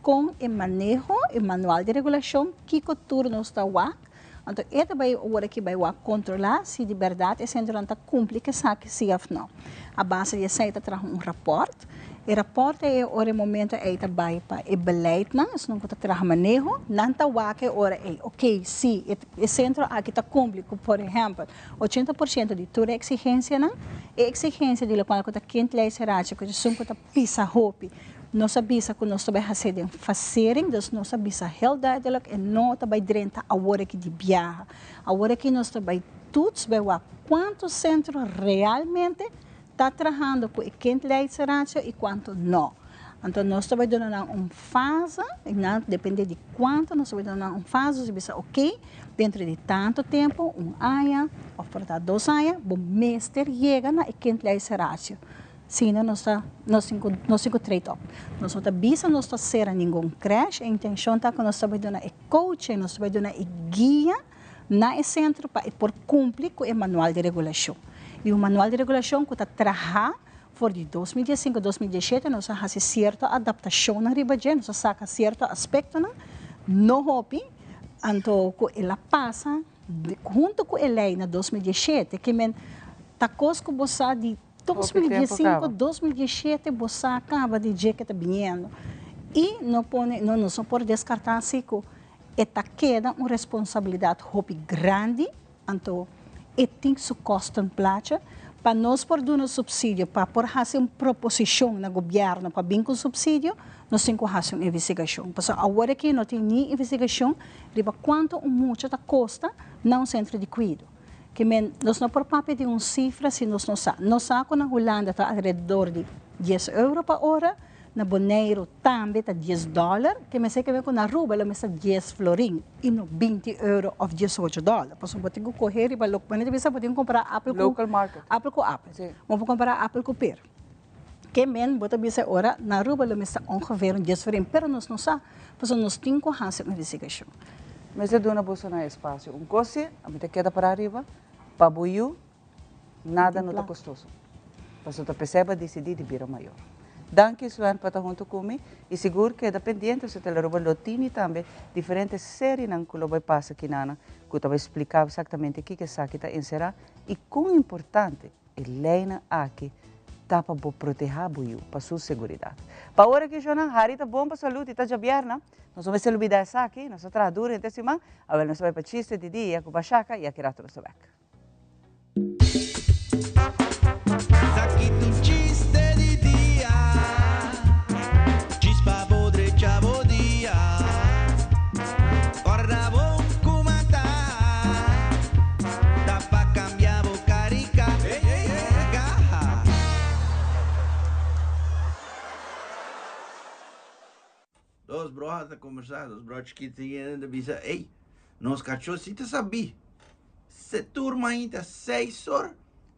kon e maneho, e manual di regulashon, kiko tur nos ta wak. Anto e ta bai ora ki bai wak kontrolá si di bèrdat e sentronan ta kumpli ku esaki si òf nò. A base di esei ta traha un rapòrt. E rapòrt ei e ora e momento ei ta bai pa e beleidnan, esnan ku ta traha maneho, nan ta wak e ora ei, oke, si e sentro aki ta kumpli ku por ehèmpel 80% di tur e eksigensianan, e eksigensia di lokual ku ta kindleidsratie ku esun ku ta pisa hopi. Nos a bisa ku nos ta bai hasi den fasering, dus nos a bisa heel duidelijk e no ta bai drenta awor aki di biaha. Awor aki nos ta bai toets bai wak kuantu sentro realmente ta trahando ku e kindleidsratio i kuantu no. Anto nos ta bai duna nan un fase, i nan depende di kuantu nos ta bai duna nan un fase, nos ta bisa oke, dentro di tantu tempu, un aña òf por ta dos aña, bo mester yega na e kindleidsratio. Sino nos ta nos tin ku nos tin ku trade op. Nos no ta bisa nos ta sera ningun crèche, e intenshon ta ku nos ta bai duna e coaching, nos ta bai duna e guia na e sentro pa e por kumpli ku e manual di regulashon. I un manual di regulashon ku ta traha for di 2015, 2017 nos a hasi sierto adaptashonnan riba dje, nos a saka sierto aspektonan, no hopi, anto ku el a pasa hunto ku e lei na 2017, ke men ta kos ku bo sa di 2015, 2017 bo sa kaba di dje ke ta biniendo. I no pone, no nos no por deskartá si ku e ta keda un responsabilidat hopi grandi, anto e tin su kostenplaatje pa nos por duna supsidio, pa por hasi un proposishon na gobièrnu pa bin ku supsidio, nos tin ku hasi un investigashon. Pasobra awor aki no tin ni investigashon riba kuantu un mucha ta kosta na un sentro di kuido. Ke men, nos no por papia di un sifra si nos no sa. Nos sa ku na Hulanda ta alrededor di dies euro pa ora, na Boneiru tambe ta dies dòler, ke men seke ku na Aruba lo mester dies florin i no 20 euro òf 18 dòler. Pasobra bo tin ku kohe riba loke, bo no ta bisa bo tin ku kumpra apel ku Local market. Apel ku apel. Bo por kumpra apel ku per. Ke men, bo ta bisa e ora, na Aruba lo mester ongeveer un dies florin, pero nos no sa, pasobra nos tin ku hasi un investigashon. Mester duna boso nan espasio. Un kos si, ami ta keda para ariba, pa bo yu, nada no ta kostoso. Pasobra ta p'esei bo a disidí di bira mayor. Danki Sven pa ta huntu ku mi i sigur keda pendiente pasobra Telearuba lo tini tambe diferente serienan ku lo bai pasa kinanan ku ta bai splika eksaktamente kiko esaki ta enserá i kon importante E leinan aki ta pa bo protehá bo yu, pa su seguridat. Pa ora ki shonnan, hari ta bon pa salud i ta djabièrna. Nos no mester lubidá esaki, nos a traha duru henter siman, awel nos ta bai pa chiste di dia ku bashaka i aki rato nos ta bèk. Esaki ta un chiste di dia. ta kombersá, nos bròder chikito tin hende ta bisa, ey, nos kachó si ta sabí. Se tur mainta seis or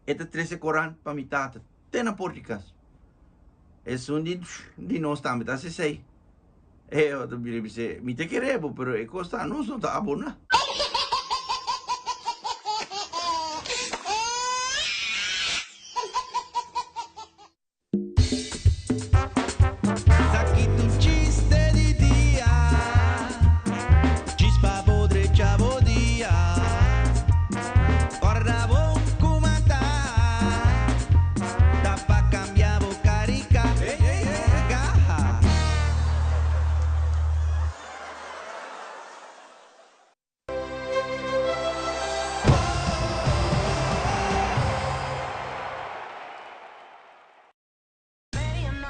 e ta trese korant pa mi tata te na por di kas. Esun di di nos tambe ta hasi esei. E otro bira bis'é, mi ta kere bo, pero e kos ta nos no ta aboná.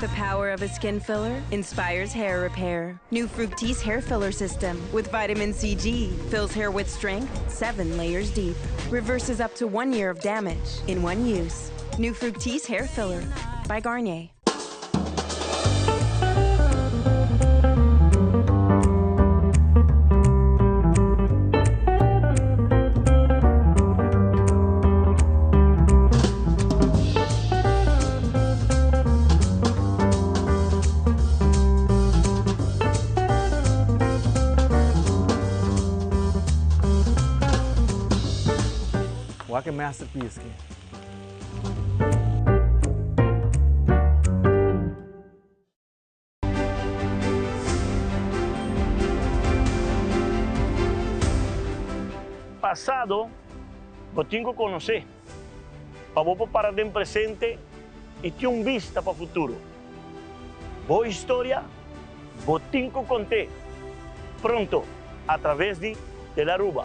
The power of a skin filler inspires hair repair. New Fructis hair filler system with vitamin CG fills hair with strength seven layers deep. Reverses up to one year of damage in one use. New Fructis hair filler by Garnier. Wak e masterpiece ki. Pasado bo tin ku konosé pa bo por para den presente i tin un bista pa futuro. Bo historia bo tin ku kont'é pronto a traves di Telaruba.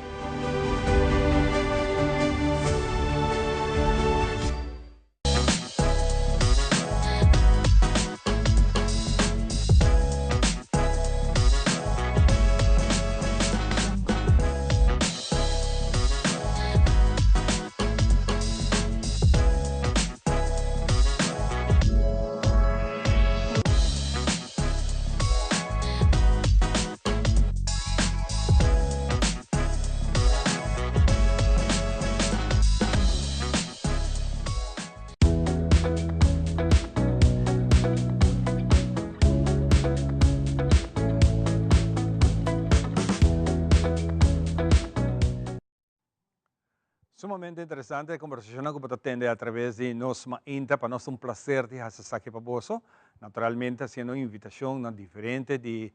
Sumamente interesante e conversacionnan cu bo ta tende a traves di nos mainta. Pa nos ta un placer di haci esaki pa boso. Naturalmente haciendo un invitacion na diferente di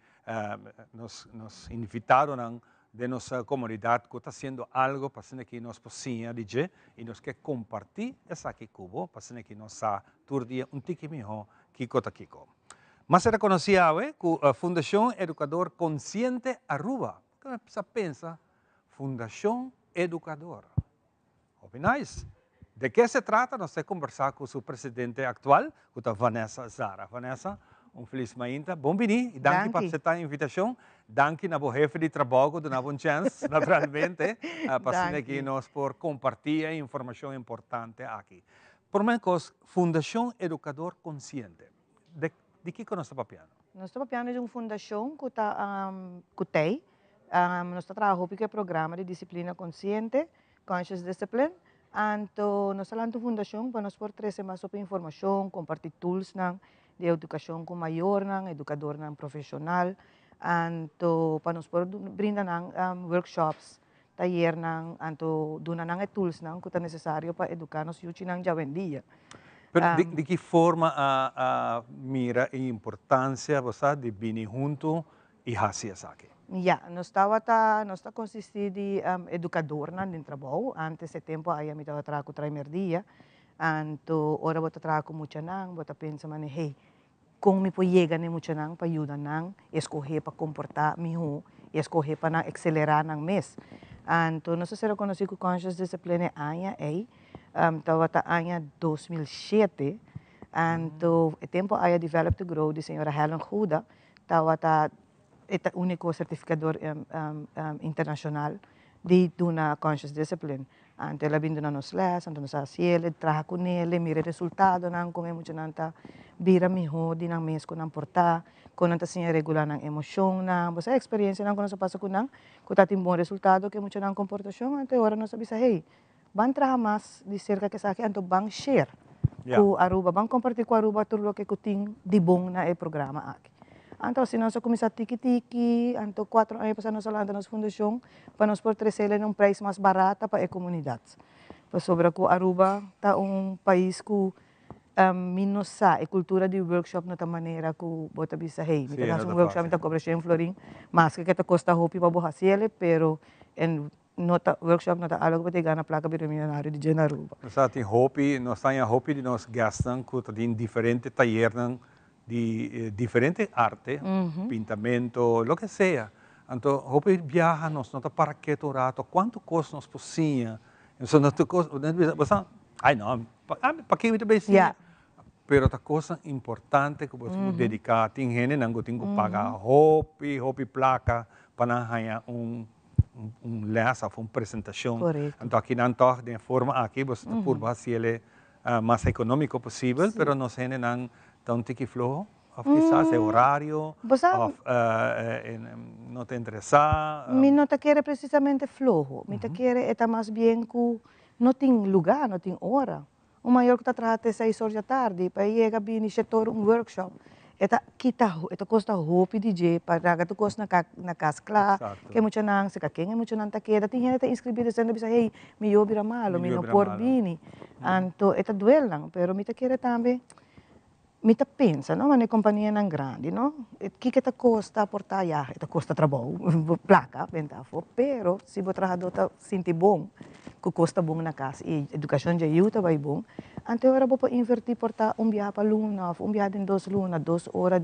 nos nos invitadonan den nos comunidad cu ta haciendo algo pa asina ki nos por siña di dje y nos ke comparti esaki cu bo pa asina ki nos sa tur dia un tiki miho kico ta kico. Mas a reconoci awe cu Fundacion Educador Consciente Aruba. Kico mi sa pensa Fundacion Educador. Hopi nice. De ke se trata nos ta combersa cu su presidente actual cu ta Vanessa Zara. Vanessa, un feliz mainta. Bon bini y danki pa acepta e invitacion. Danki na bo hefe di trabao cu duna bo un chance naturalmente pa asina aki nos por comparti e informacion importante aki. Prome cos, Fundacion Educador Consciente. Di kiko nos ta papiando? Nos ta papiando di un fundacion cu ta cu tey. Nos ta traha hopi cu e programa di disciplina consciente, Conscious Discipline. Anto nos ta lanta un fundacion pa nos por trece mas hopi informacion, comparti toolsnan di educacion cu mayornan, educadornan profesional. Anto pa nos por brinda nan workshops, tayernan, anto duna nan e toolsnan cu ta necesario pa educa nos yuchinan djawendia. Pero di ki forma a mira e importancia, bo sa, di bini hunto y haci esaki? Ya, nos tabata, nos ta consisti di educadornan den trabou. Antes e tempo aya mi tabata traha cu Traimerdia, anto ora bo ta traha cu muchanan bo ta pensa mane, hey, Kon mi por yega na e muchanan pa yuda nan escoge pa comporta miho y escoge pa nan excelera nan mes? Anto nos a ser reconoci cu Conscious Discipline e aña ey, tabata aña 2007, anto e tempo aya Develop to Grow di señora Helen Gouda tabata e ta unico certificador internacional di duna Conscious Discipline. Anto el a bin duna nos les, anto nos a haciele, traha cu nele, mira e resultadonan, con e muchanan ta bira miho di nan mes cu nan por ta, con nan ta siña regula nan emocionnan. Bo sa e experiencianan cu nos a pasa cu nan, cu ta tin bon resultado cu e muchanan comportacion, anto e ora nos a bisa, hey, ban traha mas di cerca cu esaki, anto ban share cu Aruba, ban comparti cu Aruba tur loke cu tin di bon na e programa aki. Anto asina nos a cuminsa tiki tiki, anto cuatro aña pasa nos a lanta nos fundacion pa nos por trecele na un prijs mas barata pa e comunidad. Pasobra cu Aruba ta un pais cu mi no sa, e cultura di workshop no ta manera cu bo ta bisa, hey, mi ta haci un workshop, mi ta cobra shen florin, maske cu ta costa hopi pa bo haciele, pero en no ta, workshop no ta algo cu bo ta gana placa bira millonario di dje na Aruba. Nos ta tin hopi, nos ta haña hopi di nos guestnan cu ta tin diferente tayernan di diferente arte, pintamento, loke sea. Anto hopi biaha nos no ta para keto un rato, cuanto cos nos por siña. Nos no ta cos, bo sa, ay no, paki mi ta bay siña? Pero ta cosnan importante cu bo tin cu dedica. Tin hendenan cu tin cu paga hopi, hopi placa pa nan haña un un les of un presentacion. Anto akinan toch den e forma aki boso ta purba haci el mas economico posibel, pero nos hendenan ta un tiki floho of kisas e horario of no ta interesa. Mi no ta kere precisamente floho, mi ta kere e ta mas bien cu no tin luga, no tin ora. Un mayor ku ta traha te seis or dja tardi pa e yega bini shetor un workshop e ta kita e ta kosta hopi di dje pa laga tur kos na na kas kla ke muchanan si ka ken e muchanan ta keda tin hende ta inscribi despues nan ta bisa hey mi yo bira malo mi no por bini anto e ta duel nan pero mi ta kere tambe Mi ta pensa no, manera companianan grandi no, kiko ta costa por ta ya, e ta costa trabou, placa benta afo, pero si bo trahador ta sinti bon cu cos ta bon na cas y educacion dje yiu ta bay bon, anto e ora bo por inverti por ta un biaha pa luna of un biaha den dos luna, dos ora.